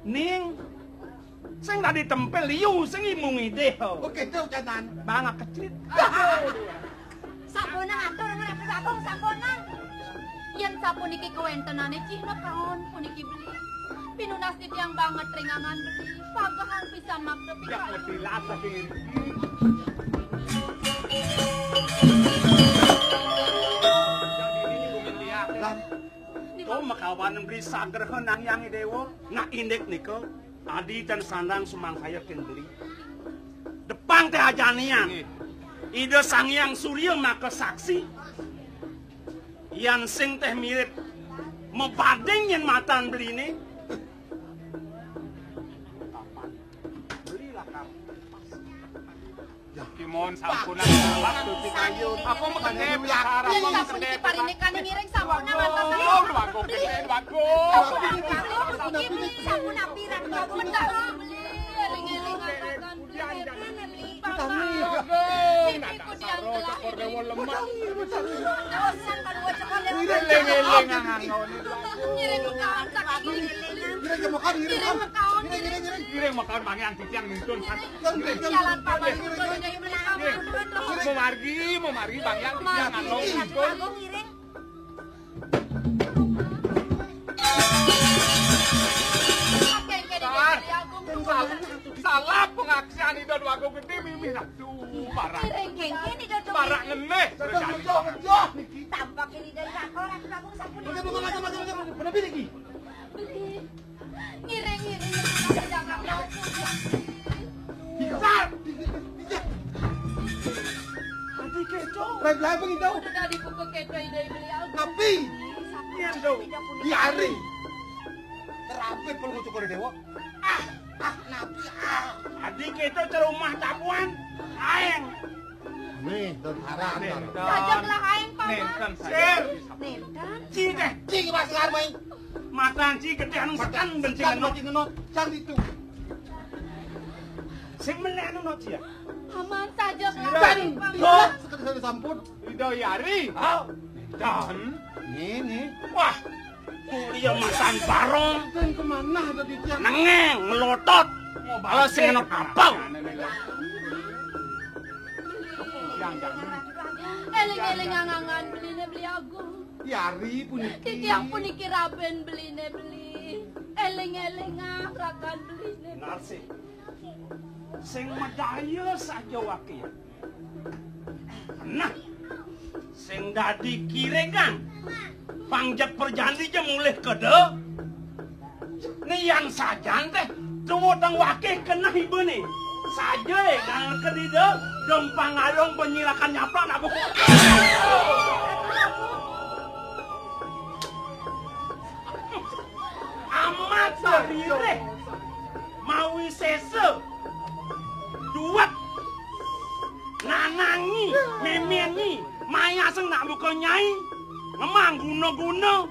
Ning sing tadi tempel liu sing imung idih. Oke, itu ucanan. Bang kecrit. Aduh. Sampun atur ngrapi kakung sampun. Yen sapuniki kawentenane cihna kaon puniki beli. Pinunas titiang banget ringangan beli. Pagahan pisan makta. Ya, pisan. Wedi lasah ing iriki. Lan to makawan beli sagraha nang Hyang Dewa. Nak indik nika. Adi tan sandang sumangkaya ken beli. Depang teh ajanian. Nggih. Ida Sang Hyang Surya maka saksi. Yan sing teh mirip mabading yen matan beline. Beli lakar. Kimon sampunan waktu kita yun. Apa makedep? Yen sampun iki parinikané ngiring sampunan antos. Waduh, waduh, gede, waduh. Sampun apiran, sampun apiran. Eling-eling akan. Eling-eling angan. Ngiring mekaon saking ngiring. Ngiring mekaon, ngiring, ngiring, ngiring. Makaon Bang Yang titiang nuntun. Jalan paman nuntun, Ida Hyang Beli Agung nuntun. Memargi, memargi Bang Yang titiang ngalong nuntun. Agung ngiring. Sar. Salah pengaksian Ida Déwa Agung Gedé mimih Ratu. Parak. Ngiring kéngkén Ida Déwa. Parak ngeneh. Tampak ini dari rakor, Ratu Agung sampun. Bener, bener, bener, bener, bener, bener, bener, bener. Ngiring-ngiring jangan mau pulang. Dikejar. Adi kéto. Lain-lain pengen tahu. Udah dibuka kéto Ida Hyang Beli Agung. Tapi. Iya, dong. Di hari. Terapit kalau ngucuk oleh Déwa. Ah, ah, nabi, ah. Adi kéto cerumah tabuan. Aeng. Nih, don haram. Nénten. Saja gelah aing, Paman. Nénten saja. Nénten. Ci deh. Ci, Mas Ngarmai. Matan ci gedé anu seken benci ngenot. Benci ngenot. Cang ditu. Sing meneh anu not ya. Paman saja gelah aing, Paman. Kok sekedar sampun. Ida Hyang Beli. Hah? Nénten. Nih, nih. Wah. Kuliah matan barong. Nénten kemana ada di tiang? Nengeng, melotot. Mau balas sing ngenot apa? Éling-éling angangan beliné Beli Agung. Yari puniki. Titiang puniki rabén beliné beli. Éling-éling ah rakan beliné. Narsih. Sing medaya saja waké. Nah, sing dadi kiringan. Pangjak perjandi ja mulih keda. Nian sajan téh, tuwudang wakih keneh ibané. Saja é nang kedida, dempang along benyilakan nyaplak nak buku. Amat saririh. Mawi sésa. Duwek. Nanangi, méméngi, mayaseng nak buka nyai. Ngemang guna-guna.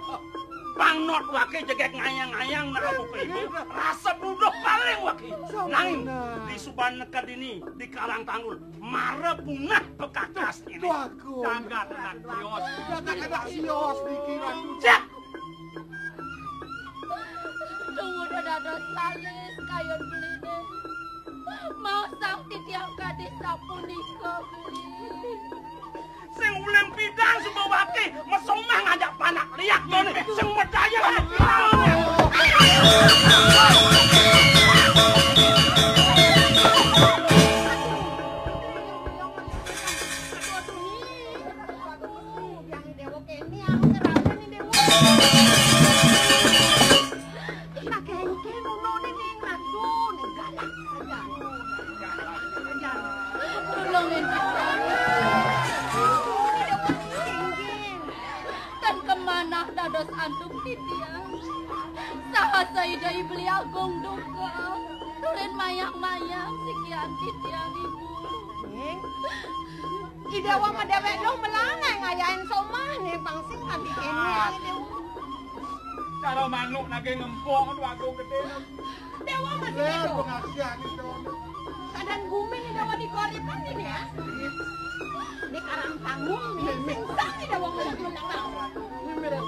Pangnot waké jegég ngayang-ngayang nak buka ibu. Rasa buduh paling waké. Nanging di suban neked ini, di Karang Tanggul, mara punah pekakas ini. Jagat anak sios. Jagat anak sios, dikira. Cek. Tunggu dados lalis kayun beliné. Maosang titiang kadi sapunika, Beli. Sing uling pidan suba wati, mesumah ngajak panak liak to né. Sing medaya. Aduh, aduh, ih. Aduh, Gusti, Hyang Déwa kéné, aku keraton nih, Déwa. Ih, pakai engké ngono nih, ning, Ratu, ning, galak saja. Saja. Tulungin kita. Déwa, inggih. Tan kemanah dados antuk titiang. Saha Ida Hyang Beli Agung duka. Turin mayang-mayang sikian titiang, Ibu. Ning. I Déwa mah déwék doh melangai ngayahin somah né, pang sing kanti kéné, ah, Déwa. Cara manuk nagih ngempong, aduh, agung gedé. Déwa masih ya, itu. Pengaksian itu. Keadaan bumi nih Déwa di koripan ini ya. Di Karang Tanggul nih, sing sang nih Déwa ngulak-ngulak.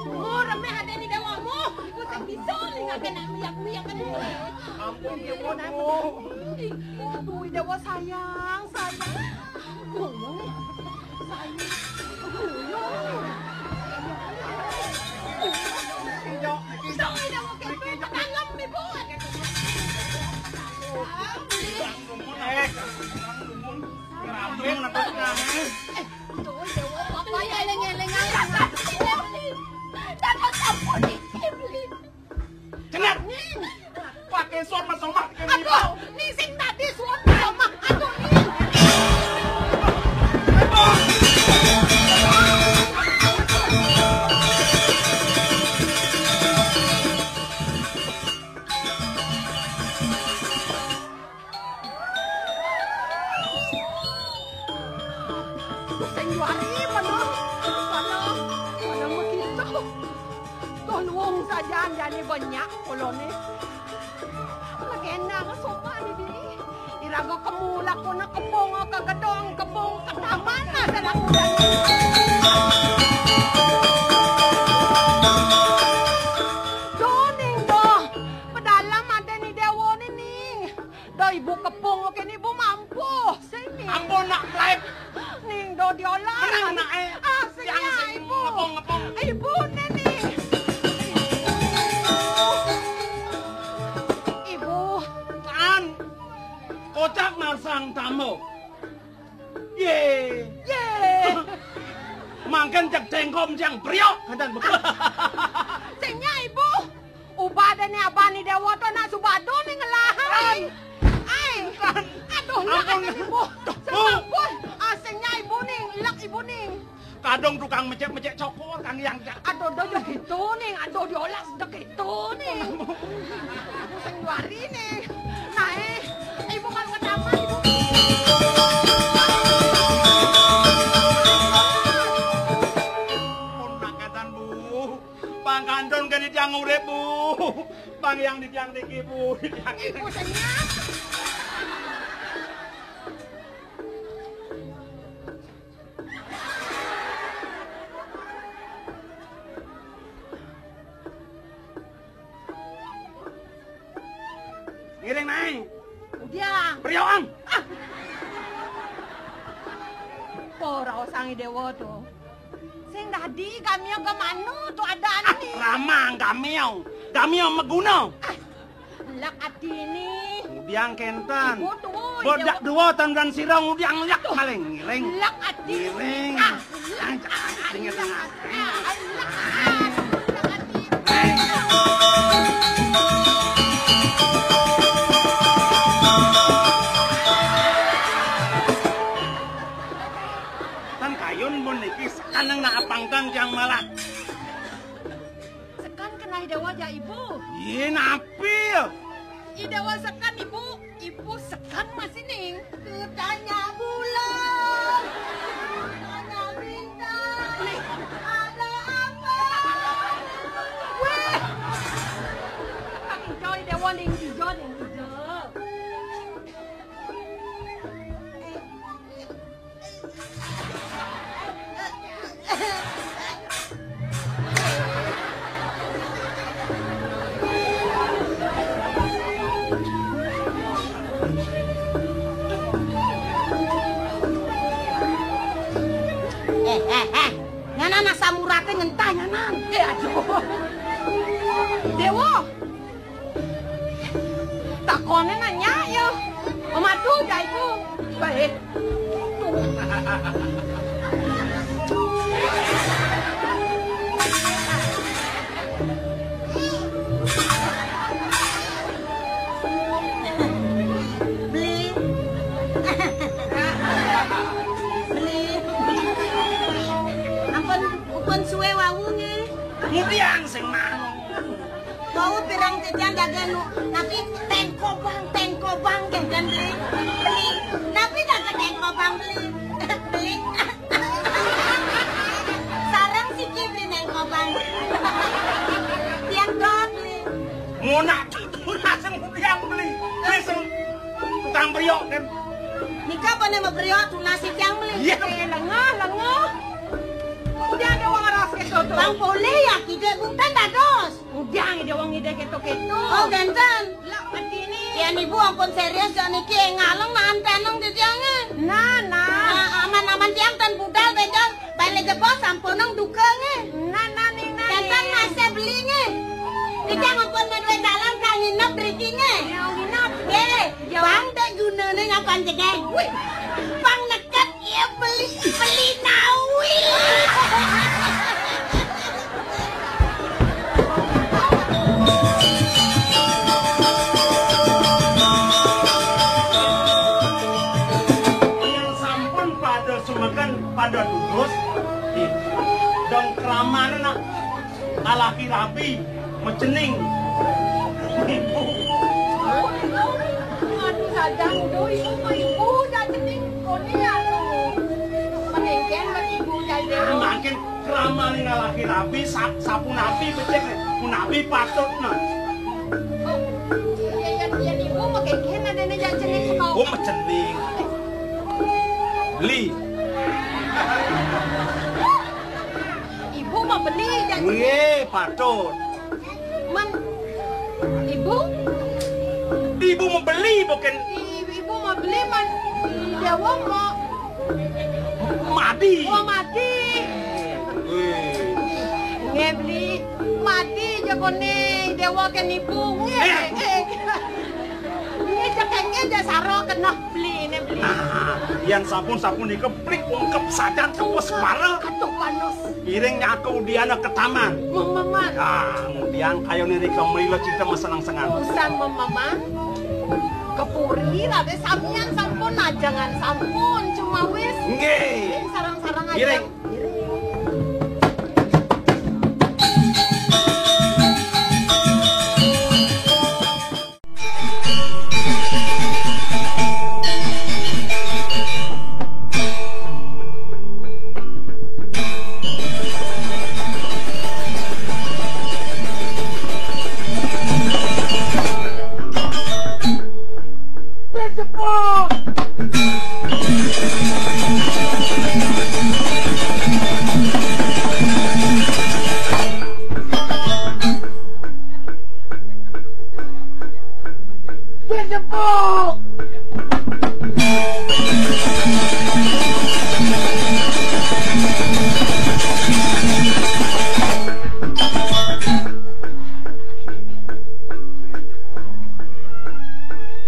Muh, remeh ada nih Déwa, muh. Ibu sing bisa nih nggak kena miak-miak kan. Ampun, Déwa, Bu. Aduh, Déwa sayang, sayang. Cenah. Pakai suap mas somah. Aduh, ning sing tadi suap mas somah. Aduh, ning. Sing juari mana? Mana? Mana begitu? Tuh luung saja jani banyak koloné. Legenda mah sopan ini. Iraga kemu lakuna kebong ka gedong, kebong ka taman mah dalam udan. Doning doh, pedalem ada ni déwa ni ning. Ibu kepung kén ibu mampu. Sing ning. Ampun, nak, laib. Ning do diolah. Menang, nak, eh. Ah, sing. Yang nya sing ibu. Ngepung, ngepung. Ibu né ning. Ibu. Tan. Kocak marsang tamu. Yé. Yé. Mangkin cek dengkom cang briok. Ngénten, Bu. Sing nya, Ibu. Ubadé né aban I Déwa to nak subadu né ngelahan. Ai. Aduh, ampun. Ibu. Duh, Bu. Sampun. Ah, sing nya Ibu ning, lek Ibu ning. Kadung tukang mecek-mecek cokor, Kang Yang. Aduh, do yo gitu ning. Aduh, diolah sedek gitu ning. Aduh, sing wari ning. Nah, eh, Ibu kan ketaman, Ibu. Pun mangkatan, Bu. Pangkantun kene tiang urip, Bu. Bang Yang di tiang niki, Bu. Di tiang niki. Ibu senyap. Ngiring naé. Udiang. Priokan. Ah. Ora usang I Déwa to. Sing dadi gamia ke mano to adané. Ah, ramang gamia. Gamia maguna. Ah. Lek ati ni. Udiang kénten. Ibu tuh, bodak ibu. Dua tan dan sirong udiang lek maling ngiring. Lek ati. Ngiring. Ah, lek ati. Ngiring. Ah, lek ati. Lek ati. Tan kayun mun niki sekan nang nak apangkang tiang malah. Sekan keneh I Déwa ja ibu. Yé, napi ya? I Déwa sekan ibu, ibu sekan masih ning. Tanya bulan, tanya bintang, ada apa? Wéh. Ijo I Déwa ning ijo, ning ijo. Eh, eh, eh. Nyanan asam uraté ngentah nyanan. Eh, aduh. Déwa. Takoné nanya ya. Mamadu jaiku. Baik. Beli. Beli. Ampun, ampun suwe wau nggih. Mudian sing mau. Bau pirang titian dagang nu, napi tengkobang, tengkobang, kénten beli, beli. Napi dagang tengkobang beli, beli. Sareng siki beli tengkobang. Tiang dot beli. Mona tuh, mona sing tiang beli. Beli sing tukang priok kan. Nika pone mau priok tunas tiang beli. Iya. Eh, lengah, lengah. Udah ada uang ras ke soto. Bang boleh ya, kita bukan dados. Udiang ide wong ide keto-keto. Oh, genten. Lah, atine. Yen ibu ampun serius jane iki ngaleng nang teneng titiange. Nah, nah. Nah, aman-aman tiang ten budal benjol bale jebos sampunung dukange. Nah, nah, ning, nah. Genten ning. Masih belinge. Titiang ampun menuwe dalan kang nginep mriki nge. Ya, nginep. Nggih. Ya. Bang, dek gunane ngapan cekeng? Wih. Bang neket. Iya, beli, beli nawi. Yang sampun pada sumeken, pada tutus, nih, dong kramane nak. Alaki rabi, macening. Ibu. Aduh, sajang, duh, ibu, ibu, ja cening, kone, aduh. Menengken, men ibu, ja ibu. Ah, mangkin kramaning alaki rabi, sa-, sapunapi becik, punapi patut, nah. Oh, iya, iya, iya, ibu, menengken, adene ja cening, oh, macening. Beli. Ibu mau beli, jadi. Nggih, patut. Men, ibu? Ibu mau beli, bukan Beli man, Déwa mo. Madi. Oh, madi. Wih. Nggih, Beli. Madi ja koné, Déwa ké nipu. Nggih. Eh. Eh. Nggih, ja kéngkén ja saro kena Beli né, Beli. Nah, yén sampun-sampun nika Beli ungkep sajan tembus para. Katuh panas. Iring nyatu diana ke taman. Mememan. Nah, kemudian kayu nirika melila cinta masenang-senang. Usang mememan. Kepuri rabe samian sampun ajangan sampun cuma wis. Nggih. Sarang-sarang aja. Iring. Iring. Bejebuk.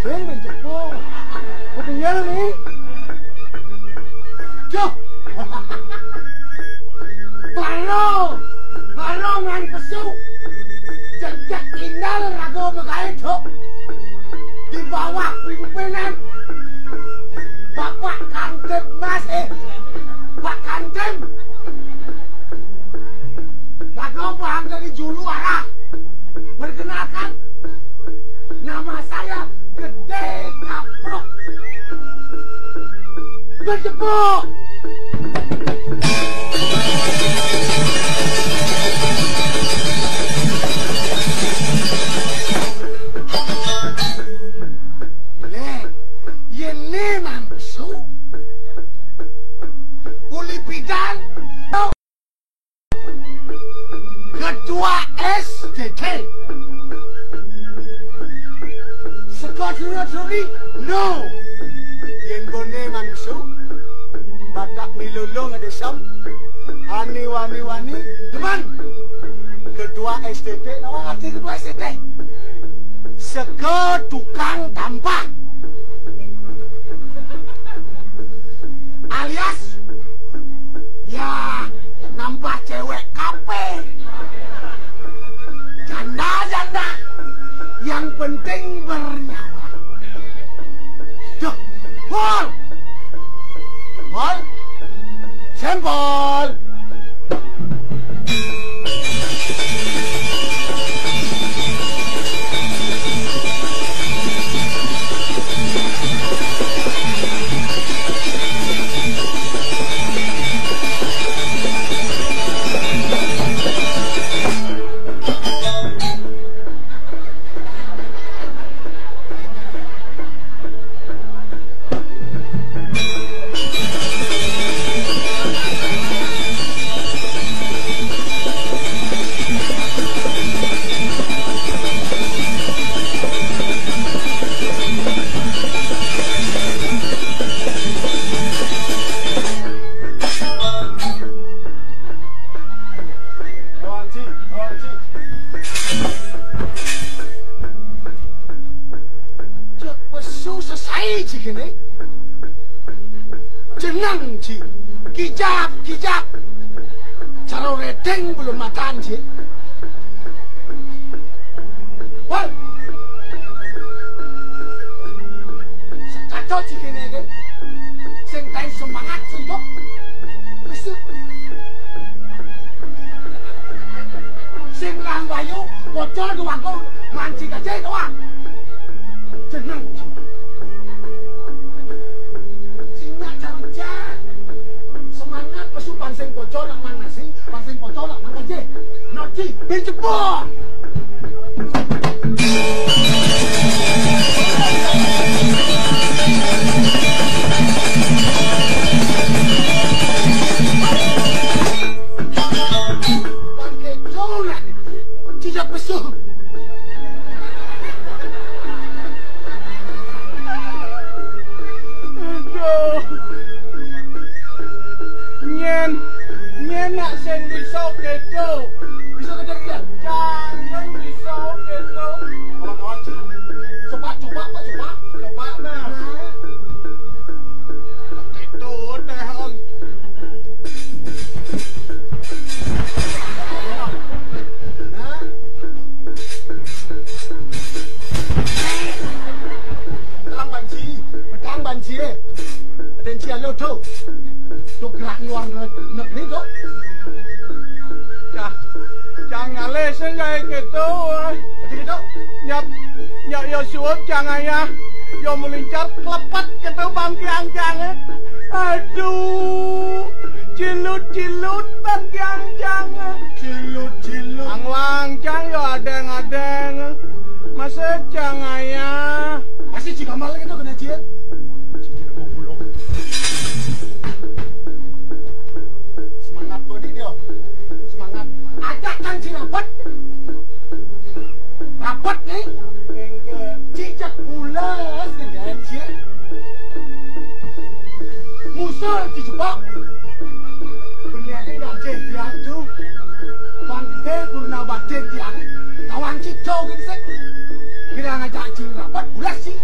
Sing bejebuk. Ketinggal nih. Duh. Baru, baru ngan pesu. Jejak tinggal raga megawe, Dok. Di bawah pimpinan Bapak Kantip Mas, eh, Pak Kantip. Raga paham dari julu arah. Perkenalkan, nama saya Gede Kaprok. Bejebuk. Lé, yén né mangsu, uli pidan, Ketua S T T. Seka dura-duri, no. Yén boné manusa, batak milolong ada sam. Ani wani-wani, demen. Ketua S T T, nawa arti ketua S T T? Seka tukang tampah. Alias, ya, nambah cewek kape. Janda-janda yang penting bernyawa. Duh, Pol. Pol. Sempol. Cek pesu sesai ji kéné. Jeneng ji. Kijap, kijap. Cara redeng belum makan ji. Wal. Sekato ji kéné ké. Sing kain semangat sing kok. Besok. Sing lang bayu, bocor di waktu mancing aja itu ah. Jeneng. Sing nak carja. Semangat pesu pansing bocor nak mang nasi, pansing bocor nak mang aja. Noci, bin cepok. Pakai corak, tidak besar. Panci, eh. Aden ci aluh, Duk. Duk gerak luar ne-, negeri, Duk. Cah, cang ngalih sing gaé kéto, eh. Dadi kéto. Nyap, nyap ya suud cang ayah. Ya mulincar klepet kéto bangkiang cangé. Aduh, cilut-cilut bangkiang cangé. Cilut-cilut. Angwang cang ya adéng-adéng. Masih cang ayah. Masih jika malah itu kena cie. Semangat bodi dia. Semangat. Ajak kan si rapet. Rapet nih. Cicak bulas dengan cie. Musuh dijebak. Benyake gajah diacu. Bangke purna batin tiang. Tawang cicau gini sik. Kira ngajak cing rapet bulas sih.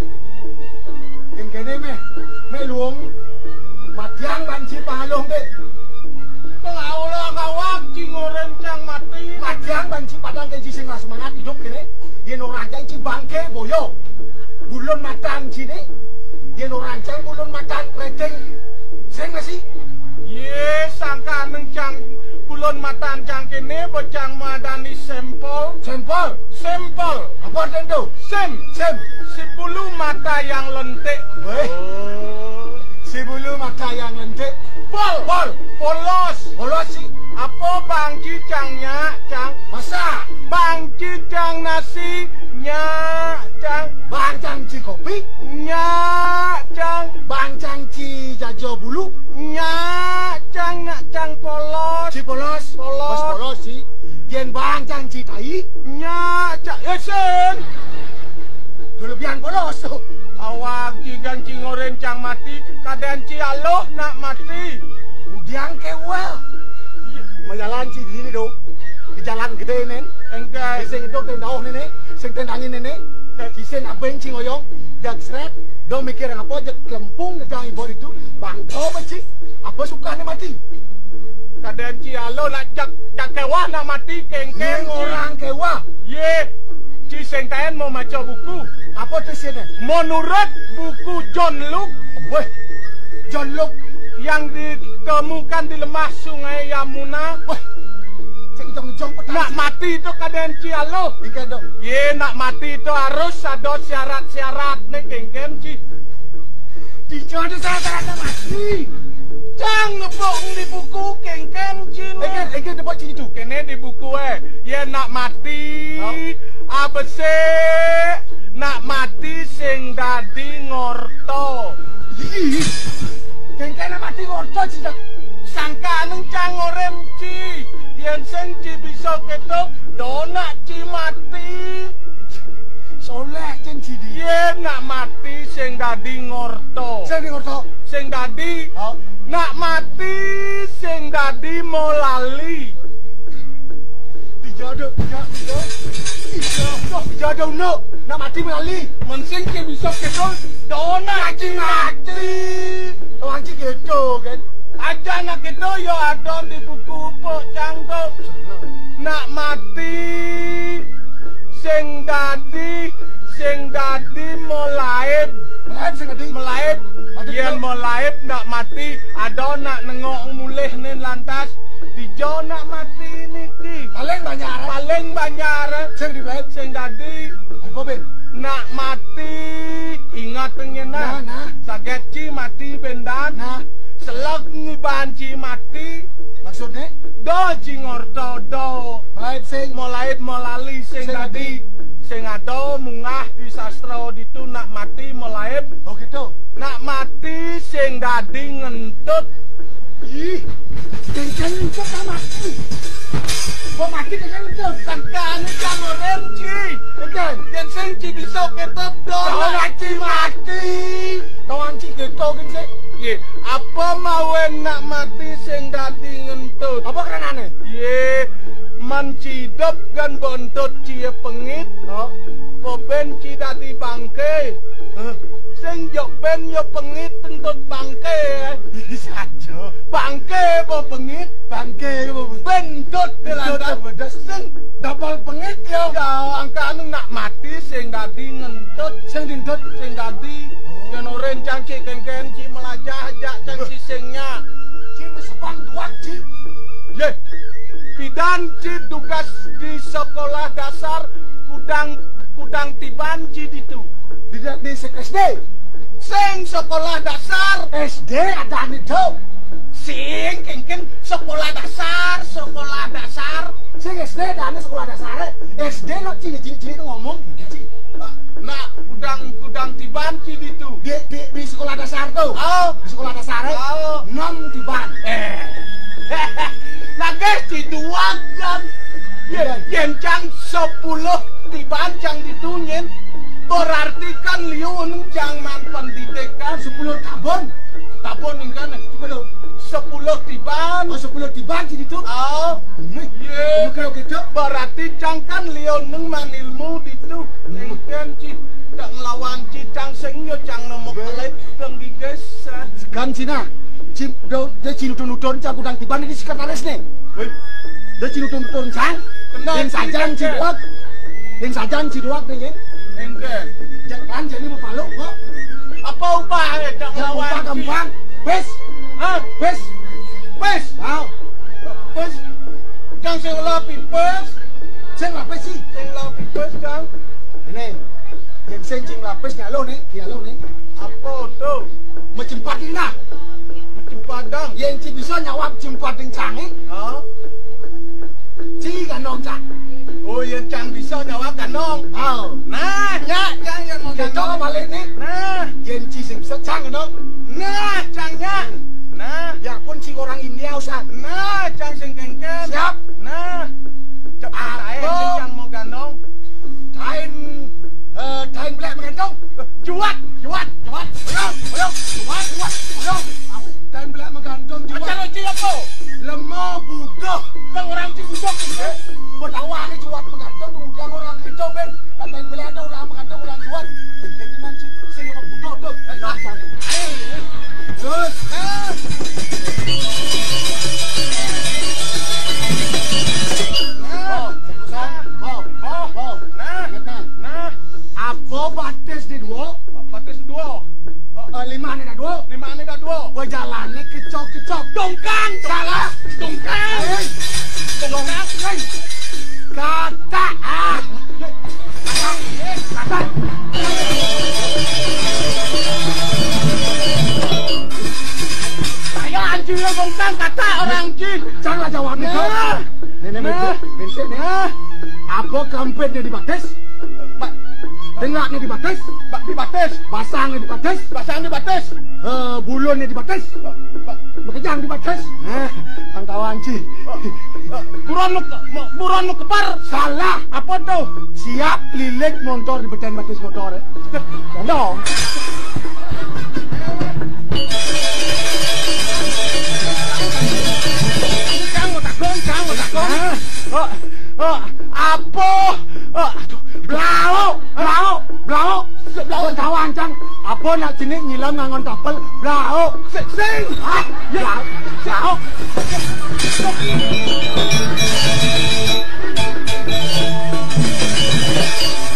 Yang kene meh, meh luung. Matiang banci pangalung dek. Kelaula kawak cing oren cang mati. Matiang banci padang kenci sing lah semangat hidup kene. Yen orang cang ci bangke boyo. Bulun matan cine. Yen orang cang bulun matan kleding. Sing masih. Ye, sangkaneng cang bulun matan cang kene bocang madani sempol. Sempol. Sempol. Apa artinya itu? Sem. Sem. Si bulu mata yang lentik. Weh. Oh. Si bulu mata yang lentik. Pol. Pol. Polos. Polos sih. Apa bangci cang nyak, cang? Masa? Bangci cang nasi, nyak, cang. Bang cang ci kopi. Nyak, cang. Bang cang ci jajo bulu. Nyak, cang, nyak, cang polos. Ci polos. Polos. Bos polos sih. Yen bang cang ci tai. Nyak, cang, eh, sing. Kelebihan polos. Awak ci gan ci ngoren cang mati, kadén ci aluh nak mati. Udiang kewa. Majalan ci di sini do. Di jalan gede nen. Engke. Sing itu tendauh nene, sing tendangin nene. Ci sing abeng ci ngoyong, jag sret, do mikir apa, jag kelempung, jag ibor itu, bangko beci, apa sukane mati. Kadén ci aluh nak cak, cak kewah nak mati kengkeng. Yen orang kewah. Ye, ci sing taen mau maca buku. Apa tuh sini? Menurut buku John Luke. Weh, John Luke. Yang ditemukan di lemah Sungai Yamuna. Weh, cek jong-jong petang. Nak mati itu kadén ci aluh. Ingkén dong. Ye, nak mati itu harus ada syarat-syarat nih kengkeng ci. Dijo ada syarat-syarat mati. Cang ngepok di buku kengkeng ci nih. Ingkén, ingkén tepok ci itu. Kene di buku eh. Ye nak mati. Hah? Abese nak mati sing dadi ngorta. Ih, kengkene mati ngorta ci, Cak. Sangkaneng cang orem ci. Yen sing ci bisa ketok, donak ci mati. Soleh cen ci di. Yen nak mati sing dadi ngorta. Sing di ngorta. Sing dadi. Oh. Nak mati sing dadi molali. Dijaduk, dijaduk, dijaduk. Dijaduk, Nuk. Nak mati melali. Mensing ke bisa ketul, dona ci mati. Orang ci gitu kan. Aja nak itu yo ada di buku pok cangkok. Nak mati sing dadi, sing dadi molaib. Molaib sing dadi. Molaib. Mati yen dulu. Molaib nak mati, ada nak nengok mulih nen lantas. Dijo nak mati niki. Paling banyak. Paling banyak. Sing di bed. Sing dadi. Apa, Ben? Nak mati, ingat pengen nah. Nah, nah. Saget ci mati bendan. Nah. Selek ngiban ci mati. Maksudnya? Do ci ngorto do. Molaib sing. Molaib molali sing. Sing dadi. Dadi. Sing ada mungah di sastra ditu nak mati molaib. Oh gitu. Nak mati sing dadi ngentut. Ih, sing ngentut ta mati. Kok mati sing ngentut? Sangkane cang orem ci. Betul. Yen sing ci bisa ketut do. Oh, mati, mati. Tawang ci gitu gin sih. Ye, apa mawen nak mati sing dadi ngentut? Apa kerenane? Ye, man ci idep kan mbok entut ciye pengit. Oh. Apa ben ci dadi bangke? Hah? Sing jok ben yo pengit entut bangke. Saja. Bangke apa pengit? Bangke apa pengit? Ben entut. Entut lantas. Apa das? Sing dapal pengit yo. Ya, angkane nak mati sing dadi ngentut. Sing dientut. Sing dadi. Oh. Yen ora encang cek Ci dugas di sekolah dasar Kudang, Kudang Tiban ci ditu. Di, di sek-, S D? Sing sekolah dasar. S D adané, Dok. Sing, kéngkén sekolah dasar, sekolah dasar. Sing S D adané sekolah dasar. S D lo cini-cini ngomong, ci. Nak, Kudang, Kudang Tiban ci ditu. Di, di, di sekolah dasar to. Oh. Di sekolah dasar, eh. Oh. Nom Tiban. Eh. Nagih ci duwag, Jang. Yén, iya, yén cang sepuluh Tiban cang ditu nyén, berarti kan liu enem cang maan pendidikan. Sepuluh Tabon. Tabon ning kéné. Sepuluh Tiban. Oh, sepuluh Tiban ci ditu. Oh. Yé. Berarti cang kan liu enem maan ilmu ditu. Éngkén ci, dak nglawan ci cang sing yo cang nemok kelit dong gigis. Kan cina, ci do, dé ci nutun-nutun cang Kudang Tiban ini sekretarisné. Wéh. Dé ci nutun-nutun cang. Kenal. Yén sajan ci duwag. Yén sajan ci duwag dé, yé. Éngkén. Jak lan jani mapaluk kok. Apa upahé dak nglawan ci? Gampang. Pis. Hah? Pis. Pis. Aw. Pis. Cang sing lapis pis. Sing lapis ci. Sing lapis pis, Cang. Ini. Yén sing cing lapis nyalo né, nyalo né. Apa to? Macempading nah. Macempadang. Yén ci bisa nyawab cempading cangé. Hah? Ci ganong cang. Oh, yén cang bisa nyawab ganong. Oh. Nah, nyak, cang yén mau ganong. Kéto balik né. Nah. Yén ci sing bisa cang ganong. Nah, cang nyak. Nah. Biarpun ci orang India usah. Nah, cang sing kéngkén. Siap. Nah. Cep taén, cang mau ganong. Taén, eh, taén belék menggantung. Juwat, juwat, juwat. Ayo, ayo, juwat, juwat, ayo. Taén belék menggantung, juwat. Ajar uji apa? Lemah buduh. Kan orang ci buduh. Eh, mau tahu ané juwat menggantung, udang orang itu, Ben. Taén belék ada orang menggantung, orang juwat. Jadi nanti sing lemah buduh tuh. Eh, nah, jangan. Eh, eh. Terus. Eh. Nah. Oh, terus, ah. Oh, oh, oh. Nah. Ingat, nah. Nah. Apa batis di dua? Batis dua. Eh, lima né dah dua. Lima né dah dua. Gua jalané kecok-kecok. Dongkang. Salah. Dongkang. Hei. Dongkang. Hei. Kata. Ah. Kata. Kata. Ayo, anjing, dongkang, kata orang, anjing. Jangan jawab itu. Nah. Nenek, nah, minta, minta, nih. Nah. Apa kampétné dibatis? Ba-, tengahné dibatis? Ba-, dibatis. Basangné dibatis? Basang dibatis. Eh, bulunné dibatis? Ba-, ba-, makejang dibatis. Eh, angkawan ci. Eh, eh, buron mu ke-, mu-, buron mu kepar. Salah. Apa tuh? Siap lilik montor di beten batis motor. Dong. Cang, mau takon, Cang, mau takon. Hah? Oh, oh, apa? Oh, aduh, blaok, blaok, blaok. Blaok. Kok tawang, Cang? Apa nak jenis nyilam ngangon tapel? Blaok. Sing, sing. Ah, ya. Blaok. Blaok.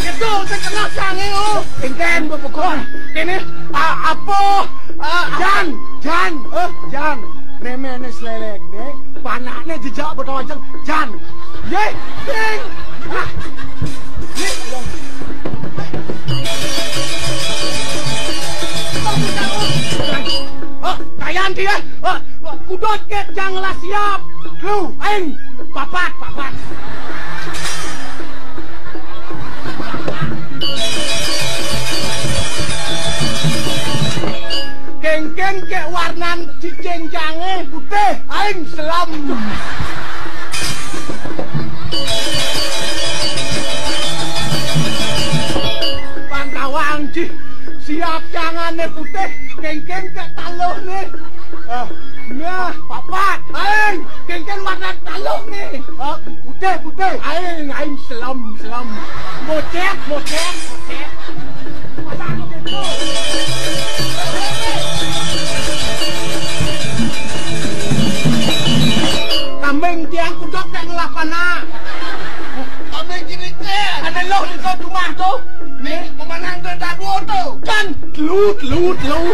Itu, sing kena Cangé, oh. Éngkén, Bu Pukul. Ini, ah, apa? Ah, Jan, Jan, eh, Jan. Méméné slélégné, panakné jejak botol ajeng. Jan. Yé, sing. Ah. Yé, oh, kayan dia. Oh, kudut ké jang lah siap. Lu, aing. Papat, papat. Kéngkén ké warnan cicing Cangé putih, aing selem. Pantawang, cih. Siap Cangé putih, kéngkén ké taluhné. Ah. Nah, papat. Aing, kéngkén warna taluhné. Ah, putih, putih. Aing, aing selem, selem. Mocét, mocét, mocét. Kambing tiang kuduk yang ngelah panak. Kambing jenis ada loh di kau rumah tuh. Nih, pemanang tuh tak dua tuh. Kan, telu, telu, telu.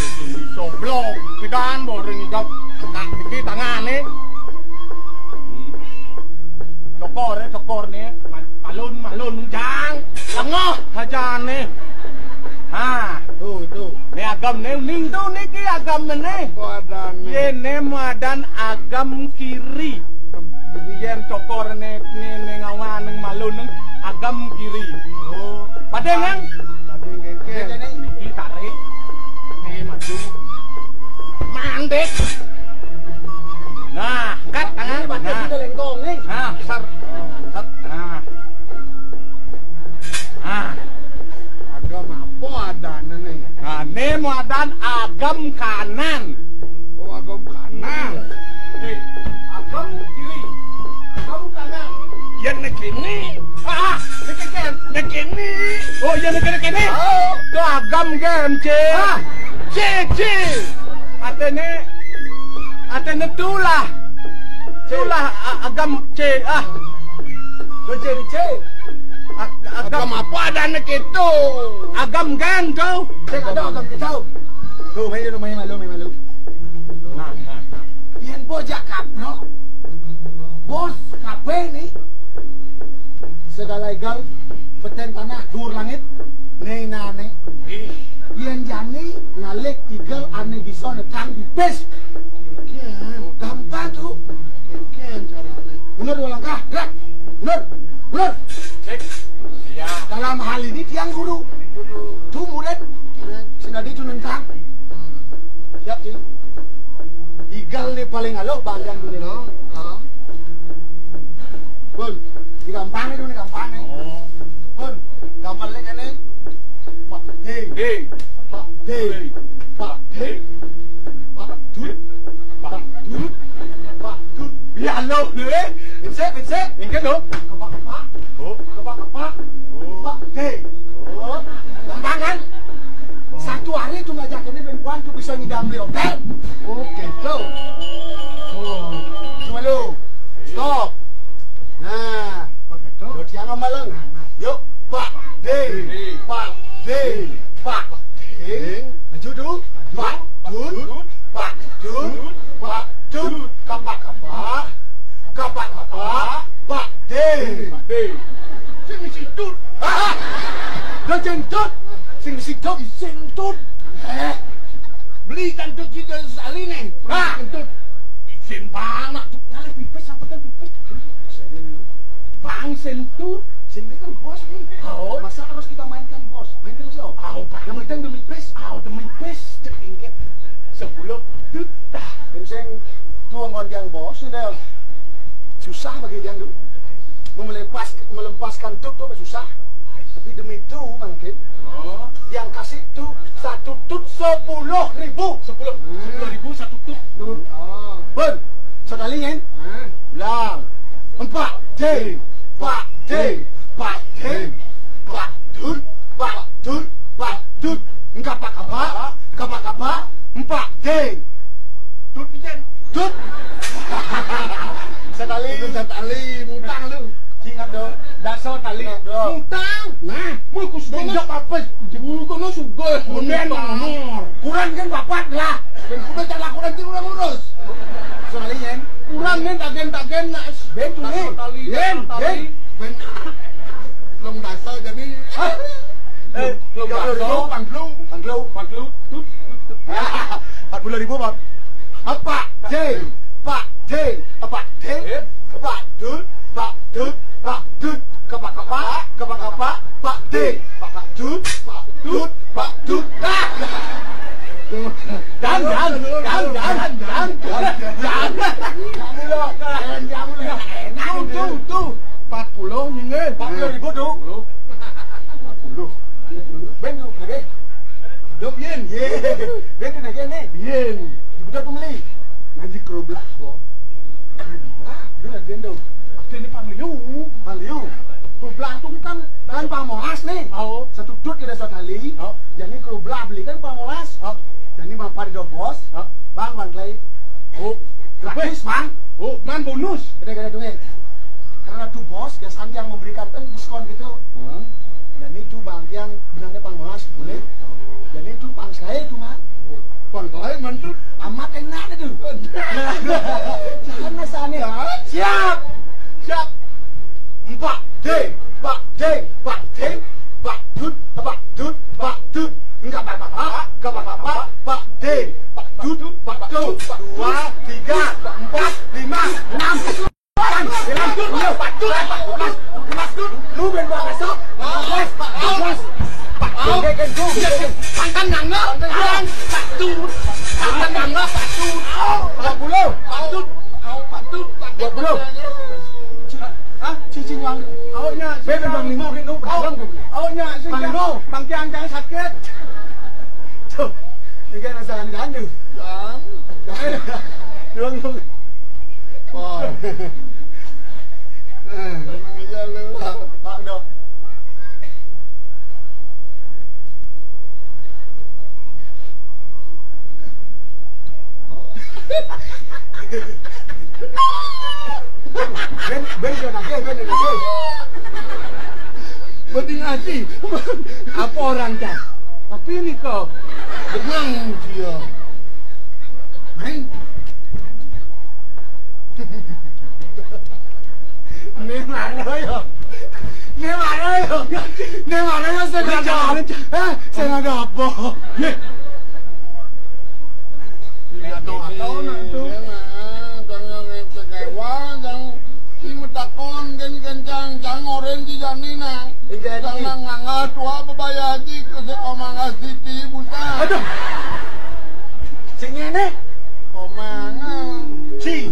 Soblok, pidan boring ijab. Angkat dikit tangane. Cokor, eh, cokor nih. Ma-, malun, malun, jang. Lengah aja nih. Ha, tuh, tuh. Nih agam nih, ning tuh niki agam nih. Apa adane? Yene madan agam kiri. Yen cokor ne, ne, ne ngawan, ne malun, ne agam kiri. Oh. Padeng, kan? Padeng, kan? Niki tarik. Ne maju. Mandek. Nah, angkat tangan. Ini pakai Nah. Sudah lengkong, nih. Nah, besar. Set. Nah. Nah. Agam apa adane, nih? Nah, ne madan agam kanan. Oh, agam kanan. Eh, agam kiri. Agam kanan. Yang nekini. Ah, nekini. Nekini. Oh, yang nekini kene. Oh. Tuh agam gen, C. Ah. C, C. Atene, atene tulah. Tulah a- agam C. Ah. Tuh C, C. Ag- agam Agam apa adane gitu? Agam gen tuh. Sing ada agam kita. Tuh, main dulu, main malu, main malu. Nah, nah, nah. Yen bocah kaplok, bos kabeh nih. Segala igal, beten tanah, dhuwur langit, ne nane. Ih. Yen jani ngalih igal ane bisa nekang pipis. Gampang tuh. Gampang carane. Bener dua langkah, gerak. Bener. Bener. Cek. Iya. Dalam hal ini tiang guru. Tuh murid. Sinadi tuh nentang. Siap, Cing. Igal nih paling aloh bagian dunia. Heeh. Pun, di gampang itu nih gampang nih. Oh. Pun, gampang lagi nih. Pak D. D. Pak D. D. Pak D. Pak Dut. Pak Dut. Pak Dut. Iya lo, deh. Insek, insek. Insek lo. Kepak-kepak. Oh. Kepak-kepak. Oh. Pak D. Oh. Gampang kan? Satu hari tuh ngajak ini perempuan tuh bisa ngidam di hotel. Oh, gitu. Oh. Cuma lo. Stop. Nah, begitu. Yo, tiang maleng. Nah, nah. Yuk, Pak D. D. Pak D. Pak D. Maju dulu. Pak Dut. Pak Dut. Pak Dut. Kapak-kapak. Kapak-kapak. Pak D. D. Sing isi dut. Ah. Dah jentut. Sing isi dut. Sing dut. Eh. Beli tantut juga saline. Ah. Jentut. Isin bang, nak tuh nyale pipis apa kan pipis? Bang Sentu, Sentu kan bos nih. Oh. Masa harus kita mainkan bos? Main terus, oh. Oh, Bang. Yang penting demi pipis. Oh, demi pipis, cek ini. Sepuluh. Tut, dah. Tim sing tuang ngon tiang bos, nih, Del. Susah bagi tiang tuh. Mau melepas, melepaskan tuh, tuh susah. Tapi demi itu, mungkin. Oh. Yang kasih tuh satu tut sepuluh ribu. Sepuluh, sepuluh ribu satu tut. Tut. Oh. Pun, sekali, kan? Hah? Ulang. Empat, D. Pak D. Pak D. Pak Dut. Pak Dut. Pak Dut. Engkapa-kapa. Kapa-kapa. Empat, D. Dut, Jen. Dut. Sekali. Itu sekali. Mutang lu. Ingat dong. Daso tali. Ingat dong. Mutang. Nah, mau ku sudah. Tidak apa-apa. Jebul kono sugih. Kemudian nomor. Kurang kan papat lah. Ben kuda cak laporan sing ora ngurus. Soalnya, Yen. Kurang nih tagen-tagen nak. Ben, tuli. Tali, Yen, tali. Ben. Ben. Belum dasar jadi. Eh, belum dasar. Panglu. Panglu. Panglu. Tut, tut, tut. Yé, bén dina kéné. Yé. Jubut pemeli. Ngaji kerublah, bo. Kerublah, udah dendong. Apa ini Pang Liu? Pang Liu. Kerublah tuh kan, kan Pang Molas nih. Oh. Satu dut kita sekali. Oh. Jadi kerublah beli kan Pang Molas. Oh. Jadi mampir di bos. Oh. Bang, bang, Clay. Oh. Gratis, Bang. Oh, man bonus. Ada, ada duit. Karena tuh bos, biasanya yang memberikan, eh, diskon gitu. Hmm. Dan itu Bang, yang benarnya Pang Molas, boleh. Dan itu Pang saya itu, Man. Pang saya, Man, tuh. Amat enak itu. Jangan sana. Ya. Siap. Siap. Empat, ding. Pak Ding, Pak Ding, Pak Dut, Pak Dut, Pak Dut. Enggak, Pak, Pak, Pak, enggak, Pak, Pak, Pak, Pak Ding, Pak Dut, Pak Dut, dua, tiga, empat, lima, enam, delapan, sembilan, sepuluh, Pak Dut, Pak Dut, Pak Dut. Lu main bola besok? Pak Dut, Pak Dut, Pak Dut. Pak Dut, Pak Dut. Pantang nangga, Pak Dut, pantang nangga, Pak Dut. Dua puluh. Pak Dut, Pak Dut, Pak Dut. Dua puluh. Hah? Cicing uang. Awaknya, bébé Bang Limo, gitu. Awaknya, sing Bang Limo. Bang Kiang, Kiang sakit. Tuh, ini kan asal anu. Jangan. Jangan. Dong, dong. Oh. Eh, emang iya lu. Pak, dong. Ben, ben, ben, ben, ben. Mending aji. Apa orang dah? Tapi ini kok. Tenang dia. Main. Ini mana ya? Ini mana ya? Ini mana ya? Saya nggak ada. Eh, saya nggak ada apa. Nek atau-atau nak tu. Jangan, jangan kecewa, jangan si metakon kan kencang, jangan orang di jani nah. Jangan ngangah tua bebaya haji ke sekomang Siti buta. Aduh. Sing ngene. Komang. Si.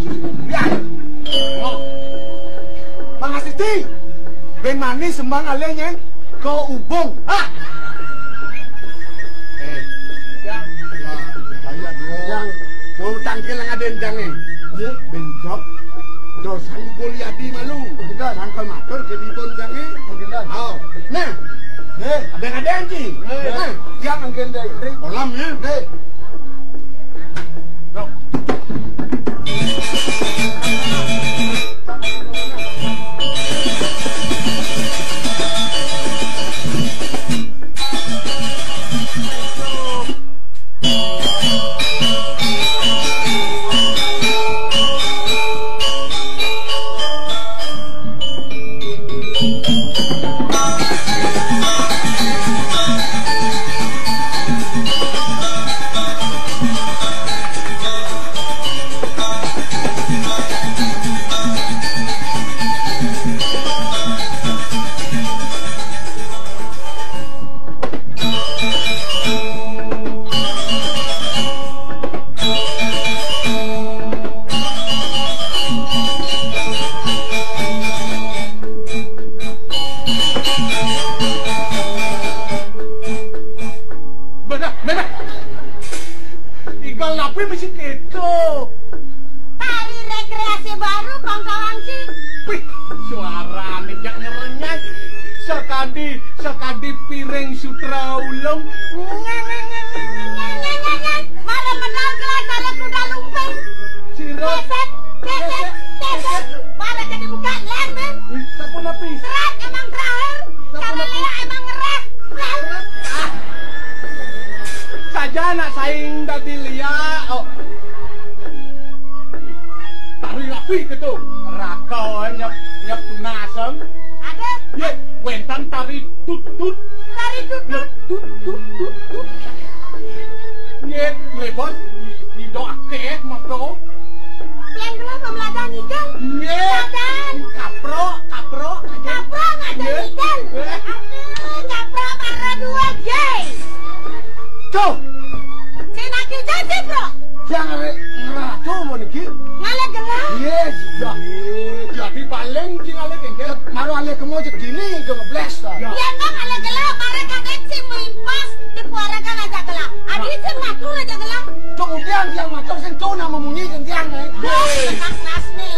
Ya. Oh. Mang Siti. Ben manis sembang alenya. Kau ubung. Ah. Eh. Ya. Lah, saya dua. Yang mau tangkil yang ada jange. Iya, bencok. Dosa ibu liadi malu. Kita sangkal matur ke dibon jange. Kita. Oh. Nah. Nih. Ada yang ada anjing. Nih. Nah. Yang anggen dari. Kolam ya. Nih. Bro. Bedah, bedah. Igal lapis mesti gitu. Tari rekreasi baru, Bang Kawanci. Wih, suara nih jak ngerenyah. Sekadi, sekadi piring sutra ulung. Malah menang kelas kalau kuda lumping. Sirot. Teset, teset, teset. Malah jadi buka lem, eh. Wih, sapu napi? Serat emang terakhir. Sapu napi? Kalau lihat emang ngerah. Saja anak saing dadi liya. Oh. Tari api gitu. Raka nyep nyep tunasem. Ada. Ye, wentan tari tutut. Tari tutut. Nyep tut tut tut tut. Ye, lebon. Ido akeh mako. Yang dulu pemeladan itu. Ye. Pemeladan. Kapro, kapro. Kapro ada ikan. Aduh, kapro para dua, Jay. Tuh. Sing naki janji, Bro. Yang ngerah tuh mau niki. Ngalih gelah. Iya, iya. Jadi paling sing ngalih kengkel. Maru alih kemo cek gini, ke ngebles ta. Ya. Iya, kan ngalih gelah, bareng kan sing melimpas, di kuara kan aja gelah. Tiang matur sing tuna memunyi sing tiang, eh. Weh. Tenang, Nasmi.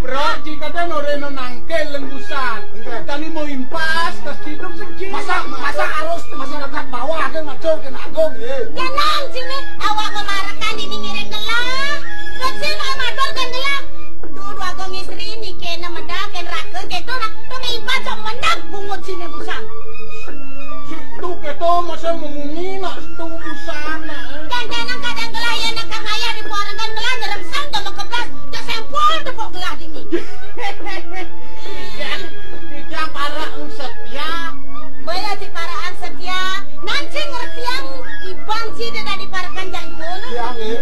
Bro, jika dia noreno nangkel lembusan. Enggak. Tani mau impas, tas hidup sing cilik. Masa, masa harus masyarakat bawah kan matur kena agung, ya. Tenang, sini. Awak memarekan ini ngiring gelah. Kecil, awak matur kan gelah. Dudu agung istri ni kena medak, kena raka, gitu nah. Tapi impas sok medak bungut sini busan. Situ keto masa memunyi nak situ busan nak, eh. Jantanan kadang gelah ya nak kang ayah di puarangan gelah nyerengsang dah mekeblas, dah sempol tepuk gelah dini. Titiang, titiang para setia. Baya si paraan setia, nanti ngertiang iban si dah dadi parakan jangkul. Tiang, eh.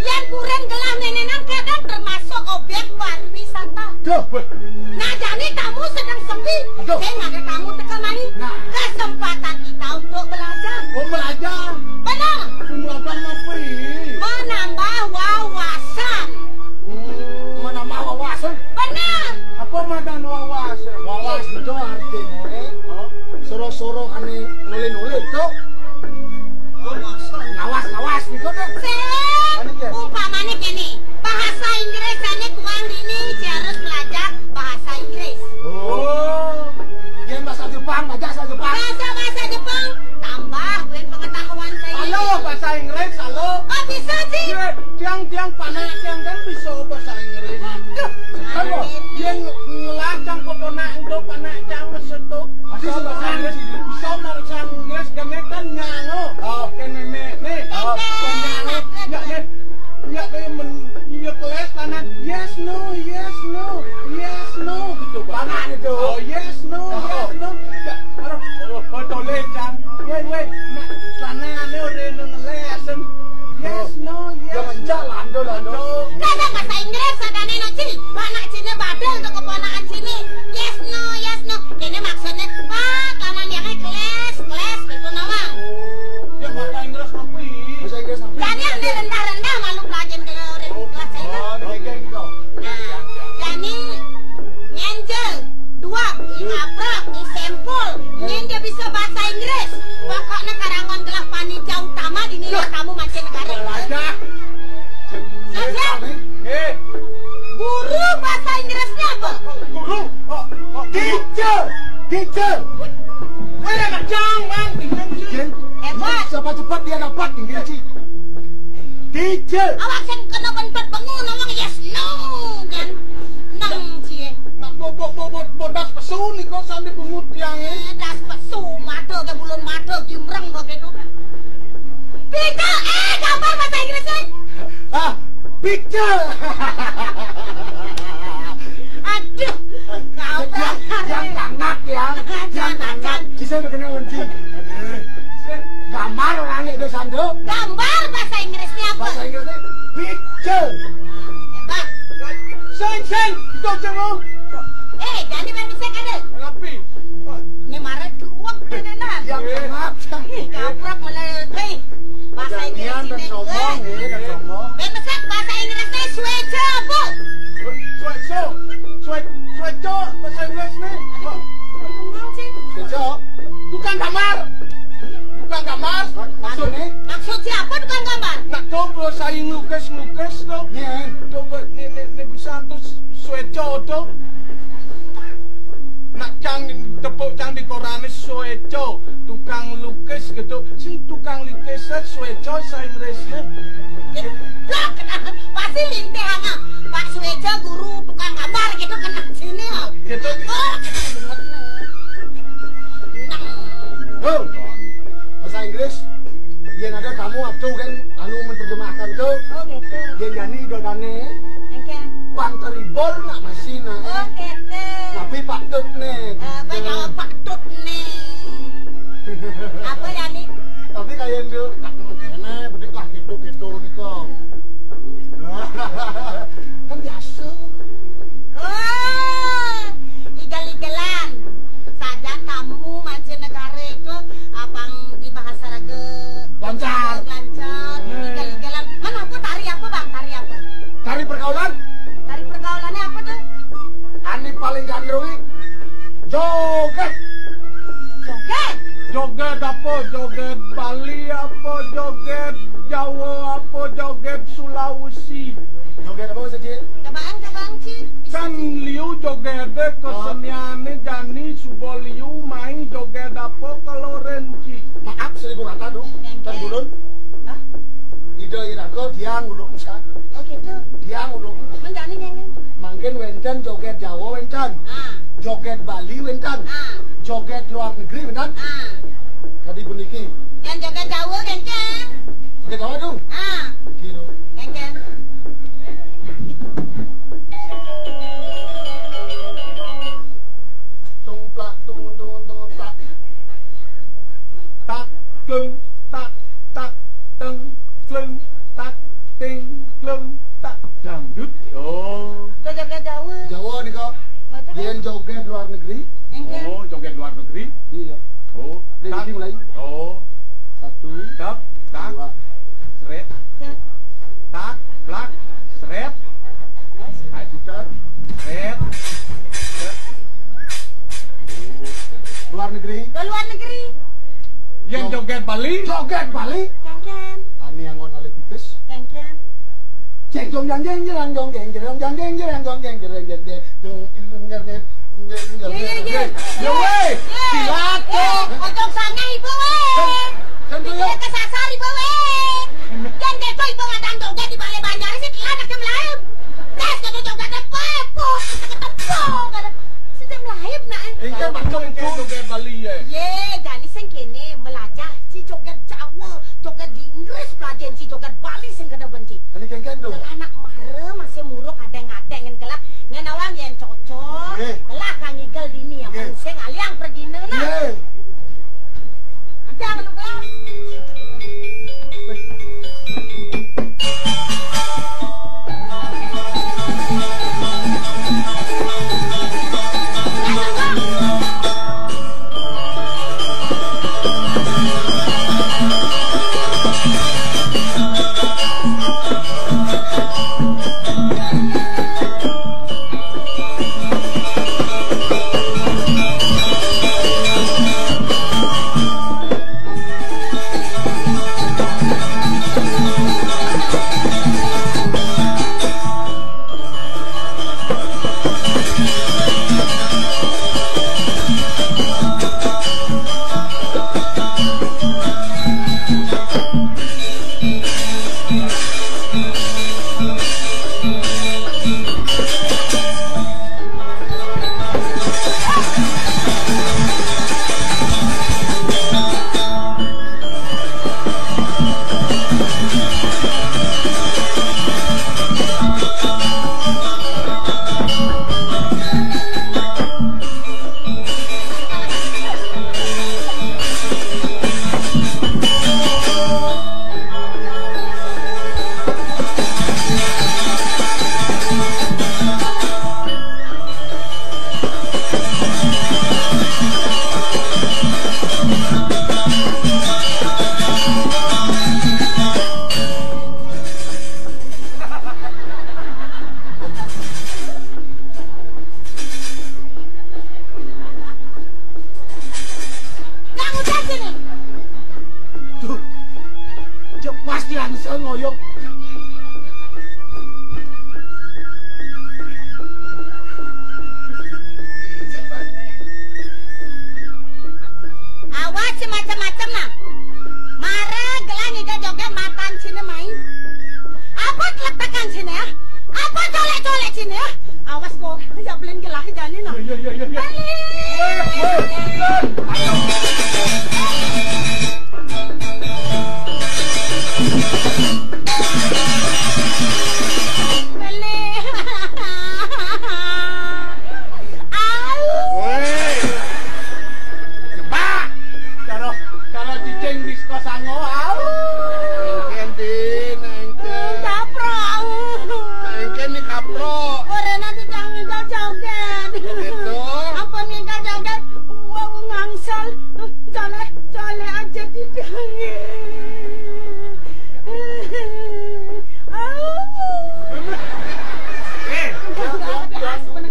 Yang kuren gelah nenenan kadang termasuk objek pariwisata. Duh. Nah, jani tamu sedang sepi. Aduh. Sing ada tamu teka mari. Nah. Kesempatan kita untuk belajar. Oh, belajar. Benar. Belajar apa? Menambah wawasan. Hmm, menambah wawasan. Benar. Apa madan wawasan? Wawasan itu artinya, eh, soro-soro ane nulis-nulis tuh. Ngawas, ngawas gitu deh. Sing. Anu, ya. Umpamane kene, bahasa Inggris ane kuang dini, harus belajar bahasa Inggris. Oh. Dia bahasa Jepang, belajar bahasa Jepang. Bahasa, bahasa Jepang, tambah gue pengetahuan saya. Halo, bahasa Inggris, halo. Oh, bisa sih. Iya, tiang, tiang panak, tiang kan bisa bahasa Inggris. Aduh. Halo. Dia ng-, ngelah cang peponak itu, panak cang maksud tuh. Bisa bahasa Inggris, bisa bahasa Inggris, kene kan nyano. Oh. Kene me-, ne. Oh. Nyano, ya, ne. Ya, ne, men-, ya, kelas kanan. Yes, no, yes, no. Yes, no. Gitu, Bang. Panak itu. Oh, yes, no, oh, yes, no. Ya, aduh, oh, oh, tole, Cang. Wait, wait. Nah, sana ane ora nang les. Yes, no, yes, no. Jangan jalan, do, do, do. Aduh. Enggak ada bahasa Inggris, ada nih, no, Ci. Panak sini badal tuh keponakan sini. Yes, no, yes, no. Ini maksudnya, Pak, kamu yang kelas, kelas, gitu, nawang. Ya, bahasa Inggris apa? Bahasa Inggris apa? Jadi yang rendah-rendah malu belajar ke orang kelas saya. Oh, demikian gitu. Nah, jadi nyenjel, dua, di ngaprak, di sempul, nyenjel bisa bahasa Inggris. Pokoknya karangan gelah panitia utama di nilai kamu macam negara. Saja. Eh. Guru bahasa Inggrisnya apa? Guru. Oh, oh, teacher. Teacher. Weh, kencang, Bang. Teacher. Hebat. Siapa cepat dia dapat, inggih, Ci. Teacher. Awak sing kena bentet bengu ngomong yes, no, kan. Nang, Ci. Nak bo-, bo-, bo-, bo-, bodas pesu ni kok sambil bungut yang, eh. Eh, das pesu, mata ke bulun mata, gimreng kok gitu. Pintu, eh, gambar bahasa Inggris, eh. Ah, picture. Aduh, kau yang, yang tangak, yang, yang tangak. Bisa begini, Unci. Gambar orang itu, Sandu. Gambar bahasa Inggrisnya apa? Bahasa Inggrisnya picture. Hebat. Sing, sing, itu cengok. Eh, jadi baru bisa kada? Ngapi? Ini marah duwek nenenan. Yang tangak. Ih, kaprok mulai, hei. Bahasa Inggris ini, ngomong, eh. Eh, ngomong. Ben besar bahasa Inggrisnya sueco apa? Sueco. Sue-, sueco, bahasa Inggris nih. Ngomong sih. Sueco. Tukang gambar. Tukang gambar. Maksudnya? Maksud siapa tukang gambar? Nak coba saya ngelukis-ngelukis tuh. Iya. Coba nih, nih, nih bisa tuh sueco tuh. Nak cang tepuk cang di koran sueco, tukang lukis gitu. Sing tukang lukis sueco bahasa Inggrisnya. Loh, kenapa? Pasti lintih anak. Pak Sueco guru tukang gambar gitu kena sini, oh. Gitu. Oh, banget nih. Nah. Oh. Bahasa Inggris, yen ada tamu waktu kan anu menerjemahkan tuh. Oh, gitu. Yen jani dodane. Oke. Panteribol nak masih nak. Oh, gitu. Tapi Pak Tut nih. Eh, apa jawab Pak Tut nih? Apa ya nih? Tapi kayak yang dia tak kena bedik lah gitu gitu nih kok. Kan biasa. Oh, igel-igelan. Saja tamu mancanegara itu abang di bahasa raga lancar. Lancar. Hmm. kleng, tak, ting, kleng, tak, dangdut. Oh. Kok joget Jawa? Jawa nika. Mboten. Yen joget luar negeri. Nggih. Oh, joget luar negeri. Iya. Oh, tak. Iki mulai. Oh. Satu, tak, tak, dua. Sret. Set. Tak, plak, sret. Ayo putar. Sret. Sret. Luar negeri. Ke luar negeri. Yang joget Bali. Joget Bali. Kengken. Ani anggon alih pipis. Kengken. Jeng jong jang jeng jerang jong jeng jerang jang jeng jerang jong jeng jerang jeng jeng jong jeng jeng jeng jeng. Iya, iya, iya. Yo, weh. Silat. Eh, ojo sange ibu, weh. Kan, kan, iya. Kesasar ibu, weh. Yen keto ibu ngadang joget di Balai Banjar sih, telat aja melayu. Tes keto joget apa, apa, keto apa, keto. Sing mlayu nak. Engke pancen joget Bali ya. Ye, jane sing kene melajah si joget Jawa, joget di Inggris, pelajen si joget Bali sing kena benci. Tadi kengken tuh. Lah anak mare masih muruk adeng-adeng ngen kelak. Ngen awang yen cocok. Nggih. Kelak kang igel dini ya, nggih, sing aliang pergine nah. Nggih. Jangan lupa. Nang udan sini. Duh. Cek pasti langsung ngoyong. Awas sing macem-macem nah. Mare gelah ngidal joget matan sini main. Apa telepekan sini ya? Apa colek-colek sini ya? Awas po, ya belin gelah jani nah. Iya, iya, iya, iya. Balik. Woi, woi, woi. Balik. Au. Woi. Nyepak. Karo, karo cicing di saka sango. Au. Engken, Din, engken. Kaprok. Engken ni kaprok. Ora nanti jangan ngidal joget. Joget dong. Ampun ngidal joget. Wong ngangsel. Colek, colek aja tidak. Eh,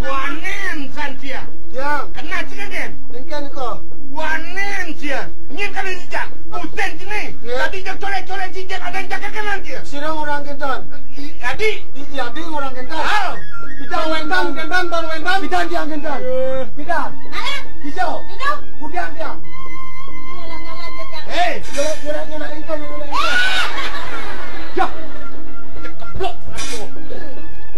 wanen san sia. Tiang. Kena sing, Den. Engken kok. Wanen sia. Nyen kena jejak. Usen sini. Nggih. Tadi jak colek-colek sijak ada yang jaga kanan sia. Sira orang kenton. I-, adi. I-, adi orang kenton. Ah. Kita wentan, kenton, baru wentan. Kita tiang kenton. Eh. Kita. Hah? Ijo. Ijo. Kudian tiang. Ngalah, ngalah, Jejak. Hei. Nyolek, nyolek, nyolek, engkau, nyolek, engkau. Yah. Cekeplok.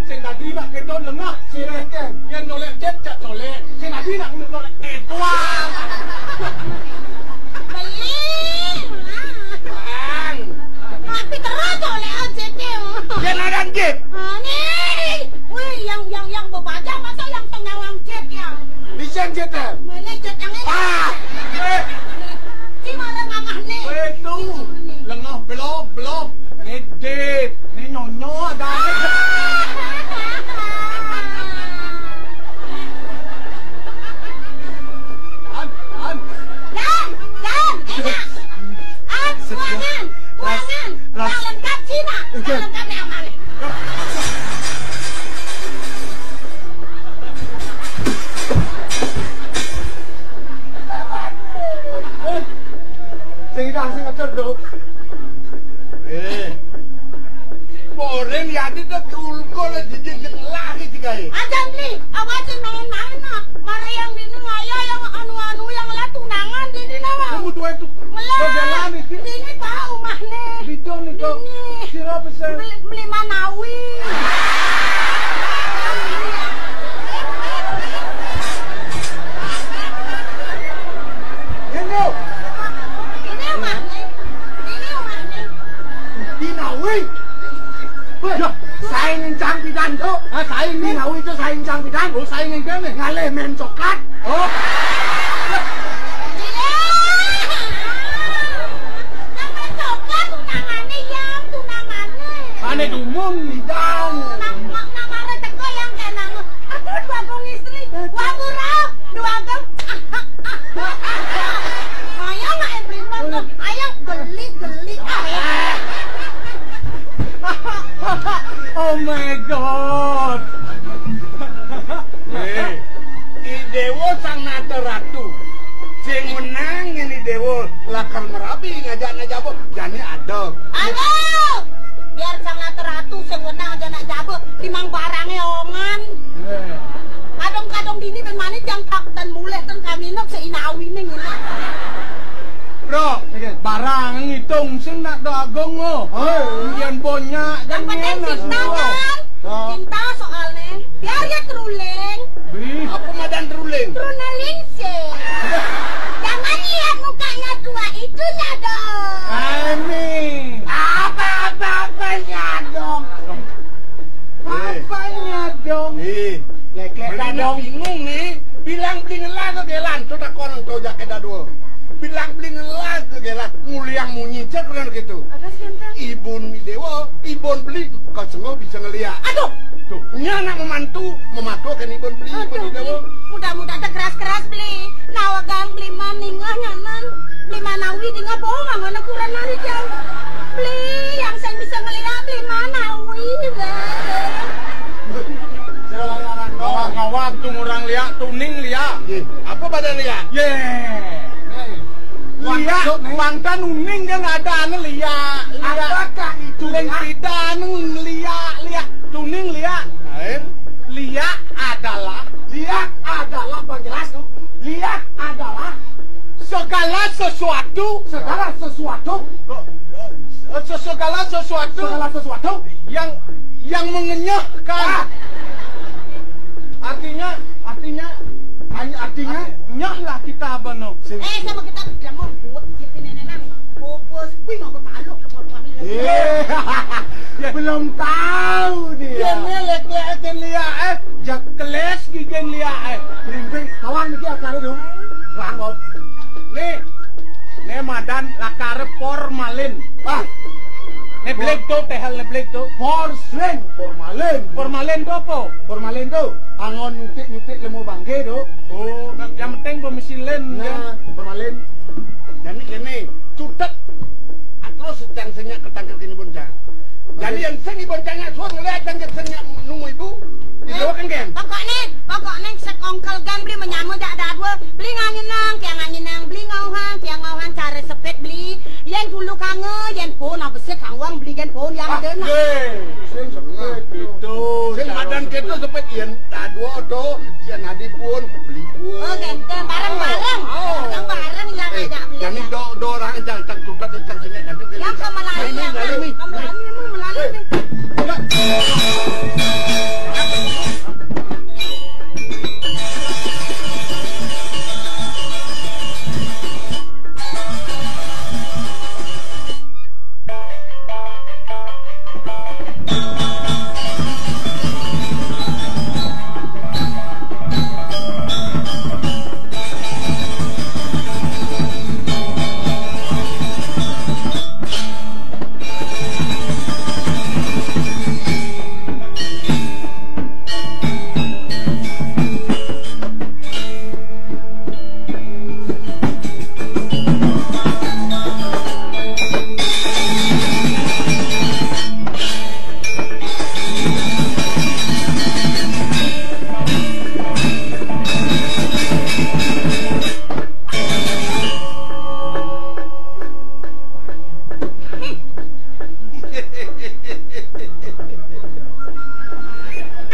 Sing tadi nak keton lengah, sireh. Engkau. Yang nyolek jet, cak colek. Sing tadi nak nyolek ketuan. Beli. Bang. Tapi terus colek jet dia. Yang ada jet. Ah, ni. Wih, yang, yang, yang bebaja masa yang tengah wang jet ya. Bisa jet ya? Mana jet yang ini? Ah. Eh. Ci malah ngamah ni. Weh, tu. Lengah belok, belok. Wih. Wih. Yah. Saing encang pidan, Cuk. Ah, saing nih. Ngawi itu saing encang pidan. Oh, saing yang kene. Ngalih main coklat. Oh. Iya. Nang main coklat tunangane, Yang, tunangane. Ane dumun. Pidan. Nang, nang, nang mare teko, Yang, kena. Aduh, dua gong istri. Wah, murah. Dua gong. Ayo, Mak Ebrimo, ayo, geli, geli. Oh my God. Eh, I Dewa Sang Nata Ratu. Sing wenang yen I Dewa lakar merabi ngajak nak jaba. Jane ada. Aduh! Biar Sang Nata Ratu sing wenang aja nak jaba, timang barange ongan. Eh. Kadung-kadung dini ben mani jang tak ten mulih ten kamina seinawine ngene. Bro, barang ngitung sing nak do agung, oh. Oh. Yen banyak. Yang penting cinta, kan? Oh. Cinta soalnya. Biar ya teruling. Bih. Apa madan teruling? Teruling sih. Jangan lihat mukanya tua itu, Nyadong. Amin. Apa, apa, apa, Nyadong? Eh. Apa, Nyadong? Eh. Lek-lek, Nyadong. Bingung nih. Bilang beli ngelah ke gelan, coba kono to jake dadua. Bilang beli ngelah ke gelan, nguliang munyi, cek bener gitu. Ada sih, Tante. Ibun Dewa, Ibun beli, kau sengguh bisa ngeliat. Aduh. Tuh, nya anak memantu, mematuakan Ibun beli, Ibun Dewa. Mudah-mudahan teh keras-keras beli. Nawagang beli maning, ah, nyanan. Beli manawi, di ngabong, ah, mana kurang nari jauh. Beli, yang saya bisa ngeliat, beli manawi, weh. Ngawag-ngawag tuh orang liak, tuning liak. Ye. Apa badan liak? Ye. Liak, maksud, nih? Bangtan uning kan ada anu liak, liak. Apakah itu liak? Leng pida anu liak, liak. Tuning liak. Lain. Liak adalah. Liak adalah, Bang, jelas tuh. Liak adalah segala sesuatu. Segala sesuatu. Eh, se-, segala sesuatu. Segala sesuatu. Yang, yang mengenyahkan. Ah. Artinya, artinya, artinya, artinya, nyah lah kita, Bano. Eh, sama kita, dia mau buat, kita nenek nang. Fokus, wih, mau taluk, apa, apa, eh. Ya. Belum tahu dia. Dia melek, lek, dia lihat, eh. Jak keles, gigi lihat, eh. Berimping, kawan, dia akan itu. Rangkop. Nih, nih, madan lakar formalin. Ah. Neblek to, tehel neblek to. Porslin, formalin. Formalin to apa? Formalin to, angon nyutik-nyutik lemo bangke to. Oh, yang penting pemisilin, nah, ya. Formalin. Jadi gini, cutet. Ah, terus sedang senyap ketangkep gini pun, Cang. Jadi yang seni boncangnya suruh ngeliat yang senyap nunggu ibu. Dibawa ke geng. Pokoknya, pokoknya sekongkel geng beli menyamu jak dadua. Beli nganginang, kayak nganginang, beli ngauhang, kayak ngauhang, cara sepet beli. Yen dulu kange, yen pun, apa sih kangwang beli yen pun, yang ada nak. Sing sepet, itu. Sing madan kita sepet, yen dadua to, yen adi pun, beli pun. Oh, ganteng, bareng-bareng. Oh. Bareng-bareng yang, eh, ngajak beli. Jadi do, do orang yang tak suka, tak sini, nanti yang ke Melani, yang ke Melani, emang Melani nih.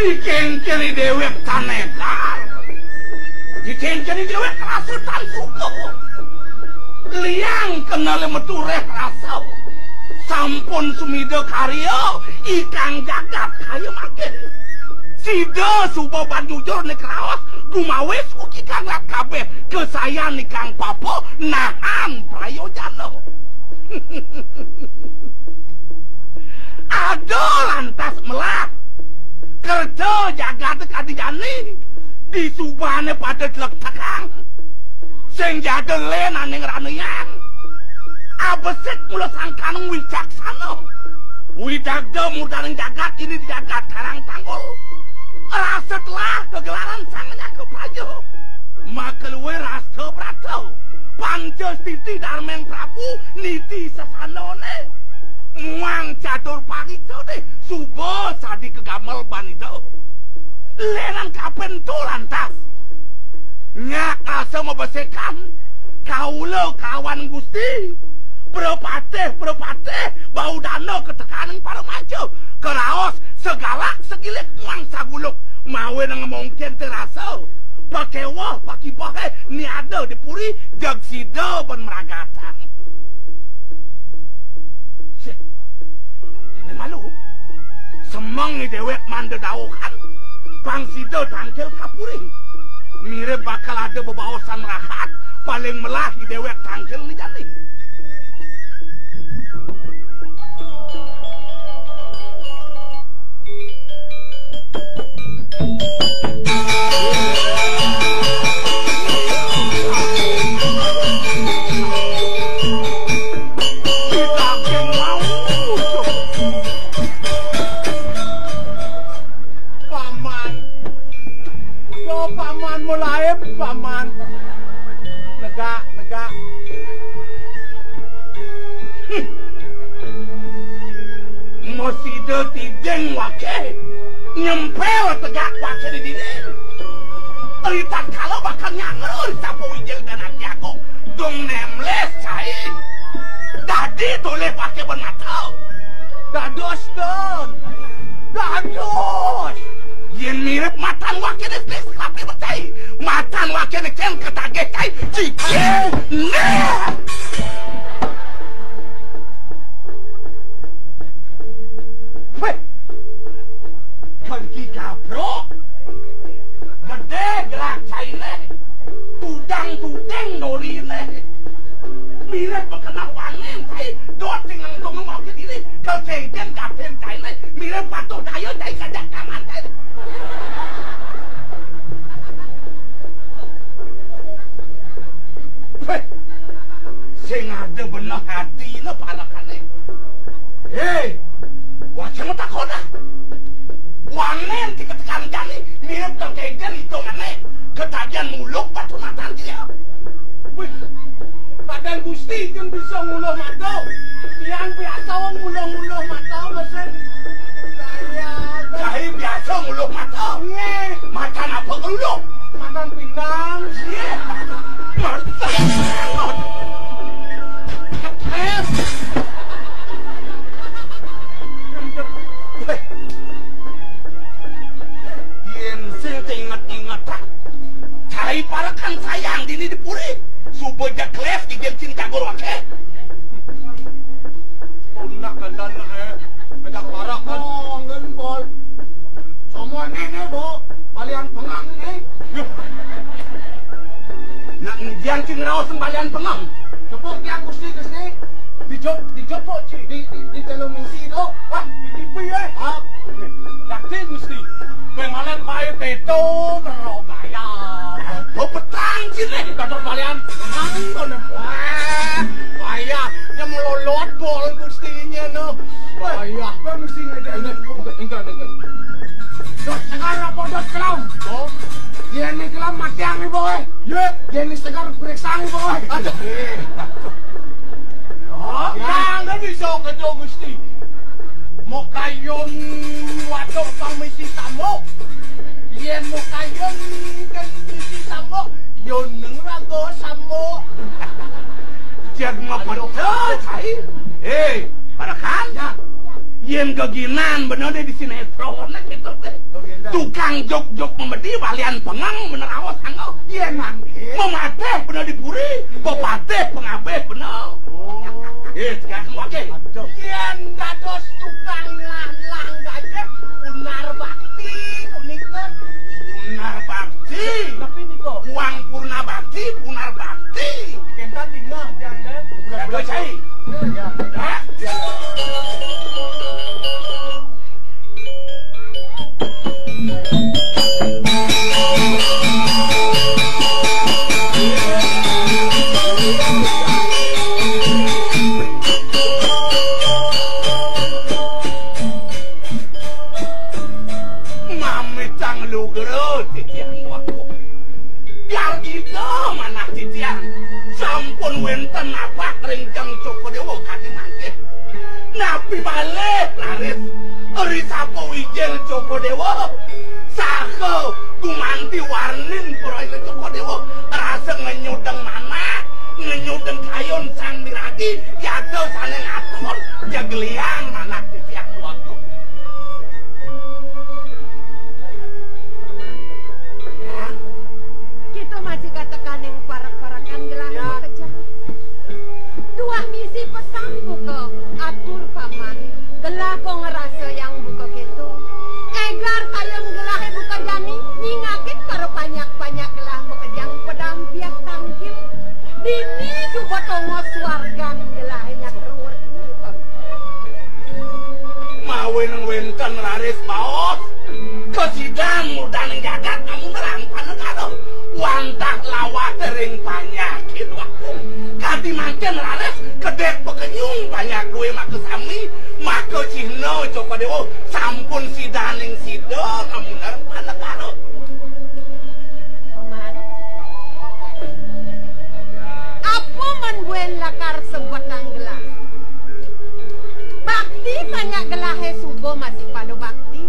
Dikengkeni dewek tan edar. Dikengkeni dewek rasa tan suka. Liang kenale metu reh rasa. Sampun sumida karya ikang jagat kaya mangkin. Sida suba banjujur nek raos gumawis ugi kang lat kabeh kesayan ikang papa nahan prayojana. Ada lantas melah. Kerja jagat kadi jani. Di subane pada jlektekang. Sing jada lenaning ranean. Abesik mula sangkaning wicaksana. Widagda murdaning jagat ini di jagat Karang Tanggul. Rasa telah kegelaran sang nyaka praja. Maka luwih rasa brata. Panca stiti darmeng Prabu niti sasanane. Muang catur parica deh suba sadi kegamel banida. Lenan kapen to lantas. Nyak rasa mabesikan. Kaula kawan Gusti. Prapatih, prapatih, bau dana ketekaning para manca. Keraos segalak segilik muang saguluk. Mawe nang mungkin terasa. Pakewah, pakibahe, niada di puri, jag sida ban meragatang. Sih, ini malu. Semeng ni dewek manda dauhan. Pang sida tangkil kapuri. Mirip bakal ada bebaosan rahat, paling melah ni dewek tangkil ni jani. Paman. Yo, Paman, mulaib, Paman. Negak, negak. Masida tiding wake. Nyempel tegak wake di dinding. Ri tatkala bakal nyangro di sapu wijil dan ati agung. Dong nemles cai. Dadi tolih wake ban mata. Dados, Don. Dados. Yen mirip matan wake di sini sekapi becai. Matan wake ni cen ketagih cai. Cicing. Nah. Weh. Kalki kaprok. Gede gerak caine. Tudang tudeng dorine. Mirip bekenal wangen cai. Dot tingang dong mau ke diri. Kal cengken gaten caine. Mirip patuh daya cai kajak kaman cai. Weh. Sing ada beneh atine parekane. Hei, wajah mata koda. Wangen ti ketekan jani mirip kang kegen hitungane. Ketagihan muluk batu matan dia. Wih, badan Gusti kan bisa nguluh mata. Yang biasa nguluh-nguluh mata mesin. Saya biasa nguluh mata. Nggih. Matan apa ngeluh? Matan pindang. Nggih. Matan. Yen sing inget-inget, cai parekan sayang dini di puri. Suba jak les di geng sing cagur wake. Punak dan dan eh, ajak parak kan. Oh, ngen bol. Semua nenek, Bu. Balian pengang ini. Nak ngijian sing raos sing balian pengang. Cepuk tiang Gusti, Gusti. Dijop, dijopok, Ci. Di, di, di telung misi tu. Wah, di T V, eh. Ah. Yakin, Gusti. Pengalan bae teto merogaya. Oh, petang, Ci, nih. Dapat balian pengang, kau nem. Wah, wayah. Yang melolot bol, Gustinya, no. Wayah. Kan mesti ngedek. Enggak, enggak, enggak, enggak. Dot segar apa dot kelam? Oh. Yen ni kelam matiang ni, boy. Ye. Yen ni segar periksa ni, boy. Aduh. Oh, ya. Yang dah bisa kerja Gusti. Mokayun watuk pang misi samuk. Yen mokayun kan misi samuk. Yun neng raga samuk. Jag mapeda, cai. Eh, parekan. Ya. Yen geginan bener deh di sinetron gitu deh. Tukang jog-jog memedi balian pengang bener awas anggo. Yen mangke. Memateh bener di puri, pepateh pengabeh bener. Oh. Eh, tegas wake. Aduh. Yen dados tukang lah-lah gajah, punar bakti punika. Punar bakti. Tapi nika. Uang purna bakti, punar bakti. Kentan dingah, tiang, kan? Bulan-bulan cai. Ya. Ya. Ri sapa wijil Cokor Déwa? Saha gumanti warnin prayitna Cokor Déwa? Rasa ngenyudeng manah, ngenyudeng kayun sang miragi, yata sané ngaton, jeg liang manah titiang Déwa Agung. Ya. Kita masih katekaning parek-parekan gelah makejang. Tuah misi pesan buka atur paman. Gelah kok ngerasa yang buka keto. Egar kayun gelahé buka jani, nyingakin karo panyak-panyak gelah makejang pedampiak tangkil. Dini suba tongos suargan gelahé nyakruwet. Mawinan wénten raris baos, kasidan murdaning jagat amun nerang panegara, wantah lawat ring panyaké Déwa Agung. Kanti mangkin raris kedék pakenyung panyak duwé makasami, maka cihna Cokor Déwa sampun sidaning sida amun nerang panegara. Paman. Apa man buin lakar sebetang gelah? Bakti panyak gelahé suba masih pada bakti.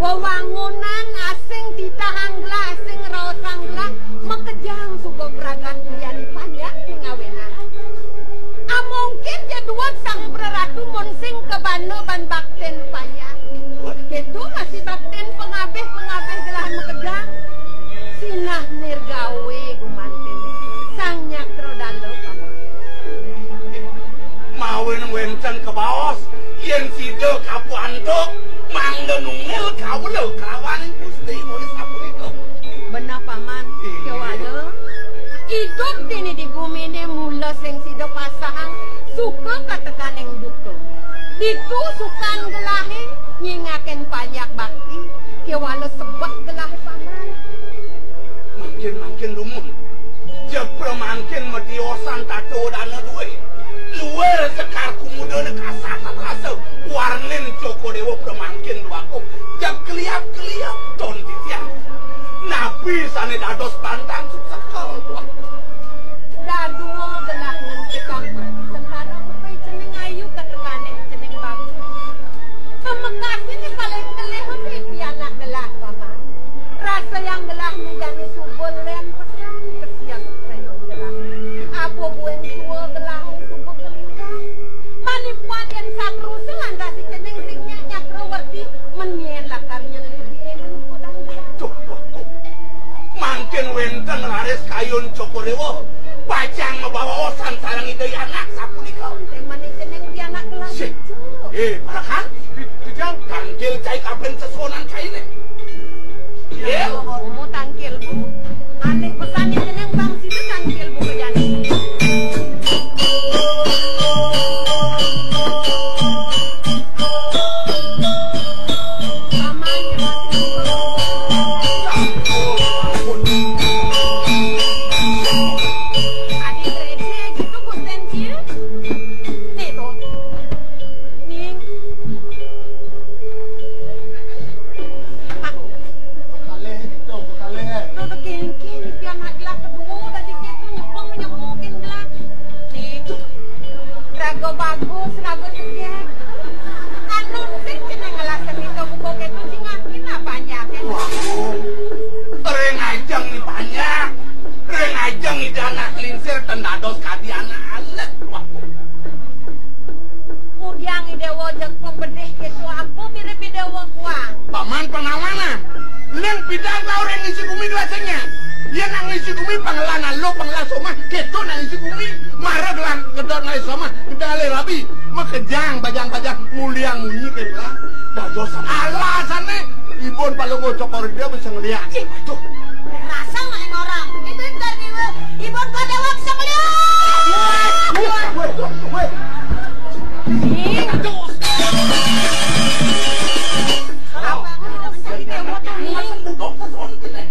Wewangunan asing titahang gelah, asing raosang gelah, makejang suba pragat uyan panyak ngawinan. Amongkin ja duweg Sang Praratu mun sing kabanda ban baktin panyak. Kéto masih baktin pangabih-pangabih gelah makejang. Sinah nirgawé gumantiné Sang Nyakra Dala Paman. Mawinan wénten kabaos, yén sida kapantuk, mangda nungil kawula kalawaning Gusti, mulih sapunika. Beneh, Paman. Iya. Kéwala idup dini di guminé mula sing sida pasahang suka katekaning duka. Ditu sukan gelahé nyingakin panyak bakti, kéwala sebet gelahé, Paman. Mangkin-mangkin dumun. Jeg pramangkin matiosan tata dana duwé. Luir sekar kumudané kasatan rasa. Warnin Cokor Déwa pramangkin duaku. Jeg keliap-keliap ton titiang. Napi sané dados bantang sukseka duaku. Dadua gelah ngentikang sentana buka cening ayu katekaning cening bagus. Pamekasné paling kelih pianak gelah, Paman. Rasa yang gelah né jani subul lén pesan kesian sayun gelah. Apa buin tua gelah subul keliwat. Manipuan yén satru sing antasi cening sing nyak nyakra werti, menyén lakar nyelih biénan kudang gelah. Duh, duh, duh. Mangkin wénten raris kayun Cokor Déwa. Pacang mabaosan sareng Ida Anak sapunika. Sing manis cening Ida Anak gelah. Sih. Eh, Parakan? Di-, dijang. Tangkil cai kapin sesuunan cainé. Iya. Omo tangkil, Bu. Alih pesan jeneng bang sida tangkil, Bu, kejani. Paman nyerah. Adi Rede gitu, Gusten Cil. Nih, tuh. Ning. Kalih, itu, kalih. Tuh, tuh, kéngkén, iki anak gelah kedua, dadi kéto nyepeng, nyemukin gelah. Ning. Raga bagus, raga seger. Anu sing cenah ngelasan itu buka kéto, sing ngakin apa aja, kan? Wah, ring ajeng ni banyak. Ring ajeng Ida Anak Lingsir ten dados kadi anak alet. Wah. Kudiang I Déwa jeg pembedih kéto apa mirip I Déwa kuang. Paman panawana. Ning pidan tau ring isi gumi dua senya. Yén nang isi gumi pangelanan lo pangelas omah, kéto nang isi gumi mara gelang ngedot nang isi omah, ngedalé rabi, makejang bajang-bajang, muliang munyi kéto. Dados alasané Ibun Palungguh Cokor Ida bisa ngeliat. Ih, waduh. Rasa main orang. Itu dari Ibun Kodewa bisa ngeliat. Woi, woi, woi. Ih, aduh. Apa? Apa konslet?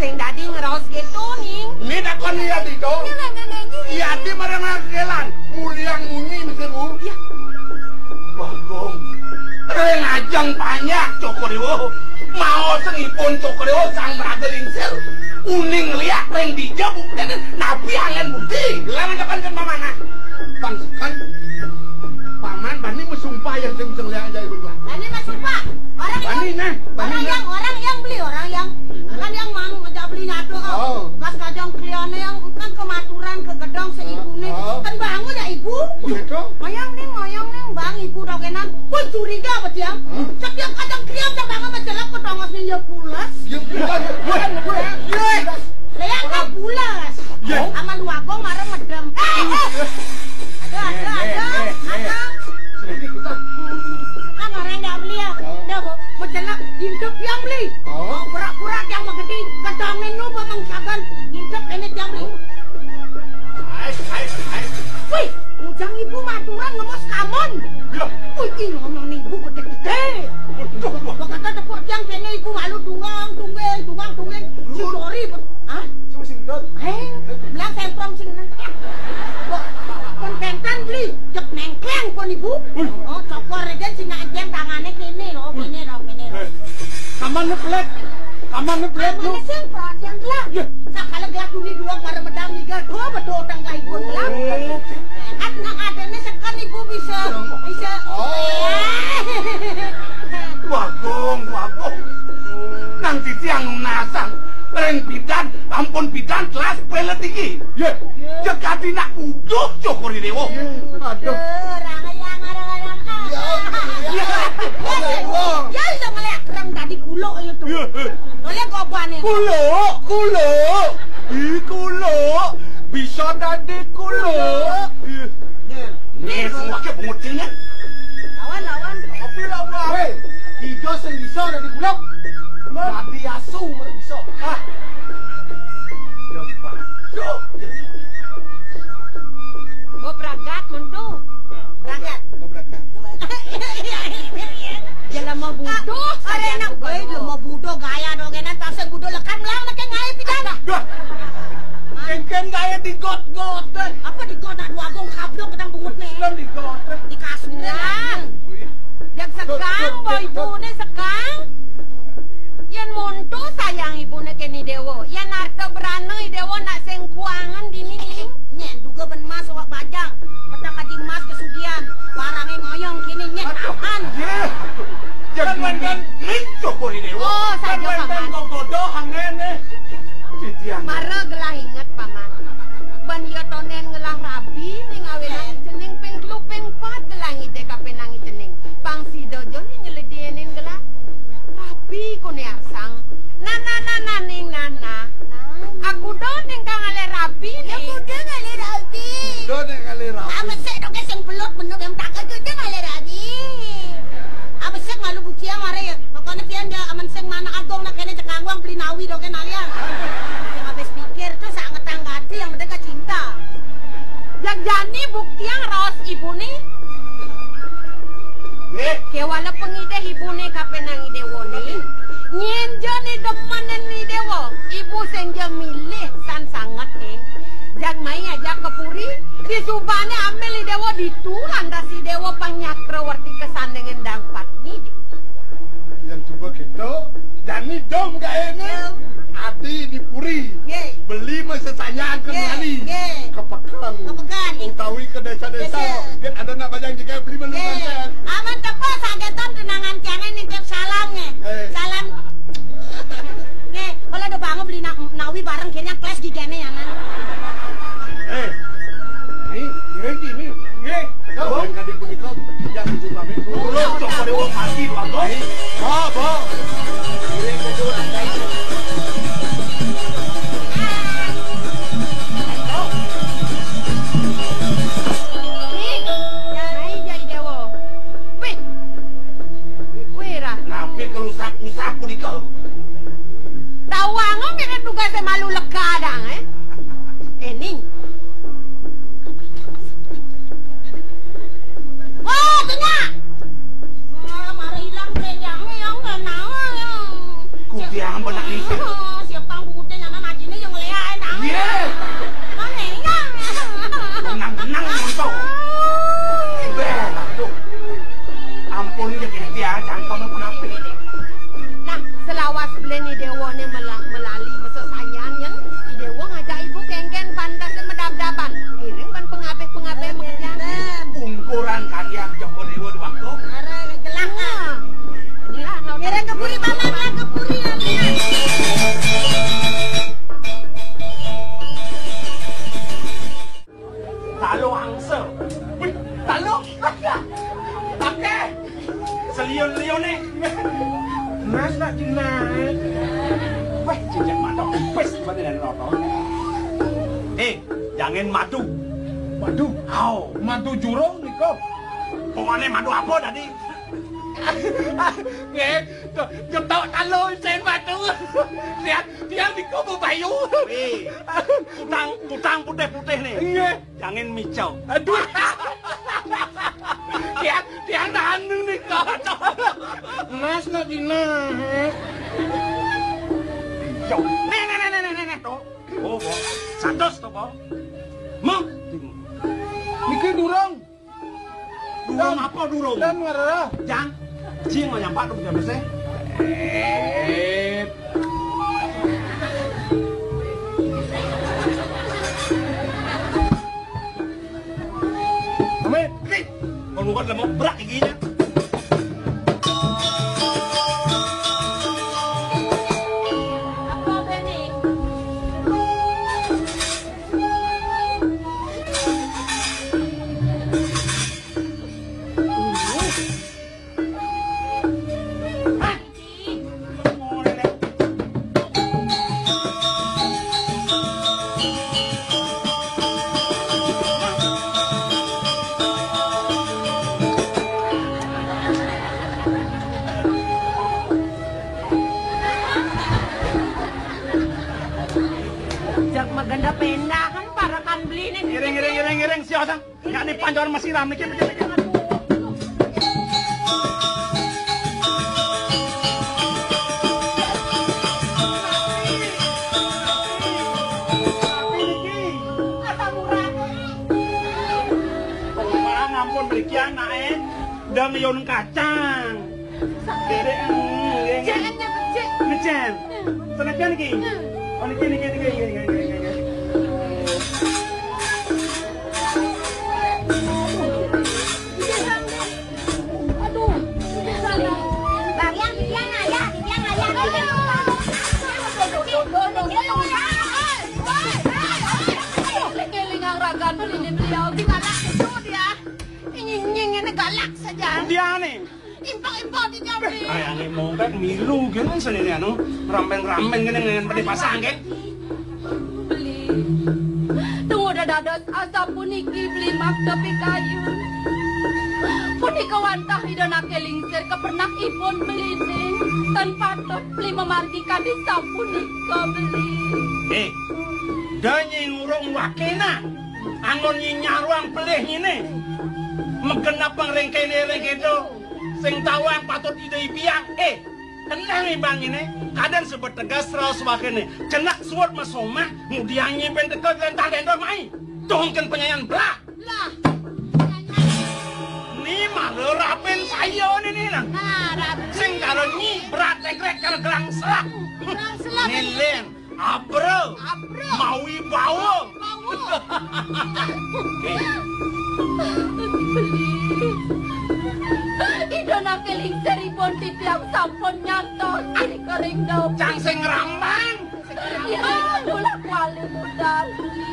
Sing dadi ngraos kéto, Ning. Né takon Yadi to. Yadi marang Gelan. Muliang munyi mesti, Bu. Iya. Bagong. Ring ajeng panyak Cokor Déwa. Maosang ipun Cokor Déwa sang maraga lingsir. Uning liak ring dija bukténé napi anggén bukti. Gelang tekan kan mamana. Ngoyong ning, ngoyong ning, Bang, Ibu dogenan. Woi, curiga apa, Tiang? Setiap kadang kriam, kadang sama jelek, ketongosnya ya pules. Ya, bukan, bukan, bukan. Lea kan pules. Ya. Sama lu abang marah medem. Eh, eh. Ada, ada, ada, ada. Nah, orang ndak beli ya. Dah, Bu. Mau jelek, hidup yang beli. Oh. Pura-pura yang mengerti, kedamin lu, Bang, saban. Hidup ini yang beli. Wih, ujang ibu maturan ngemos kamon. Ya. Wih, ini ngomong ibu gede-gede. Waduh, wah. Bakal tepuk tiang kene ibu malu dungang, tunggeng, dungang, tunggeng. Si Dori, hah? Sing, sing, Dor. Eh, belang semprong sing nang. Kok kontentan beli, jek nengkleng pun ibu. Wih. Oh, cokor aja sing nang tiang tangane kene lho, kene lho, kene lho. Eh, kamane, Plek? Kamane, Plek, lu? Kamane sing perhatian lah. Ya. Sakala gelas duni dua para medang iga dua betul tangga ibu lah. Oh. Kan nang adene sekan ibu bisa, bisa. Oh. Bagong, bagong. Nang titiang nasang. Ring pidan, ampun pidan, kelas pelet iki. Ya. Jegati nak uduh, syukuri dewa. Ya. Aduh. Orang yang orang-orang. Ya, ya, ya. Ya, ya. Ya, iya, ngeliat kerang tadi kuluk itu. Ya, ya. Oleh kobane. Kuluk, kuluk. Ih, kuluk. Bisa dadi kuluk. Kuluk. Ih. Nih, semua ke pengucilnya. Lawan, lawan. Tapi lawan. Hei, tiga sing bisa dadi kuluk. Dadi asu mesti bisa. Ah. Jempa. Duh, jempa. Mbok bragat, mentu. Nah, bragat. Mbok bragat. Jalan mau buduh, ada enak, eh, mau buduh, gaya dong, enak, tasnya buduh, lekan, melang, lekan, ngae, pidan. Dah. Kengken gaya digot-got, eh. Apa digot, nak dua gong, kablok, ketang bungut, nih. Belum digot, eh. Di kasur, nah. Wih. Yang sekang, boy, ibune sekang. Yen monto sayang ibune keni dewa, yen arta brana i dewa nak sing kuangen dini. Nyen duga ben mas awak bajang, petak kaji mas kesugihan, barange ngoyong kini nyen tahan. Ye. Kan mantan mincuh kuri dewa. Oh, saja paman. Kan mantan kok bodoh angene. Titian. Mara gelah inget paman. Ban iya tonen ngelah rabi ning awenang cening ping telu ping pat gelah ngide kapenang cening. Pang sida jo ni nyeledienin gelah. Rabi kone arsang. Nana, nana, ning nana. Aku do ning kang ale rabi ning. Aku do ngale rabi. Do ning ale rabi. Apa sik do ke sing belut bener yang tak aku do ngale rabi. Apa sik malu buciang mare ya. Pokoknya pian dia amen sing mana agung nak kene cekangwang beli nawi do kene alia. Yang habis pikir tuh sangat tanggati yang penting cinta. Yang jani buktiang raos ibune. Nggih. Kewala pengidih ibune kapenang idewone. Nyen jane demen ni dewa, ibu sing ja milih san sanget ning. Jag mai ajak ke puri, disubane ambil idewa ditu lantas idewa panyakra werti kesanding endang patni. Yang coba kita, jani dong gaene. Ati di puri. Nggih. Beli mah sesayaan ke nggih, nani? Nggih. Ke pekan. Ke pekan, nggih. Utawi ke desa-desa. Desa. Kan ada nak bajang juga beli menu nggih, konten. Aman tepa sagetan tunangan tiane nitip salam nggih. Eh. Salam. Nggih, kalau ada bangun beli na-, nawi bareng kene kles gigene ya, Nan. Eh. Ini, ini, ini. Nggih. Kau kan di punika yang itu kami. Ulo, coba dewa mati, Pak. Apa? Nih, nyai jadi dewa. Wih. Wih, Ra. Napi kelusak-lusak punika? Tawang, om, dengan tugasnya malu lega dang, eh? Eh, Ning. Oh, tengah. Wah, mara ilang prenyangnya yang nggak nawa yang. Kudiang benak ini. Oh, siapa yang bukutnya nyaman ajine yang ngeliat, eh, nawa. Iya. Mana yang? Tenang-tenang, montok. Beh, aduh. Ampun, ya, ya, cangkem apa? Nah, selawas belen i dewa ne mela-, melali mesesayan yen i dewa ngajak ibu kengken pantas medab-daban. Kiring ban pengabeh-pengabeh mekerjaan. Ungkuran kalian Joko Dewa di waktu. Ara gelah. Nah. Gelah, no. Kiring ke puri, Paman, lah ke puri, lah. Lalu angsa. Wih, Talu. Oke. Seliun-liun nih. Mas nak dinaik. Wah, cincin mantap. Pes, berarti dan rokok. Eh, jangan madu. Madu? Hao. Madu jurung niko. Pokoknya madu apa tadi? Nggih, ketok talu isin madu. Lihat, dia niko bebayu. Wih, kutang, kutang putih-putih nih. Nggih. Jangan micau. Aduh. Dia, dia tahan nih kok. Mas nak dina. Yo, nih, nih, nih, nih, nih, nih, tuh. Oh, oh. Satus tuh, Bang. Mung. Niki durung. Durung apa durung? Dan ngarah. Jang. Jing mau nyampak tuh jam sih. Eh. Amin. Nih, kalau bukan lemah berak giginya. Jak maganda pendahan para kan beli nih. Ngiring, ngiring, ngiring, ngiring, siosang. Nyak nih pancoran masiram niki, niki, niki. Wah, ngampun mriki anake ndang yun kacang. Dek, mm, nggih, nggih. Jangan nyebut, Cek. Ngecen. Senajan iki. Oh, niki, niki, niki, niki, niki, niki, niki. Aduh, yang, yang ayah, yang ayah. Eling-eling ragan beli ini beliau, di galak itu dia. Nying-nying ini galak saja. Dia nih. Impok-impok di jambi. Ay, angin mongkat milu gini sini anu, ramen-ramen gini dengan pada pasang kan. Beli. Tunggu dah dados asapuniki beli makta pikayun. Punika wantah Ida Nake Lingsir kepernah ipun beline. Tan patut beli memargi kadi sapunika beli. Eh, da nyi ngurung wakena. Anggon nyi nyaruang pelih nyine. Megenapang ring kene ring kedo. Sing tawang patut Ida ibiang. Eh, Kenang ibang ini, kadang sebut tegas raos wakene. Cenak suwut masomah, ngudiang nyipen teka lentah-lentah mai. Tuhungken penyanyan belah. Lah. Ni malah rapen saya ni, ni, nah. Nah, rapen. Sing karo nyi berat tegrek karo gelang serak. Gelang serak. Ni len, abro. Abro. Mawi bawa. Bawa. Eh. Ida Nake Lingsir ipun titiang sampun nyantos ring kering dop. Cang sing ngrambang. Ira tulah kuali budal.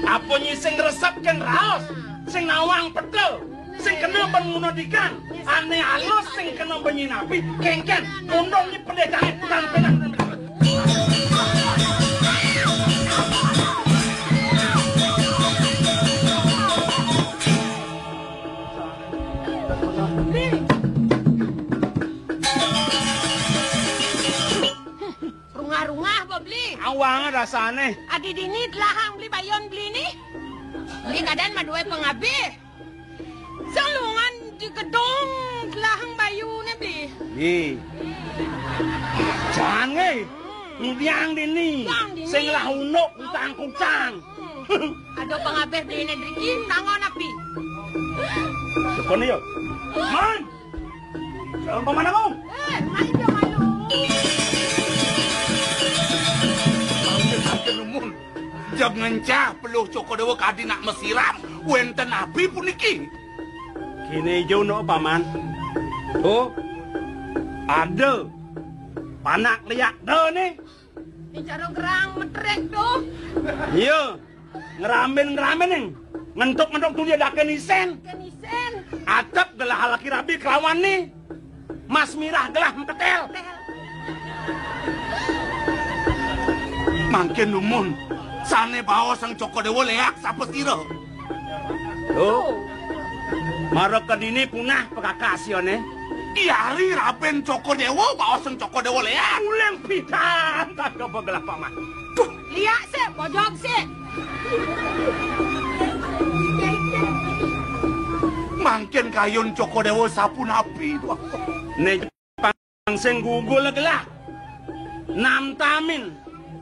Apa nyi sing ngresepken raos? Sing nawang peta? Sing kena ben ngunudikan? Ane alus sing kena ben nyinapi? Kengken, kondong nyi pedhe tangen, tangan pegang. Rungah-rungah apa beli? Awang rasane. Adi dini telahang beli bayon beli ni. Beli kadan maduwe pengabih. Salungan di gedung telahang bayune beli. Nggih. Jan nggih. Ngudiang dini. Ngudiang dini. Sing lah unuk kutang-kutang. Hmm. Ada pengabih beli ini driki, tangon api. Tekan yo. Man! Jangan paman aku. Eh, main dia malu. Sampun, sampun, Lumun. Jag ngencah peluh Cokor Dewa kadi nak mesiram. Wenten api puniki. Kene ijo no, Paman. Oh, ada panak liak da nih. Ini cara gerang metrek tuh. Iya, ngeramen-ngeramen nih. Ngentuk-ngentuk tuh dia daken isen. Ken isen. Atep gelah laki rabi kelawan nih. Mas Mirah gelah meketel. Mangkin dumun, sane baos Sang Cokor Dewa leak sapa sira? Tuh. Mara kedini punah pekakasiane. Diari raben Cokor Dewa, baos Sang Cokor Dewa leak. Uling pidan tak kebegelah paman. Tuh. Liak sik, bojog sik. Mangkin kayun Cokor Dewa sapunapi, Dwagung? Ne pang sing gugul gelah. Namtamin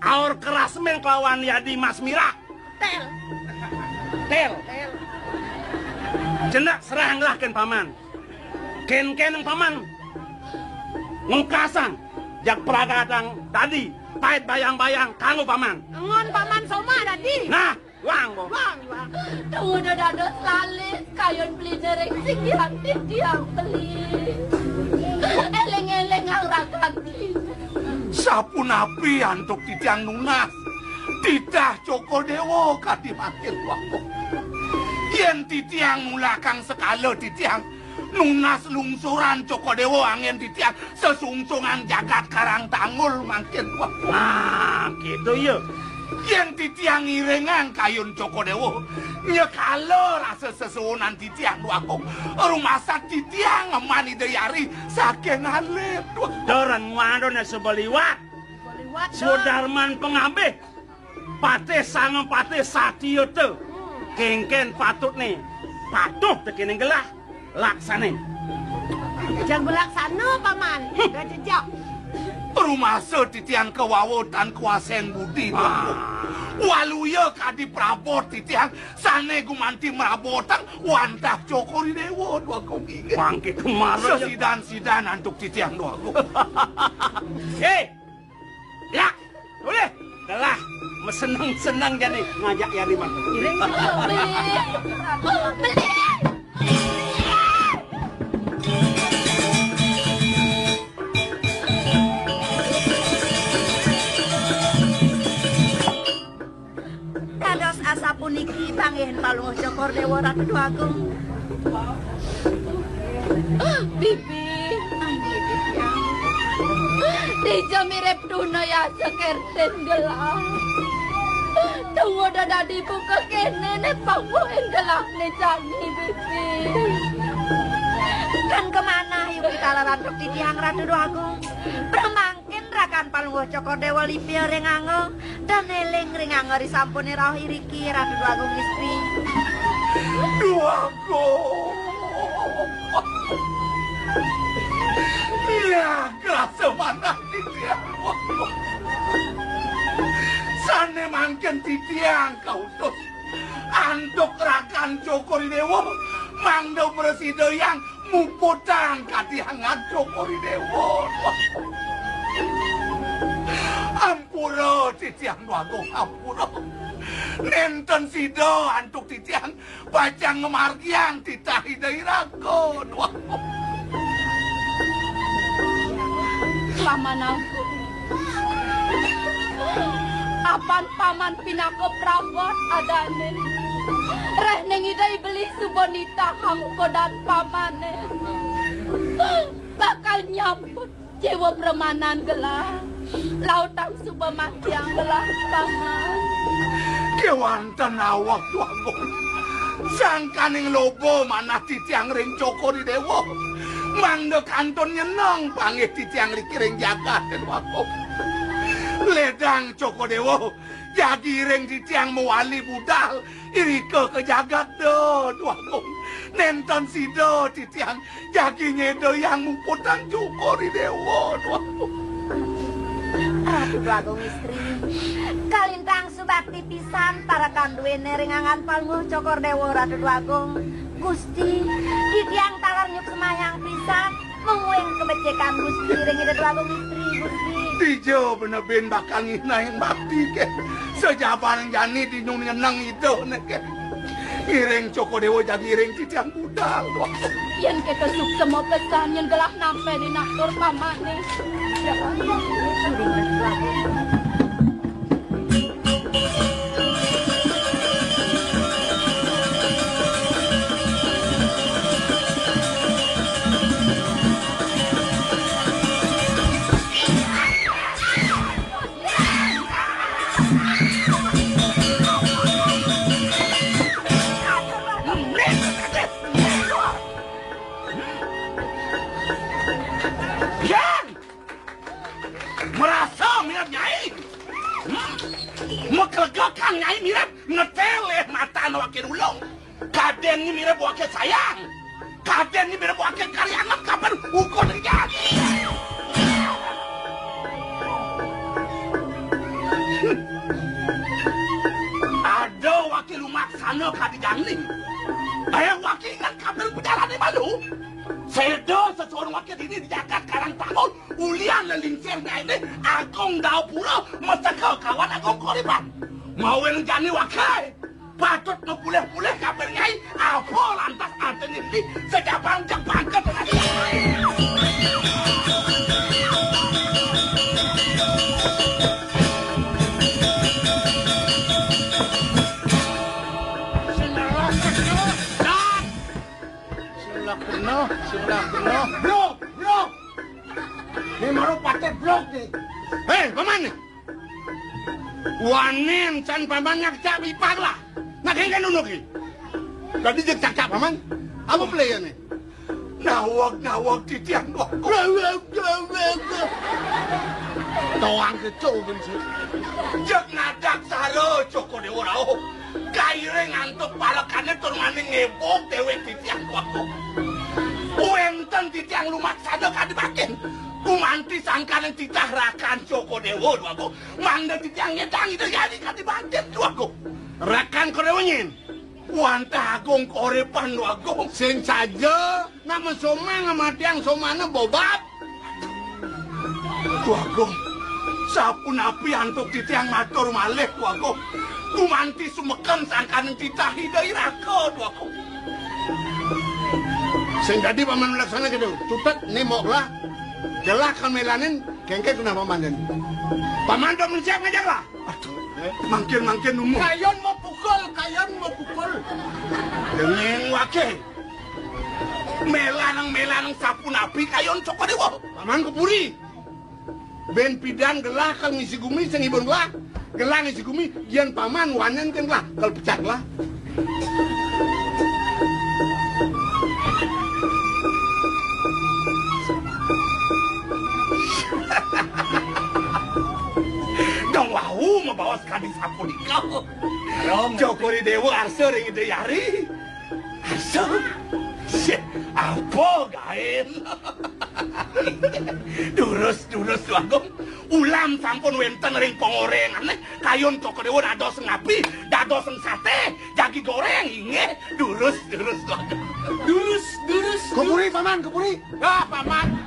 aur keras men kelawan yadi Mas Mirah. Tel. Tel. Tel. Cendak serahang gelah ken paman. Ken-ken paman ngukasang jag pragatang dadi pait bayang-bayang kanggo paman. Engon paman soma dadi. Nah, wang bo. Wang, wang. Tunggu dados lalis kayun beline ring singgihan titiang beli. Eling-eling rakan beli. Sapunapi antuk titiang nunas titah Cokor Dewa kadi mangkin, Dwagung? Yen titiang nulakang sekala titiang nunas lungsuran Cokor Dewa anggen titiang sesungsungan jagat Karang Tanggul mangkin, Dwagung. Nah, gitu ya. Yen titiang ngiringang kayun Cokor Dewa, nyekala rasa sesuunan titiang, Dwagung. Rumasa titiang ngeman Ida Yari saking alit, Dwagung. Doran ngwadone sebeliwat. Sebeliwat, Sudarman pengabih. Patih Sangapatih Satyata. Kengken patut nih. Patuh tekening gelah. Laksane. Jang belaksana, Paman. Dah jejak. Rumasa titiang kawawa tan kuasen budi, Dwagung. Ah. Waluya kadi prabot titiang sane gumanti mrabotang wantah Cokor I Dewa, Dwagung, inggih. Mangke kemara ya. Sesidan-sidan antuk titiang, Dwagung. Eh, ya, boleh. Telah, meseneng-seneng jani ngajak ya lima. Iring. Beli. Beli. Dados asapuniki panggihin Palungguh Cokor Dewa Ratu Dwagung. Bibi. Dija mirip tuna ya sekerten gelah. Tunggu dadi buka kene ne pangguhin gelah ne jani, Bibi. Kan kemana yuk kita laran titiang Ratu Dwagung? Premang Yen rakan Palungguh Cokor Dewa lipia ring angga, dan eling ring angga risampune rauh iriki Ratu Dwagung Istri. Dwagung. Iya, krasa manah titiang. Sane mangken titiang kautus antuk rakan Cokor I Dewa, mangda prasida yang muputang katihangan Cokor I Dewa. Ampura titiang Dwagung, ampura. Nenten sida antuk titiang pacang ngamargiang titah Ida Iraga, Dwagung. Paman ampun. Apan paman pinaka prabot adane. Reh ning Ida I Beli suba nitahang kodan pamane. Bakal nyambut jiwa premanan gelah. Lautang suba matiang gelah, paman. Kewanten awak, Dwagung. Sangkaning loba manah titiang ring Cokor I Dewa. Mangda kantun nyeneng panggih titiang riki ring jagat, Dwagung. Ledang Cokor Dewa, jagi ring titiang mawali budal, irika ka jagat da, Dwagung. Nenten sida titiang jagi nyedayang muputang Cokor I Dewa, Dwagung. Ratu Dwagung Istri, kalintang subakti pisan parekan duene ring anggan Palungguh Cokor Dewa Ratu Dwagung. Gusti, titiang taler nyuk sembahyang pisan, mungguing kabecikan Gusti ring Ida Dwagung Istri, Gusti. Dija benebin bakal nginain bakti ke. Sajaban jani dinyu nyeneng Ida neke. Ngiring Cokor Dewa jagi ngiring titiang budal, Dwagung. Yen kita suksema pesan, yen gelah nampe dinatur pamane. Nyai mirip ngeteleh matan wakil ulung. Kadén nyai mirip wakil sayang. Kadén nyai mirip wakil karyanak kapan ukur nyai. Ada wakil lumaksana kadi jani. Ayo wakil ingat kapan pejalané malu. Séda sesuhun wakil dini di jagat Karang Tanggul. Ulian lelingsir ngaéné Agung Daupura meseka kawan Agung Koriban. Mawin jani waké, patut mapulih-pulih kabar nyai, apa lantas artiné dini sejabang-jabang ka tengah. Sing lara kena, sing lara kena, sing lara kena. Bro, bro. Né mara patih blok né. Hé, paman né. Wanén can paman nyakcak ipah lah. Nak kéngkén unduk iki. Dadi jeg cakcak paman. Apa pelih ya né? Nawag-nawag titiang kok. Toang keco kan sih. Jeg ngadak sara Cokor Déwa rauh. Kairing antuk palekané tur mani ngébog déwék titiang, Dwagung. Wénten titiang lumaksana kadi mangkin. Gumanti sangkaning titah rakan Cokor Déwa, Dwagung. Mangda titiang ngedang Ida Hyang kadi mangkin, Dwagung. Rakan Koréwa nyén? Wantah Agung Koriban, Dwagung. Sing saja. Nak masoma ngamatiang somana bobab. Dwagung, sapunapi antuk titiang matur malih, Dwagung. Gumanti sumeken sangkaning titah Ida Iraka, Dwagung. Sing dadi paman laksana gitu. Cutet né mok lah. Gelah kan mélanin, kéngkén kenapa paman. Paman to siap ngajak lah. Aduh, mangkin-mangkin nemu. Kayon mau pukul, kayon mau pukul. Denging waké. Mélanang-mélanang sapunapi kayon Cokor Déwa. Paman ka puri. Bén pidan gelah kal ngisi gumi sing ibun gelah. Gelah ngisi gumi, yén paman wanén kén gelah, kal pecah gelah. Dong wau mabaos kadi sapunika. Cokor Déwa arsa ring Ida Hyang. Arsa? Sih, apa gaén? Durus, durus, Dwagung. Ulam sampun wénten ring pangoréngané. Kayon Cokor Déwa dados ngapi, dados saté, jagi goréng, inggih. Durus, durus, Dwagung. Durus, durus. Ka puri, paman, ka puri. Ah, paman.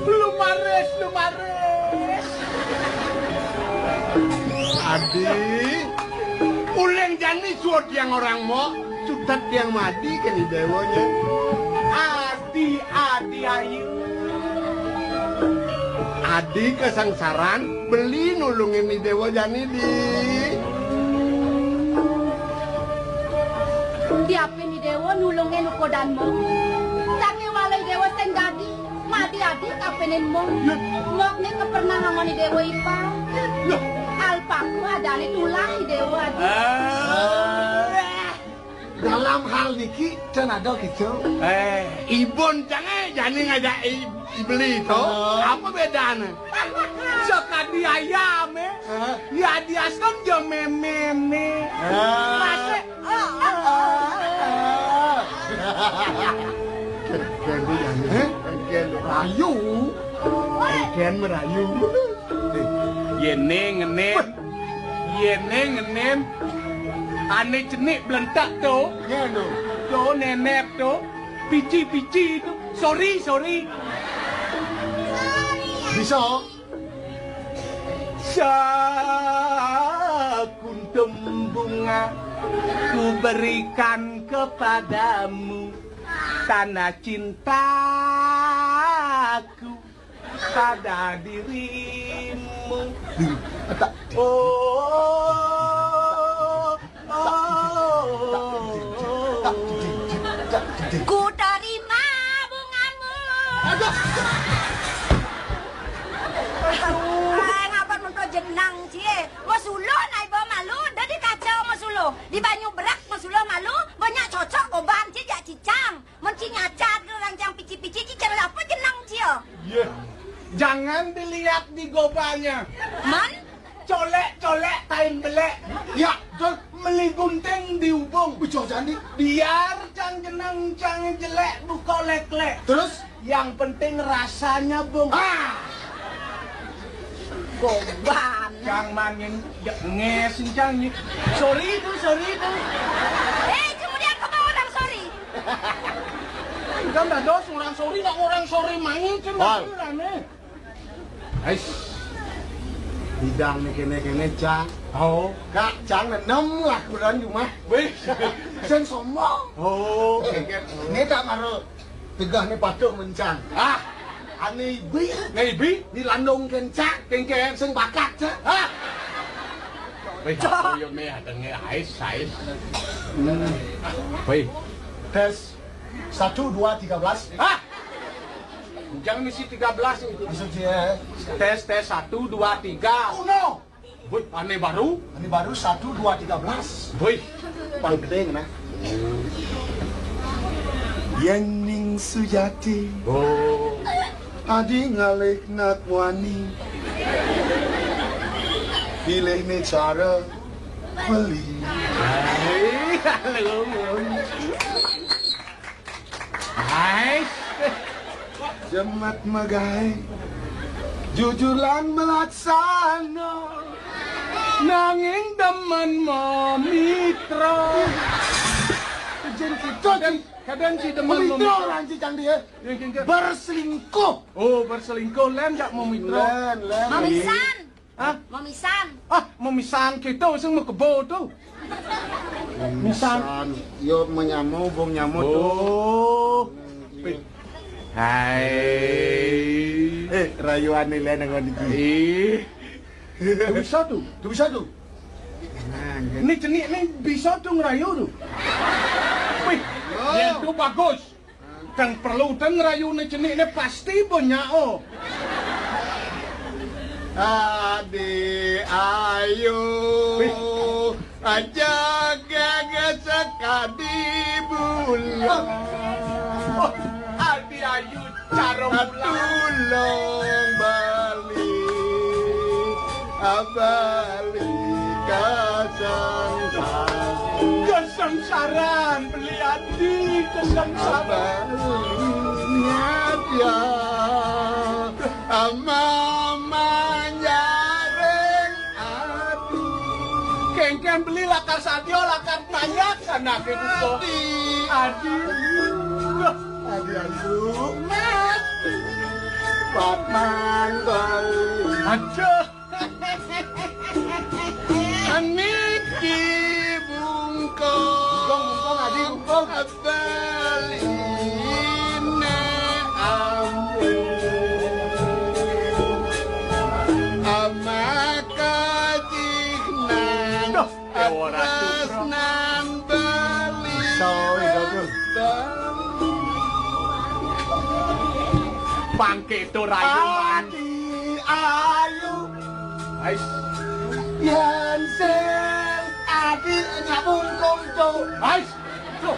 Lumaris, lumaris. Adi, uling jani suud tiang orang mok, cutet tiang madi kén Déwanya. Adi, adi ayu. Adi kasangsaran, beli nulungin Déwa jani, Di. Diapin Déwa nulungin ukodan mok. Saking walai Déwa sing dadi. Madi adi kapénin mok. Mok né kapernah ngamani Déwa ipar. Alpaku adané tulah Déwa adi. Ah. Dalam hal niki, can ada gitu. Eh, ibun cangé jani ngajak i-, ibeli to. Oh. Apa bédané? Sakadi ayam, eh. Hah? Ya diaskan ya méméné. Ah. Masih Kéngkén, kéngkén, kéngkén rayu. Kéngkén merayu. Yéné ngenén. Yéné ngenén. Ané cenik blentak to. Ngéno. To nénép to. Pici-pici to. Sorry, sorry. Bisa. Sekuntum bunga ku berikan kepadamu, karena cintaku pada dirimu. Oh, oh, oh. Ku terima bungamu. Aduh. Eh, ngapa nonton jenang cie? Mau suluh nai bawa malu, dah di kaca mau suluh. Di banyu berak mau suluh malu, banyak cocok goban cie jak cicang. Mun ci nyacat orang cang pici-pici ci cara apa jenang cie? Yeh, jangan dilihat di gobanya. Man? Colek-colek tain belek. Ya, terus meli gunting di ubung. Bocah jani. Biar cang jenang cang jelek buka lek-lek. Terus? Yang penting rasanya, Bung. Ah! Goban. Cang manin nges cang ni. Sorry itu, sorry itu. Eh, kemudian kau orang sorry. Kan dah dos orang sorry, nak orang sorry main cang. Ais. Bidang ni kene-kene cang. Oh. Kak cang nenem lah kurang cuma. Weh. Sen sombong. Oh. Ini tak maru tegah ni patuh mencang. Ah. Ani ibi. Ni ibi. Ni landung kencang. Kengken. Sing bakat cang. Ah. Weh, yo meh ada nge ais ais. Weh. Tes satu dua tiga belas. Ah. Jangan misi tiga belas itu. Maksudnya tes tes satu dua tiga. Oh no. Wih, aneh baru. Aneh baru satu dua tiga belas. Wih, pang gede nah. Yening sujati. Oh. Adi ngalik nak wani. Pilih ni cara beli. Hai, halo. Hai. Jemat megai. Jujulan melaksana. Nanging demen memitra. Jen kita kadang, kadang si demen memitra. Orang si cang dia. Berselingkuh. Oh, berselingkuh. Len gak memitra. Len, len. Mamisan. Hah? Mamisan. Ah, mamisan kita sing mekebo tu. Mamisan. Yo menyamo, bong nyamo tu. Oh. Hai. Eh, rayuan ni lain dengan iki. Eh. Tu bisa tu. Tu bisa tu. Ni cenik ni bisa tu ngerayu tu. Wih, yang tu bagus. Kang perlu teng rayu ne cenik ne pasti banyak oh. Adi ayu aja gaga sekadi bulan. Oh, Adi ayu cara bulan. Tulung balik abalik kasang. Kesengsaran beli ati kesengsaran. Niat ya ama manyaring ati. Kengken beli lakar sadio lakar tanyak sana ke buko. Adi. Adi ayu. Patman bali. Aduh. Niki bungkong. Bungkong, bungkong, Adi, bungkong. Baline ampun. Amaka jiknan. Duh, ora cukup. Tresnan bali. Sorry, bagus. Pangke to rayu. Adi ayu. Ais. Yen sing adi nyabung kongco. Ais. Tuh.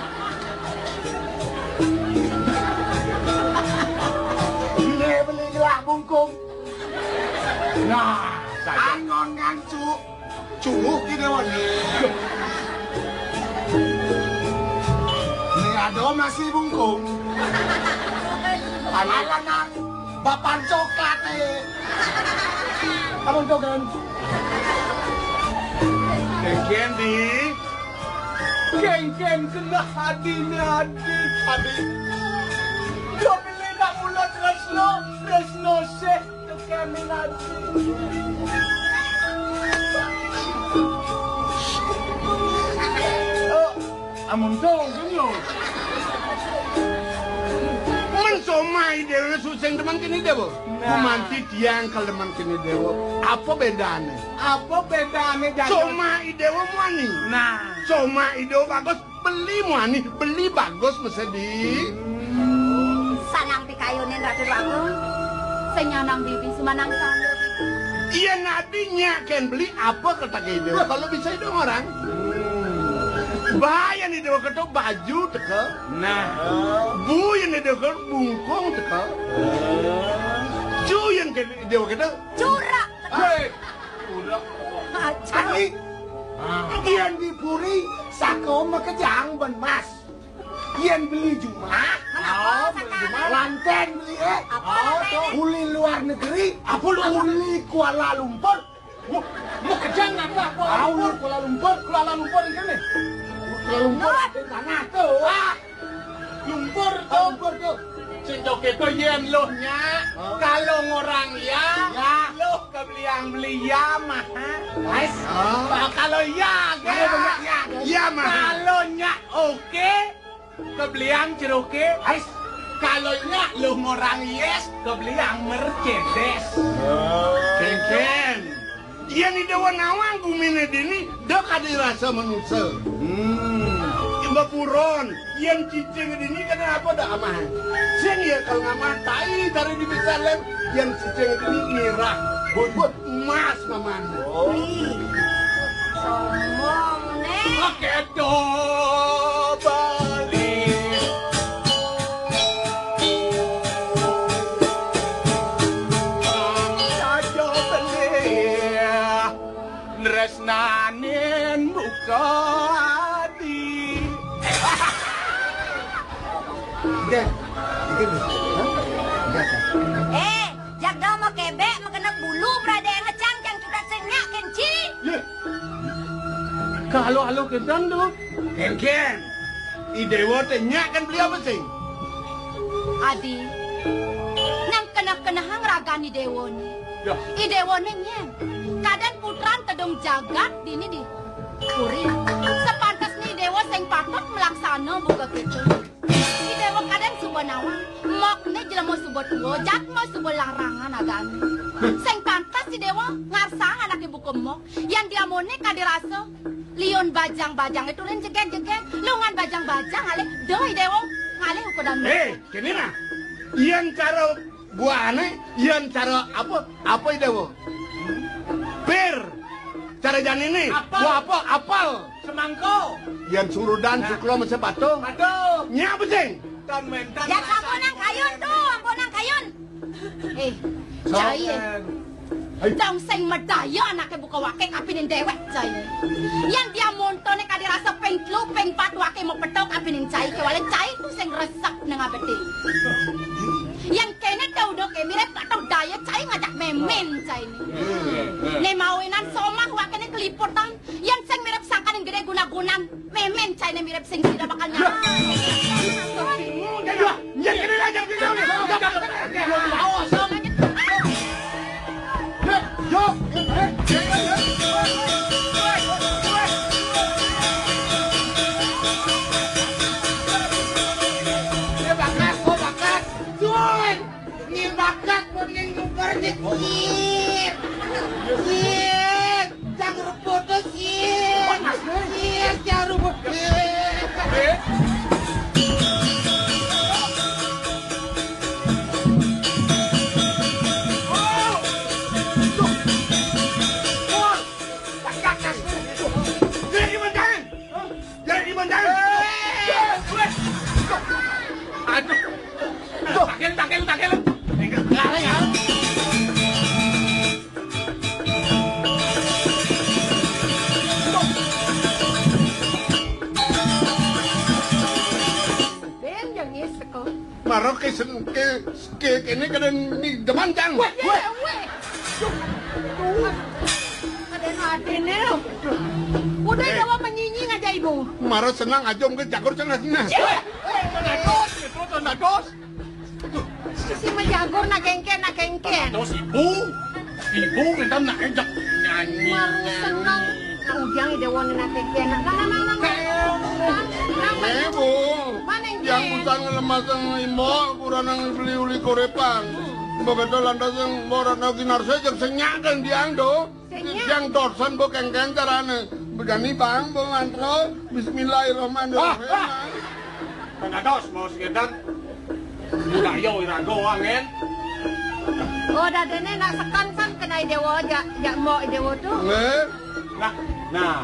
Beli beli gelah bungkung. Nah, saya. Angon ngancu. Cuwuh ki dewan. Ni ada masih bungkung. Ala nang bapan coklat e. Abang Jogan. Kengken di. Kengken kena hati ni hati. Hati. Kau pilih nak mulut Resno, Resno seh. Kengken ni hati. Amun to, gén lo. Mén somah I Déwa sing demen kén I Déwa. Nah. Gumanti tiang kal demen kén I Déwa. Apa bédané? Apa bédané, Jagad? Somah I Déwa muani. Nah. Somah I Déwa bagus, beli muani, beli bagus mesti di. Sanang pikayunin Ratu Déwa Agung. Sing nyanang bibi sumanang sanggup. Iya, nadi nyak kén beli apa kata I Déwa. Kalau bisa itu orang. Ba yén I Déwa kéto baju teka. Nah. Bu yén I Déwa kéto bungkung teka. Cu yén I Déwa kéto curak. Héi. Curak. Aja. Ani. Ah. Yén di puri saka makejang ban mas. Yén beli jumah. Kenapa? Oh, beli jumah. Lantén beli, eh. Apa lantén? Uli luar negeri. Apa lu uli Kuala Lumpur? Mu, mu kejang apa? Kuala Lumpur, Kuala Lumpur, Kuala Lumpur ini nih. Kuala Lumpur, di sana tuh. Ah, lumpur tuh. Lumpur tuh. Sing kéto yén luh nyak. Hah? Kalau ngorang ya, ya. Luh kebeliang beli Yamaha. Nice. Ah. Kalau ya, ya. Kalau nyak ya, ya. Yamaha. Kalau nyak oké, kebeliang Cherokee. Ais. Kalau nyak luh ngorang yes, kebeliang Mercedes. Kénkén. Yén I Déwa nawang guminé dini, da kadi rasa manusa. Hmm. Baburon, yén cicing dini kenapa da amah? Sing ya kalau ngamah tai dari di Bisalem, yén cicing dini mirah. Bun, bun. Mas maman. Oh. Ih, sombong, Nék. Pakai dobali. Saja beli. Nresnanin buka ati. Udah, udah, udah. Hah? Udah, udah. Eh, jak dah mau kebek, mau kena bulu, berada yang ngecang, cang cudak senyak, kenci. Yé. Kalau alo kedan tu. Kénkén. I Déwa té nyak kan beli apa sih? Adi, nang kenah-kenahang ragan I Déwa né. Ya. I Déwa né nyén. Kadén putran tedung jagat dini di puri. Sepantes né I Déwa sing patut melaksana buka kéto. I Déwa kadén suba nawang, mokné jelema suba tua, jadma suba larangan adané. Sing pantes I Déwa ngarsang anaké buka mok, yén diamoné kadi rasa liun bajang-bajang itu lén jegég-jegég, lungan bajang-bajang alih, da I Déwa ngalih ukudan mok. Eh, kéné nah. Yén cara buahné, yén cara apa? Apa I Déwa? Pir. Cara janiné. Apel. Buah apa? Apel. Semangka. Yén surudan, nah, sukra mesti batu. Batu. Nyak apa sing? Tan mentan. Ya, ampunang kayun tu, ampunang kayun. Eh, sok. Cai. Hai. Dong sing medaya anaké buka waké kapining déwék, cai. Yén diamontoné kadi rasa ping telu, ping pat waké mapetok kapining cai, kéwala cai tu sing resep nang abedé. Yén kéné tau udah ké mirip tak tau daya cai ngajak mémén cai. Né mawinan somah wakéné keliputan. Yén sing mirip sangkaning gedé guna-gunan, mémén cainé mirip sing sida bakal nyala. Yah, yah, kéné aja kita nih. Yo, yo. Dia bakat, gua bakat. Cuy. Ni bakat mending nuker dikit. Sir. Jangan putus, Sir. Sir, jangan putus. Jadi gimana? Jadi gimana? Aduh. Tuh. Takel, takel, takel. Lari, ya. Ben, yang ngis, kok. Mara ké sen-, ké, ké, kéné kadén ni depan, Jang. Wéh, wéh, wéh. Duh, duh. Kadén atiné. Udah, eh, jawab menyinyi ngajak ibu. Mara senang aja mungkin jagur senang, senang. Cih. Wéh, wéh, tanda dos, itu tanda dos. Si majagur nak kénkén, nak kénkén. Tanda dos ibu. Ibu kita nak ajak nyanyi. Mara senang. Nah, ujang ida wana nak kénkén. Nah, nah, nah, nah, nah. Masang imbo kurang beli uli korepan. Begitu lantas yang orang lagi narse jeung senyak kan diang do. Senyak. Yang dosen bo kengken carane. Begani bang bo mantro. Bismillahirrahmanirrahim. Ah, ah. Kan dados mau sekedar. Enggak yo irago angin. Oh, dadene nak sekan san kenai dewa jak jak mbok dewa tu. Nggih. Nah, nah.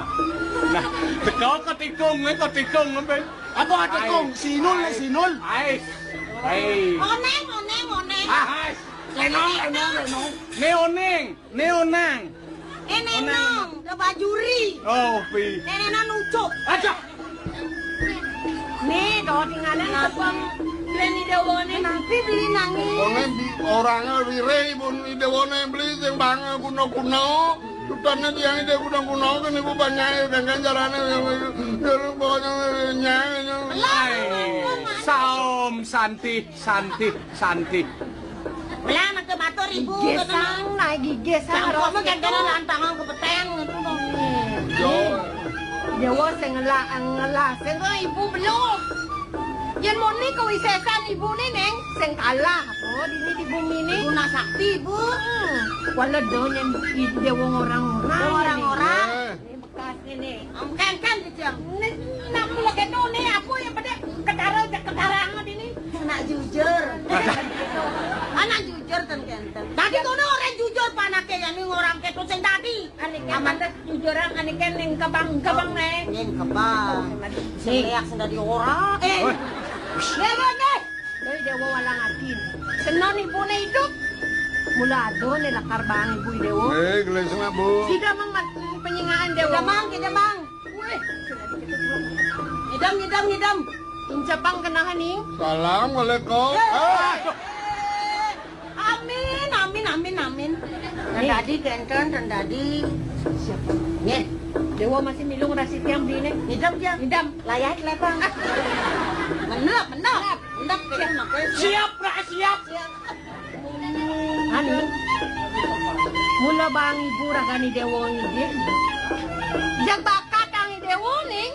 Nah, teko ketikung, eh, ketikung ngembe. Apa ketikung? Sinul, eh, sinul. Ais. Hai. Oneng, oneng, oneng. Ah, ais. Lenong, lenong, lenong. Ne oneng, ne onang. Eh, nenong, ke bajuri. Oh, pi. Nenong ucuk. Aja. Nih, do tinggalan tepung. Beli dewa nih nanti beli nangis. Oneng bi orangnya wire ibu dewa nih beli sing bang kuno-kuno. Tutane tiang ide kuno-kuno kan ibu banyak ya kan carane ya pokoknya nyai. Hai, saum santi, santi, santi. Lah, nak matur ibu. Gigis sang, naik gigis sang. Cangkokmu kan kena lantangan kepeten gitu dong. Yo. Dewa sing ngelah, ngelah, sing kok ibu belum. Yen muni kewisesan ibu ni, Neng, sing kalah apa dini di bumi ni? Ibu nak sakti, ibu. Hmm. Wala do nyen i-, dewa orang-orang. Orang-orang. Eh. Ini bekas ini. Om kengken gitu ya. Ini nak mulai gitu ni, apa yang pada ketara, ketara amat ini? Nak jujur. Anak jujur ten kenten. Tadi kono orang jujur panake ya ni orang ketu sing tadi. Anike aman deh jujuran anike ning kebang-kebang ne. Ning kebang. Sing leak sing dadi ora. Eh. Woi. Ya, ya, ya. Doi dewa walang ati. Senon ibune idup. Mula ado ne lakar bang ibu dewa. Eh, gelesna, Bu. Sida mang mat-, penyingaan dewa. Sida mang, sida mang. Wih. Ngidam, ngidam, ngidam. Incapang kenahan ning. Assalamualaikum. Eh. Ah. Amin, amin, amin, amin. Rendadi kenten, rendadi. Siapa? Nggih. Dewa masih milung rasi tiang bine. Ngidam, tiang. Ngidam. Layah lepang. Menep, menep. Menep, kenten, menep. Siap, Ra, siap. Siap. Anu, mula bang ibu ragani dewa ngidin. Jak bakat ang dewa ning.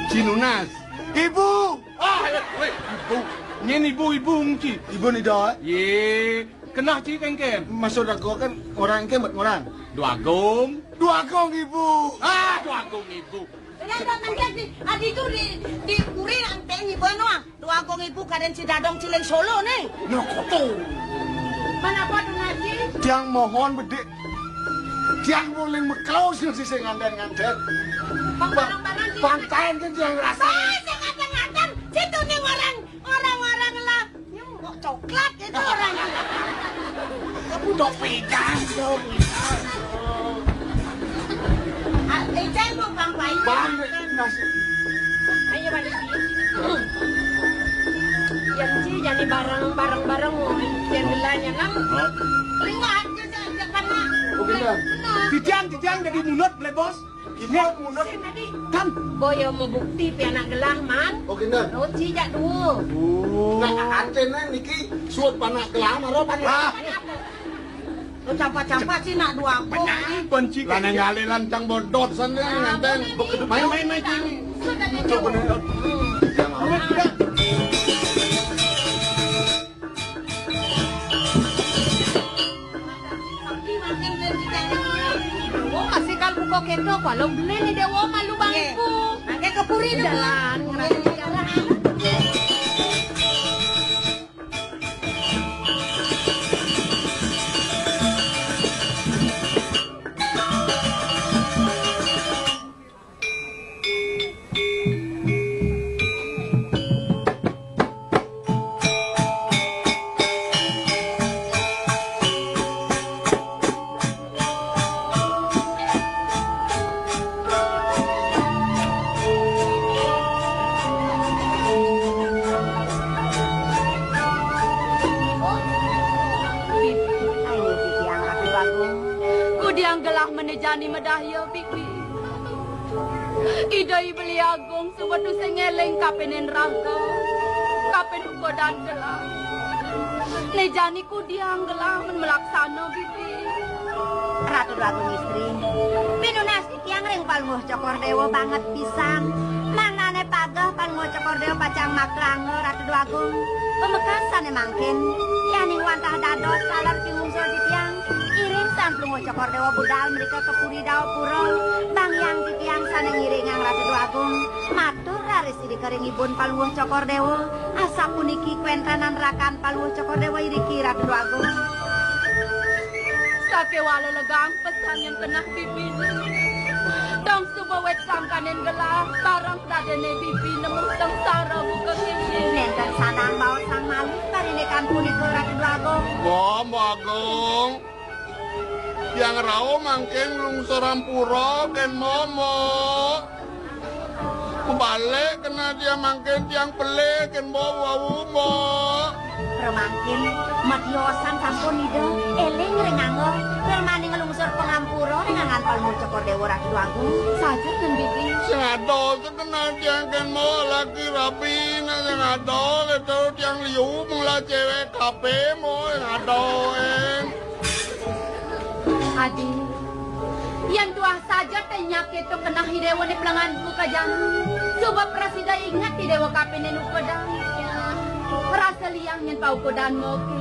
Cinunas. Ibu. Ah, ya, weh, ibu. Nyen ibu, ibu, ngci. Ibu ni dah. Ye, kenah ci kengken. Maksud aku kan orang kengken buat orang. Dua Agung. Dua Agung ibu. Ah, Dua Agung ibu. Kenapa mangkat di, adi tu di, di puri nang teng ibu anu ah. Dua Agung ibu kaden si dadong ciling solo ni. No koto. Mana apa tu ngaji? Tiang mohon bedik. Tiang boleh mekau sing sisi nganten-nganten. Bang, barang-barang di pantain kan tiang rasa. Eh, sing nganten-nganten. Situ ni orang, orang-orang lah. Nyembok coklat itu orang. Aku dok pegang, dok pegang. Ah, eh, saya mau Bang Bayu. Bang, nasi. Ayo balik. Yang ci jadi bareng, bareng-bareng. Yang gelanya kan. Ringan, dia, dia, dia pernah. Oh, benar. Titian, titian jadi munut, boleh, Bos. Gini, mundur. Kan? Boyo mau bukti pi anak gelah, man. Oh, gini. Roti jak dua. Oh. Nah, antena niki suut panak gelah, maro panak. Ah. Lo campak-campak sih nak dua aku. Benang, benci. Lah, nang gali lancang bodot sana, nah, nganten. Main, main, main, sini. Sudah, coba. Wong masih kal buka ketok, walau beli ni dewa malu bang ibu. Angke ke puri ni. Jalan, ngerasa jalan. Kudiang gelah menejani medahya, Biki. Ida I Beli Agung sewetu sing ngeling kapenen raga, kapen ukodan gelah. Nejani kudiang gelah men melaksana, Biki. Ratu Agung Istri, pinunas titiang ring Palungguh Cokor Dewa banget pisan. Manane pageh Palungguh Cokor Dewa pacang Maklangga Ratu Déwa Agung, pamekasane mangkin, yaning wantah dados taler pingungsul titiang, iring Sang Palungguh Cokor Déwa budal mrika ka Puri Dawa Pura, bangyang titiang sane ngiringang Ratu Déwa Agung, matur raris irika ring ibun Palungguh Cokor Déwa, asapuniki kawéntenan rakan Palungguh Cokor Déwa iriki Ratu Déwa Agung. Sakéwala legang pesan yang kenah bibiné. Dong suba wit sangkaning gelah, bareng dadéné bibi nemu sengsara buka kini. Nénten sandang baos sang malih parindikan punika, Ratu Déwa Agung. Wah, Mbok Agung. Tiang rauh mangkin nglungsur ampura kén Mbok. Kubalik kena tiang mangkin tiang pelih kén Mbok wau, Mbok. Pramangkin, matiosan sampun Ida, éling ring angga, pramani nglungsur pangampura ring anggan Palungguh Cokor Déwa Ratu Agung. Saja nyen, Bibi. Sing ada sekenal tiang kén Mbok lagi rabi, nah sing ada, leter tiang liu mula cewek kabéh, Mbok, sing ada, en. Adi, yen tuah saja tenyap kéto kenah I Déwa né plengan buka jana. Suba prasida inget I Déwa kapining ukedan. Rasa liang yen paukedan moké.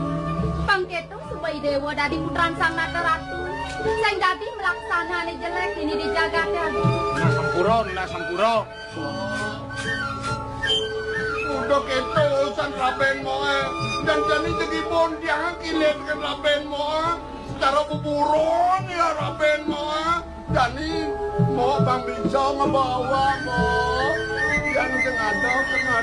Pang kéto suba I Déwa dadi putran Sang Nata Ratu. Sing dadi mlaksana ané jelek dini di jagaté, Adi. Nah, sampura, nah, sampura. Udah kéto urusan Rabén Moé. Dan jani jegipun tiang kilit kén Rabén Moé. Secara buburon ya Rabén Moé. Jani mau Bang Bincang ngebawa mau. Yang sengaja kena.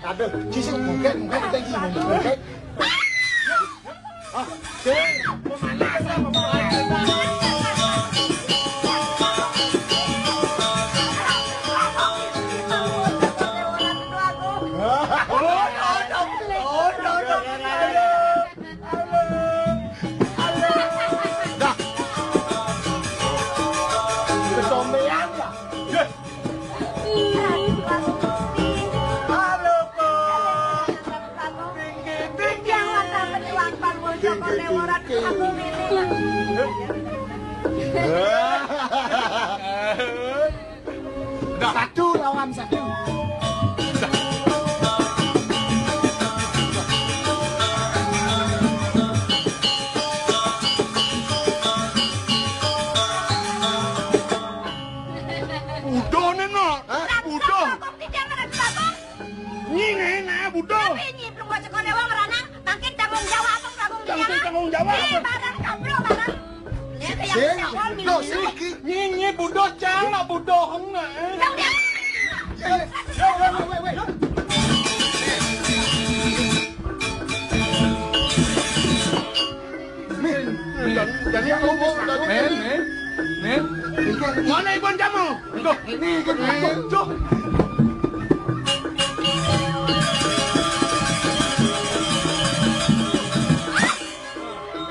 Aduh, sisik mungkin, mungkin kita gini, mungkin. Ah, sing, pemanasan, pemanasan. Oh, no, no, no, no, no. Dah. Ketombean ya? Halo, Pak. Tinggi, tinggi. Tinggi, tinggi. Dah. Satu lawan satu. Udah nih, Nak. Hah? Udah. Kok tidak ngerti, Bang? Nyi, nyi, nah, butuh. Tapi nyi, belum baca kau lewat merana, makin tanggung jawab, apa tanggung jawab? Tanggung jawab. Eh, barang kamu, barang. Sing, no, sing. Nyi, nyi, butuh, cang, nak butuh, enggak, eh. Ya udah. Eh, eh, eh, eh, eh. Nih, dan, dan yang ngomong, dan Nih, nih, nih. Mana ibu jamu? Tuh. Ini ikut masuk, tuh.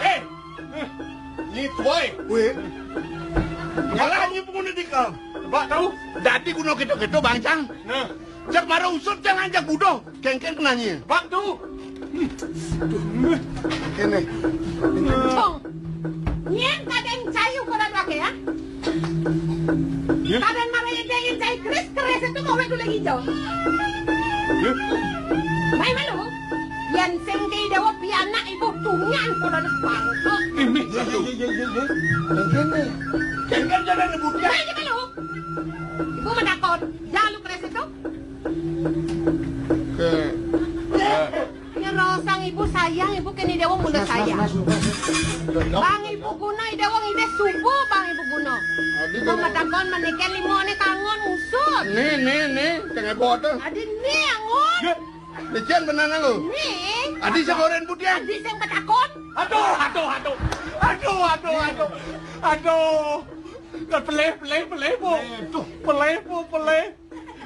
Eh, nyi tuai. Weh. Ngalah nyi pengguna tikam. Coba tahu. Dadi guna kita-kita, Bang Cang. Nah. Cak mara usut, jangan jak budoh. Kéngkén kenanya. Bak tu. Kéné. Cung. Nyén kadén cai ukuran waké, ya? Ya. Kadén mara nyén cai keris, keris itu mau dulu hijau. Ya. Mai malu. Yén sing ki déwa pianak ibu tungan pada depan. Ini satu. Kéngkén nih. Kéngkén jangan nyebut ya. Mai malu. Ibu menakon. Jalu keris itu. Oke. Nyerosang ibu sayang, ibu kén I Déwa mula sayang. Bang ibu guna, I Déwa ngidih suba, bang ibu guna. Adi ibu matakon menikén lima né kangon usut. Nih, nih, nih, tengah botol. Adi nih angon. Licin benar lu. Nih. Adi sing oren putih. Adi sing matakon. Aduh, aduh, aduh. Aduh, aduh, aduh. Aduh. Pelih, pelih, pelih, Bu. Pelih, Bu, pelih.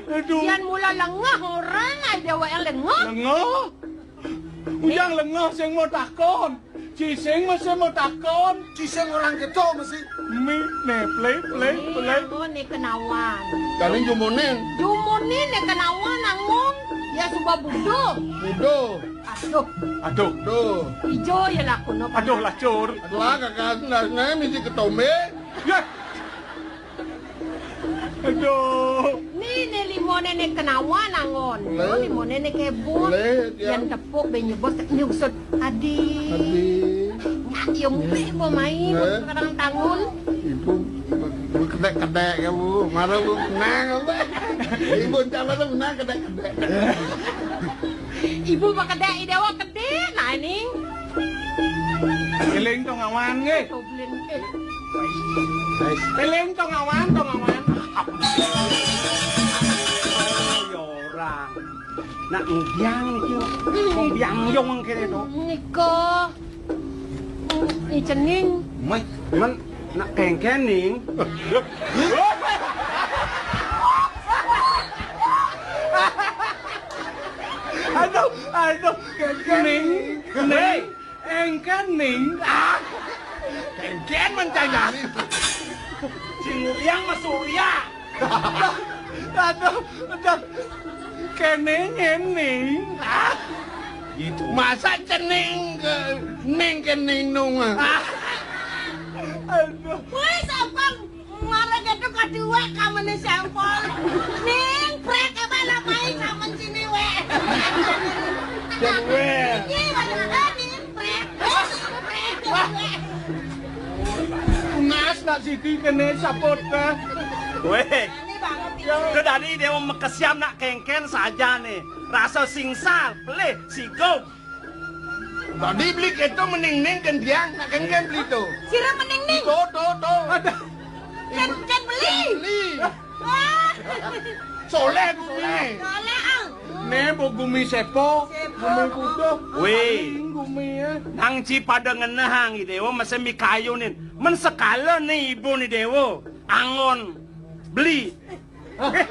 Aduh. Yan mula lengah orang, ai déwék lengah. Lengah? Uyang lengah sing mau takon. Cising masih mau takon. Cising orang keco masih. Mi, ne, play, play, play. Anggon ne kenawan. Kali jumunin. Jumunin ne kenawan anggon. Ya suba budo. Budo. Aduh. Aduh. Duh. Ijo ya laku no. Aduh, lacur. Aduh, ah, kakak, nah, nah, misi ketombe. Ya. Aduh. Ni, ni limone ne kenawan anggon. Boleh. Limone ne kebun. Boleh, ya. Yan tepuk be nyebos nyusut. Adi. Adi. Nak yung be bo main. Eh? Sekarang tangun. Ibu, ibu kedek-kedek ya, Bu. Marah, Bu. Menang, Bu. Ibu calon tuh menang kedek-kedek. Ibu mah kedek, idewa kedek, nah, ning. Eling to ngawan, nggih. Toblin, eh. Eling to ngawan, to ngawan. Ya orang. Nak ngubiang niki. Ngubiang yong kene to. Nika. Ni cening. Meh, men nak kengken ning. Aduh, aduh, kengken ning. Ning. Engken ning. Ah. Engken mencayani. Sing yang mesurya. Aduh, aduh. Kene ngening. Ah. Gitu. Masa cening ke ning kening nung. Ah. Aduh. Wis abang. Malah gitu kedua kamene sampol. Ning prek apa namai kamen sini we. Jan we. Iki mana ning prek. Prek. Tunas nak siki kene sapot ta. Weh. Ini banget ini. Udah tadi dia mau mekesiam nak kengken saja nih. Rasa singsal, pelih, sigum. Tadi beli keto mening-ning kendiang, nak kengken beli to. Sira mening-ning. To, to, to. Ada. Ken, ken beli. Beli. Wah. Soleh gumi. Soleh, ah. Ne bo gumi sepo, sepo. Gumi kudo. Weh. Paling gumi ya. Nang ci pada ngenehang i dewa mesti mikayunin. Men sekala ne ibu ni dewa. Anggon beli. Hah? Eh.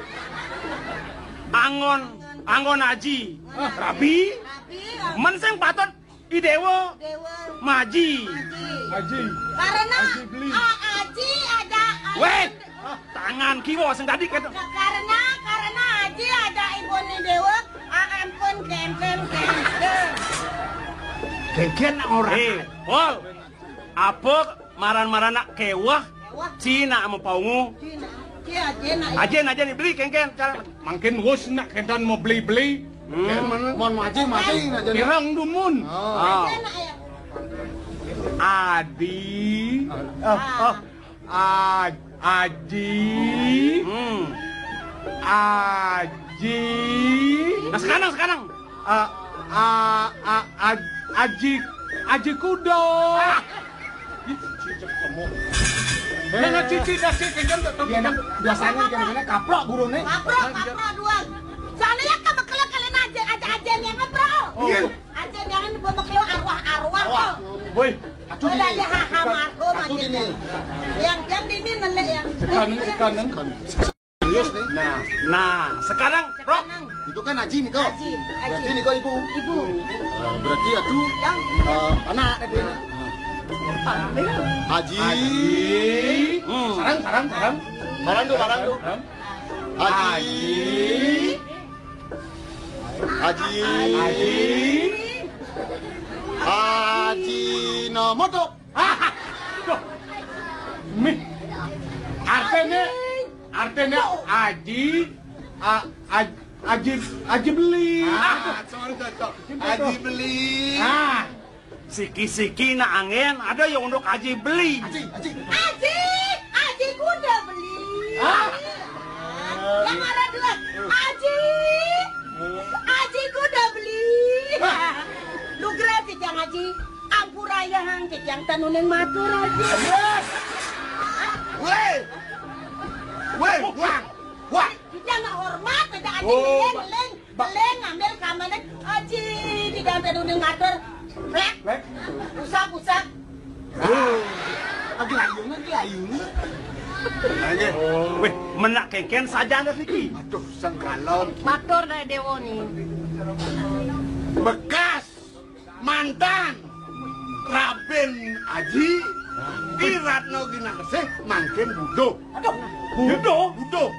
Anggon, anggon aji. Hah? Rabi. Rabi, rabi. Men sing patut i dewa. Dewa. Maji. Maji. Aji. Karena aji beli. A-, aji ada, ada. Weh. Hah? Tangan kiwa sing tadi keto. Ka-, karena, karena aji ada ibu ni dewa. A-, ampun, kenten, kenten. Kenten orang. Eh, Pol. Apa maran-maran nak kewah? Kewah. Cina sama paungu. Cina. Cie, ajen, ayo. Ajen, ajen, beli kengken. Cara. Mangkin wus nak kentan mau beli-beli. Hmm. Mon maji, maji nak jadi. Irang dumun. Oh. Ah. Ajen, ayo. Adi. Ah. Ah. Aj-, aji. Hmm. Aji. Nah, sekarang, sekarang. A, a, a, aj-, aji, aji kudo. Ah. Ih, cicak kamu. Nah, nah, cici, nah, cici, kan tetep. Iya, nah, biasanya kan, kan kaplok burune. Kaplok, kaplok dua. Soalnya kan bekel kalian aja, aja, aja yang ngeprok. Oh. Iya. Aja jangan dibawa bekel arwah-arwah. Wah. Woi. Udah aja, ha, ha, marhum aja. Yang, yang dini nenek yang. Sekarang, sekarang. Nah, nah, sekarang, Bro. Itu kan Haji nih kok. Haji, Haji. Berarti nih kok ibu. Ibu. Eh, berarti atuh, yang eh, anak tadi. Haji. Haji. Hmm. Sarang, sarang, sarang. Sarang tuh, sarang tuh. Sarang. Haji. Haji. Haji. Haji Nomoto. Hah? Duh. Mih. Artinya, artinya Aji, a-, aj-, Aji, Aji beli. Ah, sorry, sorry, sorry. Aji beli. Ah. Siki-siki nak angin, ada yang unduk Aji beli. Aji, Aji. Aji, Aji kuda beli. Ah. Yang ada dua, Aji, Aji kuda beli. Ah. Lu gratis yang Aji. Ampura yang cicang tanuning matur aja. Weh. Weh. Weh, wah. Wah. Kita nggak hormat, ada aja. Oh, beleng, beleng, ba- beleng, ngambil kamarnya. Aji, di dalam tanuning matur. Lek. Lek. Usap, usap. Oh. Lagi layung, lagi layung. Aja. Weh, menak keken saja anda Vicky. Aduh, sengkalon. Matur dari Dewo nih. Bekas. Mantan. Raben Aji, Ki Ratna Ginagesih mangkin buduh. Aduh, buduh? Buduh.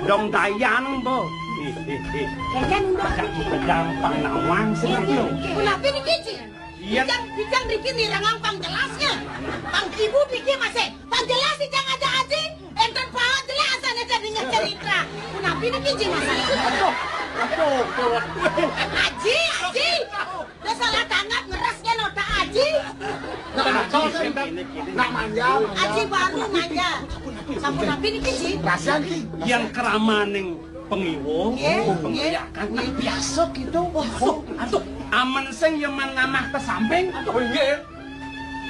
Dong dayan, Mbok. Ih, ih, ih. Dayan, Mbok. Gampang nawang sih. Iya, iya. Punapi niki, Ji? Iya. Ijang, ijang niki nirengang pang jelasnya. Pang ibu niki masih. Pang jelas ijang ada Aji. Enten paut jelas ada jadi cerita. Punapi niki, Ji, masalah? Aduh, aduh, gawat. Aji, Aji. Udah salah tanggap, ngeres kan otak Aji. Nah, nah, nah, manja, manja. Aji baru manja. Sampun api niki, Ji? Kasihan, Ki. Yang keramaning pengiwo, nggih, pembayakan, nggih, biasa gitu. Wah, aduh, aduh. Amen sing yeman ngamah ke samping. Aduh, nggih.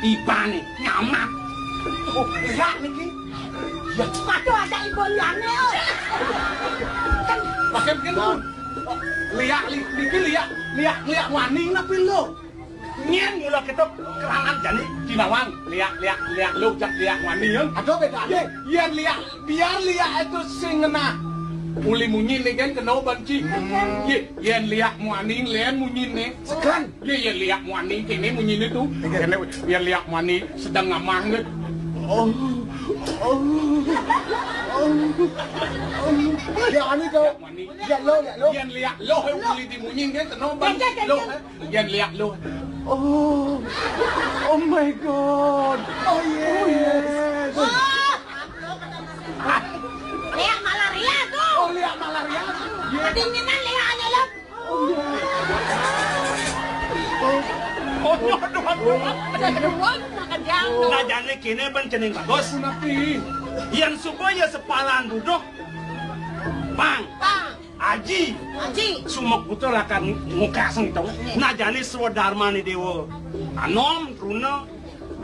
Ibane ngamah. Oh, iya niki. Ya, waduh, ada ibu liane, oh. Kan pakai begini, Bun. Liak, li-, niki liak, liak, liak wani napi lho? Nyén mula kita kerangan jani dinawang liak, liak, liak lho, jak liak wani, yun. Aduh, bedane. Yen liak, biar liak itu sing ngenah. Uli munyi nih kan kena banci. Hmm. Ye, yen liak wani, len munyi nih. Segan. Ye, ye liak wani kene munyine tu. Iya. Kene ye liak wani sedang ngamah nih. Oh, oh, oh, oh. Liak wani tu. Liak wani. Liak lo, liak lo. Yen liak lo, he, uli dimunyi kan kena banci. Iya, iya, iya, lo, iya. He. Yen liak lo. Oh. Oh my God. Oh, yes. Oh, liak malaria tuh. Oh, liak malaria. Yes. Kedinginan liak aja, Lep. Oh, yes. Oh. Oh, aduh, aduh. Aduh, aduh, aduh. Nah, jane kene ben jeneng bagus. Napi? Yen suba ya sepalan buduh. Pang. Pang. Aji. Aji. Sumuk putra lakar ngukasang to. Nggih. Najane swadarmane dewa. Anom, truna,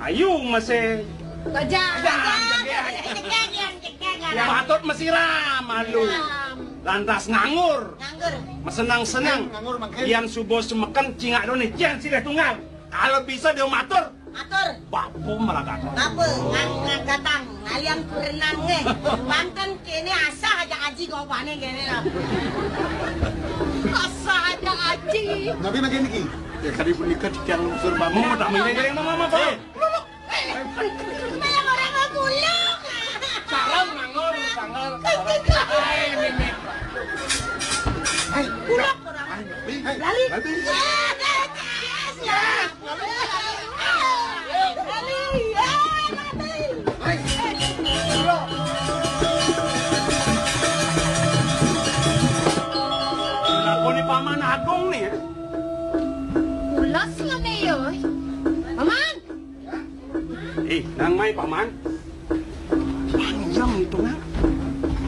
ayu, mese. Bajang, bajang, bajang, bajang, bajang, bajang. Ya, patut mesiram, malu. Siram. Lantas nganggur. Nganggur. Mesenang-senang. Nganggur mangkin. Yang suba sumeken cingak done, jen silih tunggal. Kalau bisa dia matur. Matur. Bapa maragatang. Bapa ngang-, ngagatang, ngalian kurenan nggih. Banten kene asah aja aji gopane kene lho. Asah aja aji. Napi mangke niki? Ya, kali punika titiang lungsur pamit. Mau tak menjadi yang mama, Pak? Eh. Malah orang mau pulang. Salam, nganggur, nganggur. Hai, Mimi. Hai, pulang orang. Hai, Mimi. Lali. Lali. Yes, yes. Lakoni Paman Agung nih. Ulas ngene ya, oi. Paman. Eh, nang mai, Paman. Panjang itu, Nang.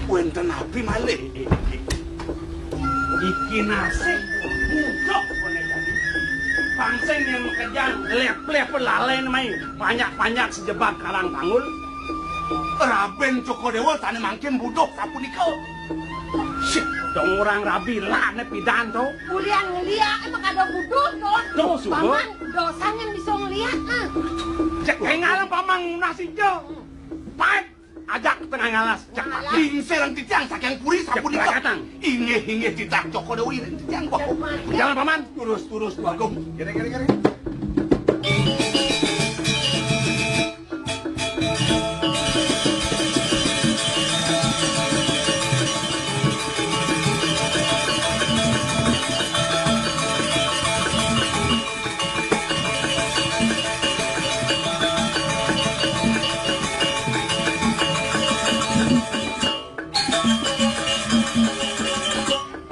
Wenten api malih. Iki nasib budak koné tadi. Pangsing yang makejang, lep-lep lalai mai. Panjak-panjak sejebak karang tanggul. Raben Cokodewa sané mangkin buduh sapunika. Sik, dong orang rabi lah né pidan to. Ulian ngeliak emang kada buduh to. Tuh, suruh. Paman, dosa yang bisa ngeliak, ah. Cek kayak ngalam Paman ngunah sinca. Paet. Ajak tengah ngalas, cek. Ngalas. Lingsiran titiang saking puri sapunika. Cek, Katang. Inggih, inggih, titah Cokor Dewi, titiang, wah. Jalan, Paman. Turus, turus, Bagong. Gini, gini, gini.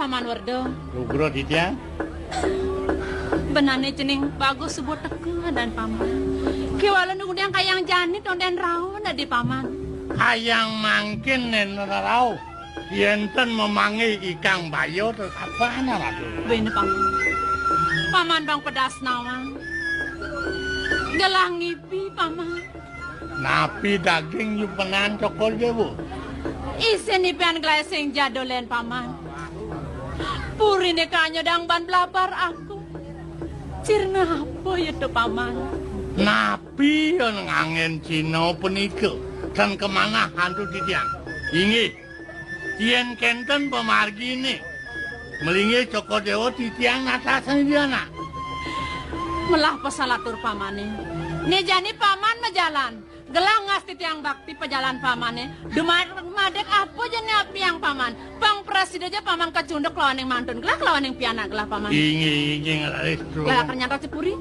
Paman Werda. Lugra, Ditya. Benane cening bagus sebut teka dan Paman. Kiwala nunggu yang kayang jani tonden raun adi Paman. Kayang mangkin nen rarau. Yenten memangi ikang bayo terus apa anak, Ratu? Bene, Paman. Paman bang pedas nawang. Gelah ngipi, Paman. Napi daging yu penan Cokor Dewa? Isin ipian glesing jadolen, Paman. Purine kanyodang ban blabar aku. Cirna apa ya to, Paman? Napi ya ngangen Cina penika? Tan kemanah antu titiang. Inggih. Yen kenten pamargine, melinggih Cokor Dewa titiang natasang diana. Melah pasalatur pamané. Né jani paman majalan. Gelah ngastitiang bakti pajalan pamané. Dumadék apa jani apiang paman. Pang prasida ja paman kacunduk lawaning mantun. Gelah lawaning pianak gelah paman. Inggih, inggih, ngalih. Gelah kernyata cipuri.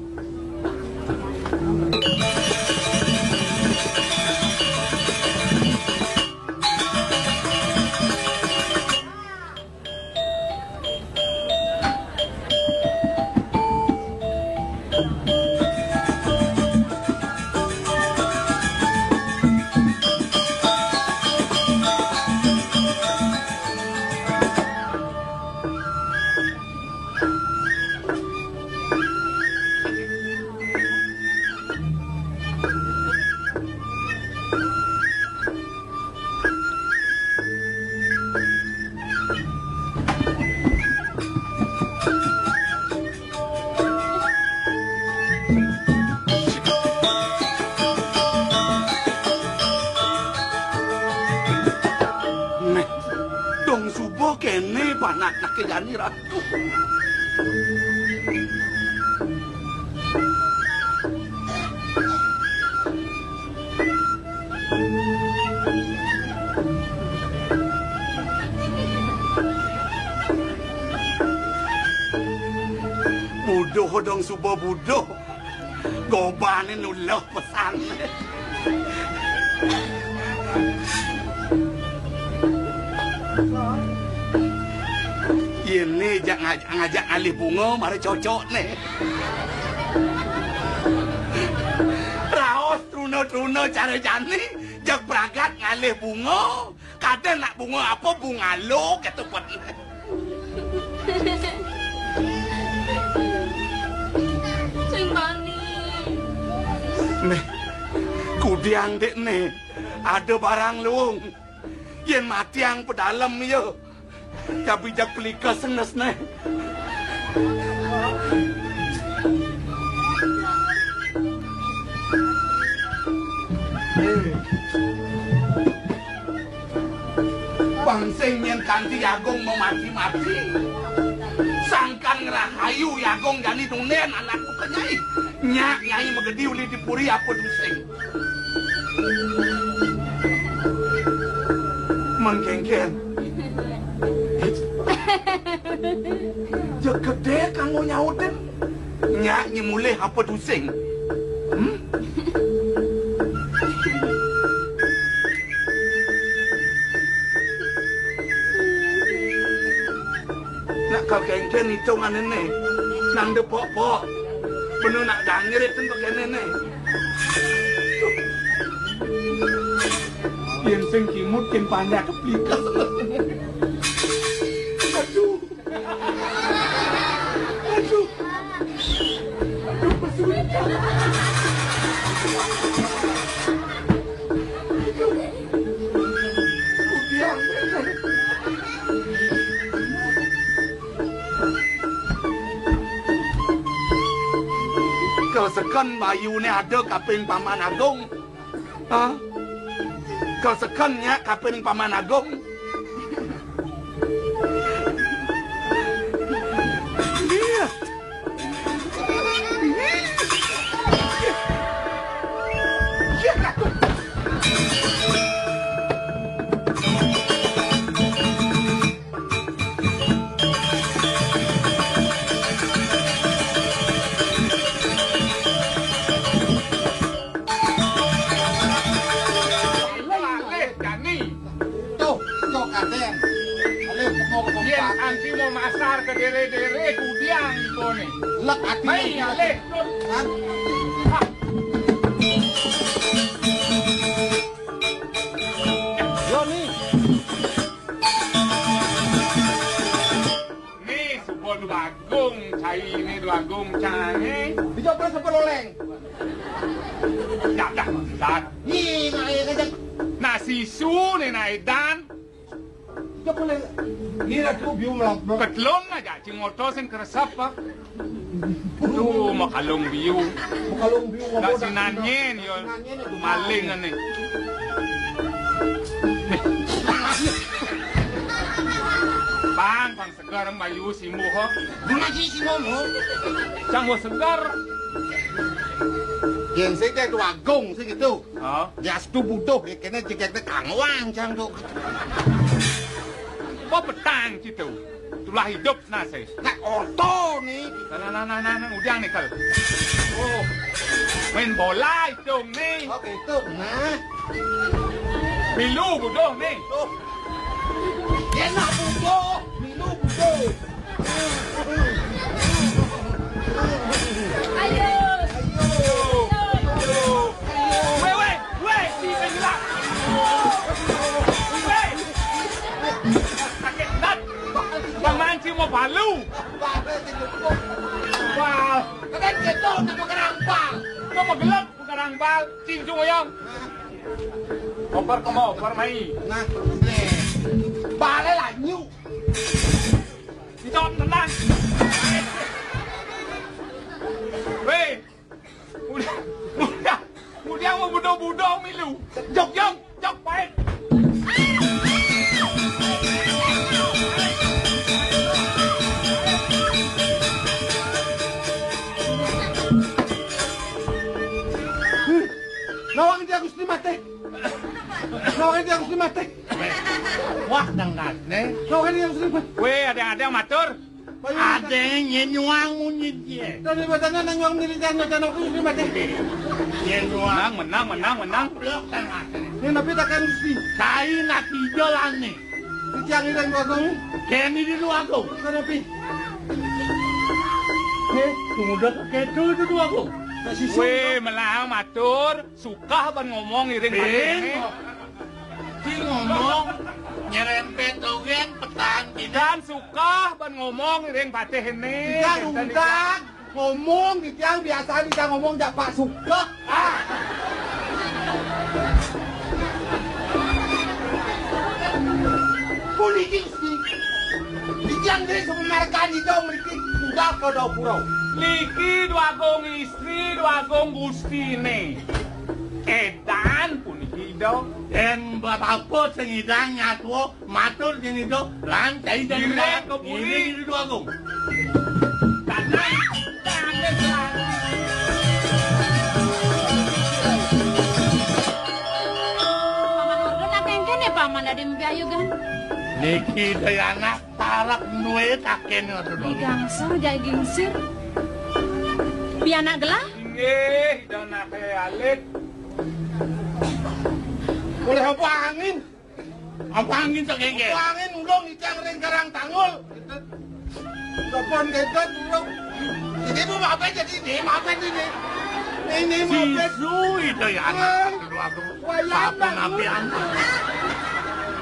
Neh, dong suba kéné panaknaké jani, Ratu. Buduh dong suba buduh. Gobané nuluh pesan. Yén né jak ngajak, ngajak ngalih bunga, mara cocokné. Raos truna-truna cara jani, jak bragat ngalih bunga. Kadén nak bunga apa, bunga lo, kéto pén. Sing bani. Né, kudiang dék né, ada barang luung. Yén matiang pedalem ya. Kabijak pelika senes né. Bang sing nyén kanti Agung mamati-mati. Sangkan ngrahayu Agung jani nundén anakku ka Nyai. Nyak Nyai magedi uli di puri apa dusing. Mengkénkén. Jeg gedé kanggo nyautin. Nyak nyemulih apa dusing. Hmm? Nak kal kénkén itungané né. Nang depok-pok. Bener nak dangir itu kéné né. Yén sing kimud, yén panjak keplikas. Aduh. Aduh. Aduh, pesulitan. Aduh. Udiang. Keseken bayuné ada kaping Paman Agung. Hah? Keseken nyak kaping Paman Agung. Iya. Iya. Lalih jani. Tuh, tuh, kadén. Lalih, kemo, kemo, yén anti mau masar ka déré-déré, kudiang ibané. Lek ati. Mai, lalih, tut. Kan? Yo, ni. Ni suba Dwagung cainé, Dwagung cainé. Dijawab oleh sapa loleng? Dadah, dadah. Ni, naé kajak. Nah, sisu né, nah, édan. Dijawab oleh. Ni ratu biu melap. Ketlung aja, cing oto sing keresep, Pak. Tuh, makalung biu. Makalung biu, makalung biu. Sinanyén, yo. Sinanyén, yo. Maling, ané. Bang, Segar mbayu simbuh, ha? Mana si simbuh, ha? Cang segar. Yén sing téh Déwa Agung sing itu. Ha? Diastu buduh, ya kéné jegég téh kangwang cang tuh. Apa petang gitu? Tulah hidup nase. Nak orto nih. Nah, nah, nah, nah, nah, nah, udiang nih, Kal. Oh. Main bola itu nih. Oh, itu. Nah. Milu buduh nih. Tuh. Enak buduh, milu buduh. Ayo. Ayo. Ayo. Weh, weh, weh, si Penjelak. Weh. Sakit banget. Bang Manci mau palu. Wah. Kan gitu, nama kerampal. Nama gelap, kerampal. Cincung oyong. Oper kemo, oper mai. Nah, nih. Balik lah, nyu. Dicok tenang. Weh. Udah, udah, udah mau budo-budo milu. Jok, jok, jok, pahit. Nawang dia Gusti mate. Nawang dia Gusti mate. Wah, dangdang, nih. Nawang dia Gusti mate. Weh, ada-ada matur. Ada nyén nyuang munyi dia. Tadi batana nang nyuang diri jangan jangan aku ini mati. Nyén nyuang. Menang, menang, menang, menang. Ini tapi takkan mesti. Kai nak hijau lane. Di tiang ini gua kau. Keni di dua aku. Kenapa? Eh, tunggu dah ketu itu dua aku. Weh, melang matur. Sukah ban ngomong iring patéh. Di ngomong nyerempet dogén petan pidan. Sukah ban ngomong iring patéh ini. Kita undang ngomong di tiang biasa bisa ngomong jak Pak Sukah. Ah. Puniki Gusti. Di tiang diri sepemarkan itu mriki udah ke Dapura. Niki Dwagung Istri, Dwagung Gustine. Édan puniki Ida. Yén bapakku sing Ida nyatwa matur sing Ida lan cai dan Direk kebuli. Ini Dwagung. Tanah, tanah, tanah. Paman Ordo nak kéngkén ya, Paman, adi mimpi ayu, kan? Niki Dayana. Tarap duwe taken ngoten. Digangsur jagi gingsir. Pianak gelah? Inggih, Ida Nake alit. Oleh apa angin? Apa angin sak nggih? Apa angin ulung ijang ring Karang Tangul. Kebon gedot ulung. Ini mau apa jadi ini? Maafin ini. Ini maafin. Sisu itu ya anak. Aduh, aku. Wayang sapu nabi anak.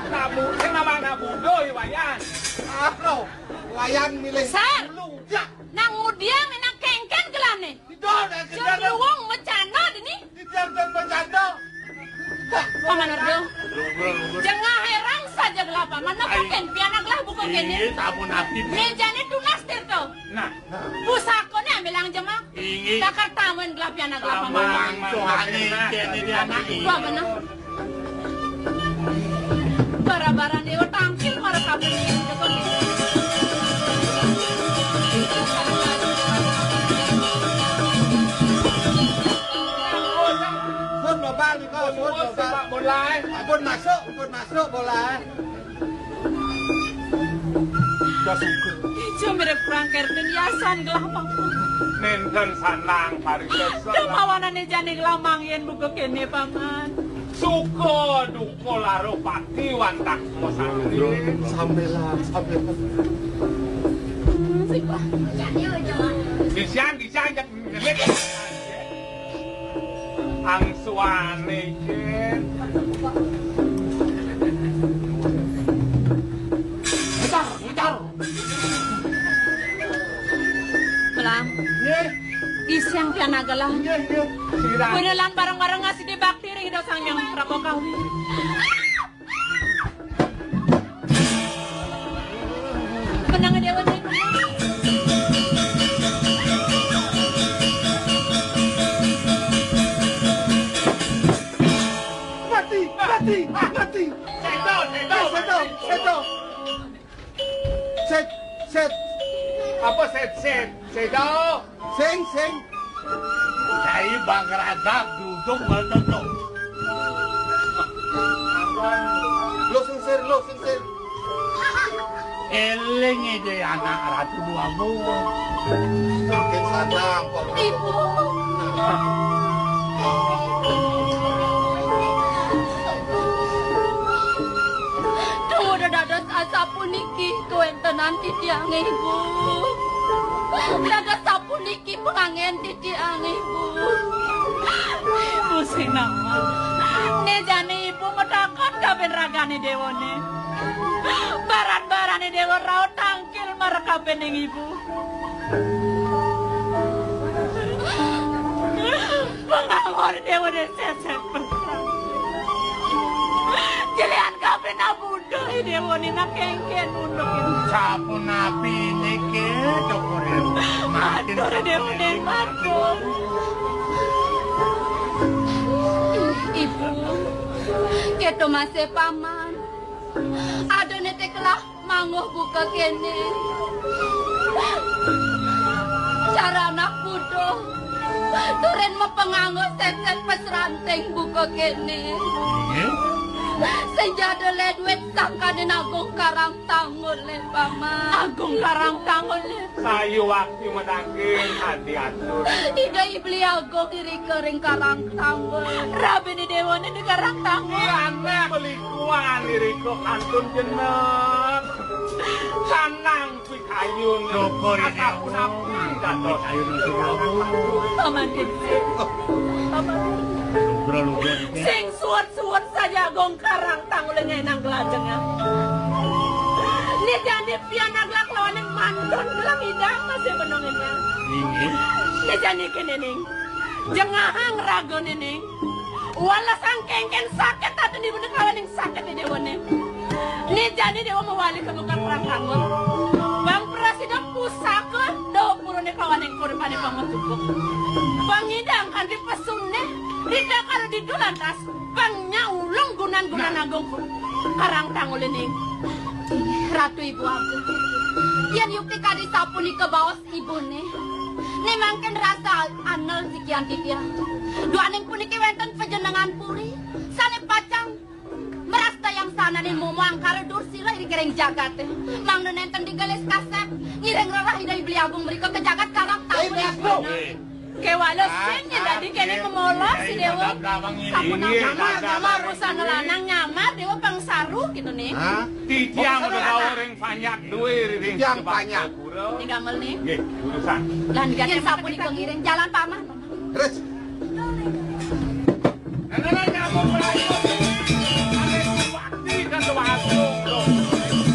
Kamu sing nama anak bodoh ya, Wayan. Aduh. Wayan milih Sar. Dulu, ya. Nang ngudiang enak kengken gelane. Itu, nek Jeng luwung mecana dini. Tidak dan mecana. Paman Ardo. Jengah herang saja gelapa. Mana bukan pianak lah bukan kene. Ini sapu nabi. Mejane tunas, Tirto. Nah. Pusakone ambilang jemak. Inggih. Takar tamen gelap pianak gelapa. Mang soane kene dia anak. Wah, bener. Bara-bara dewa tangkil mara kabeh. Pun babal nika, pun babal. Pun masuk, pun masuk bola. Suka. Ijo mirip perang kertin yasan gelah paman. Nenten sanang pariksa. Kemawanane jane gelah mangyen buka kene, Paman. Suka duka laro pati wantah masakti. Sampelan, sampelan. Bisian, bisian, jak ngelik. Angsuane, Jen. Ngejar, ngejar. Melang. Nggih. Isiang pianak gelah. Nggih, nggih. Sira. Benelan bareng-bareng ngasih bakti ring Ida Sang Hyang Prabu Kawi. Menang Dewa Jaya menang. Mati, mati, mati. Seto, seto, seto, seto. Sét, sét. Apa sét-sét? Séda. Sing, sing. Cai bangkaradak duduk matoto. Lo sing sir, lo sing sir. Eling ide anak Ratu Dua Buah. Makin sadang kalau Ibu. Duh, dados asapuniki kawentenan titiang, Ibu. Dados sapuniki panganggen titiang, Ibu. Pusing nama. Né jani Ibu matakon kabin ragané déwané. Baran-barané déwa raut tangkil marang kabining Ibu. Pangangon déwané sését. Jelihan kabin abuduh déwané nak kéngkén unduk. Sapunapi niki, Cokor Ewu? Matur déwané, matur. Ibu, kéto masih paman. Adané té kelah manguh buka kéné. Cara anak buduh. Turin mapanganggo sését pasranting buka kéné. Sing jada lé duit sangkaning Agung Karang Tanggul lé paman. Agung Karang Tanggul lé. Sayu wakti medangin adi atur. Ida Ibli Agung irika ring Karang Tanggul. Rabiné déwané di Karang Tanggul. Anak pelikuan irika kantun jenek. Sanang pikayun. Syukur ya Allah. Asapunapi dados. Pikayun itu ya Allah. Paman Gensir. Paman. Lugra-lugra. Sing suwet-suwet saja Agung Karang Tanggul ngenang kelajengan. Né jani pian aglak lawaning mantun gelang idang masih benong ini. Inggih. Né jani kéné ning. Jengahang ragané ning. Wala sangkengken sakit ati di bener kawaning sakit di déwané. Né jani déwa mawali ka mekar perang kangun. Bang prasida pusaka dawa purane kawaning kuripane pamatuku. Bang idang kanthi pesune, rida karo ditu lantas. Bang nyaulung gunan-gunan agung Karang Tanggul ning. Ratu Ibu Agung. Yen yukti kadi sapunika baos ibune. Ning mangkin rasa anel sikian titiang. Duaning puniki wenten panjenengan puri sane pacang merastayang sanane momo angkara dursila ing kering jagate. Mangda nenten digelis kasep ngiring rerah Ida Ibli Agung mrika ke jagat Karang Tanggul. Kewala sing nyedadi kene memolos si Dewa. Sampun nyamar, nyamar. Usana lanang nyamar Dewa pangsaru gitu nih. Titiang udah bawa ring panjak duwe ring Titiang panjak. Ini gamel nih. Nggih, urusan. Lan gak sampun iku ngiring jalan paman. Terus. Nenek nyamuk melayu. Ane wakti kan tuwa agung.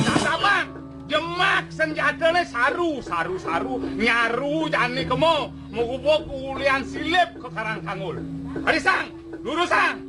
Nah, saman. Jemak senjatane saru, saru, saru, nyaru jani kemo, mugubuk ulian silip ke Karang Tanggul. Arisang, lurusang.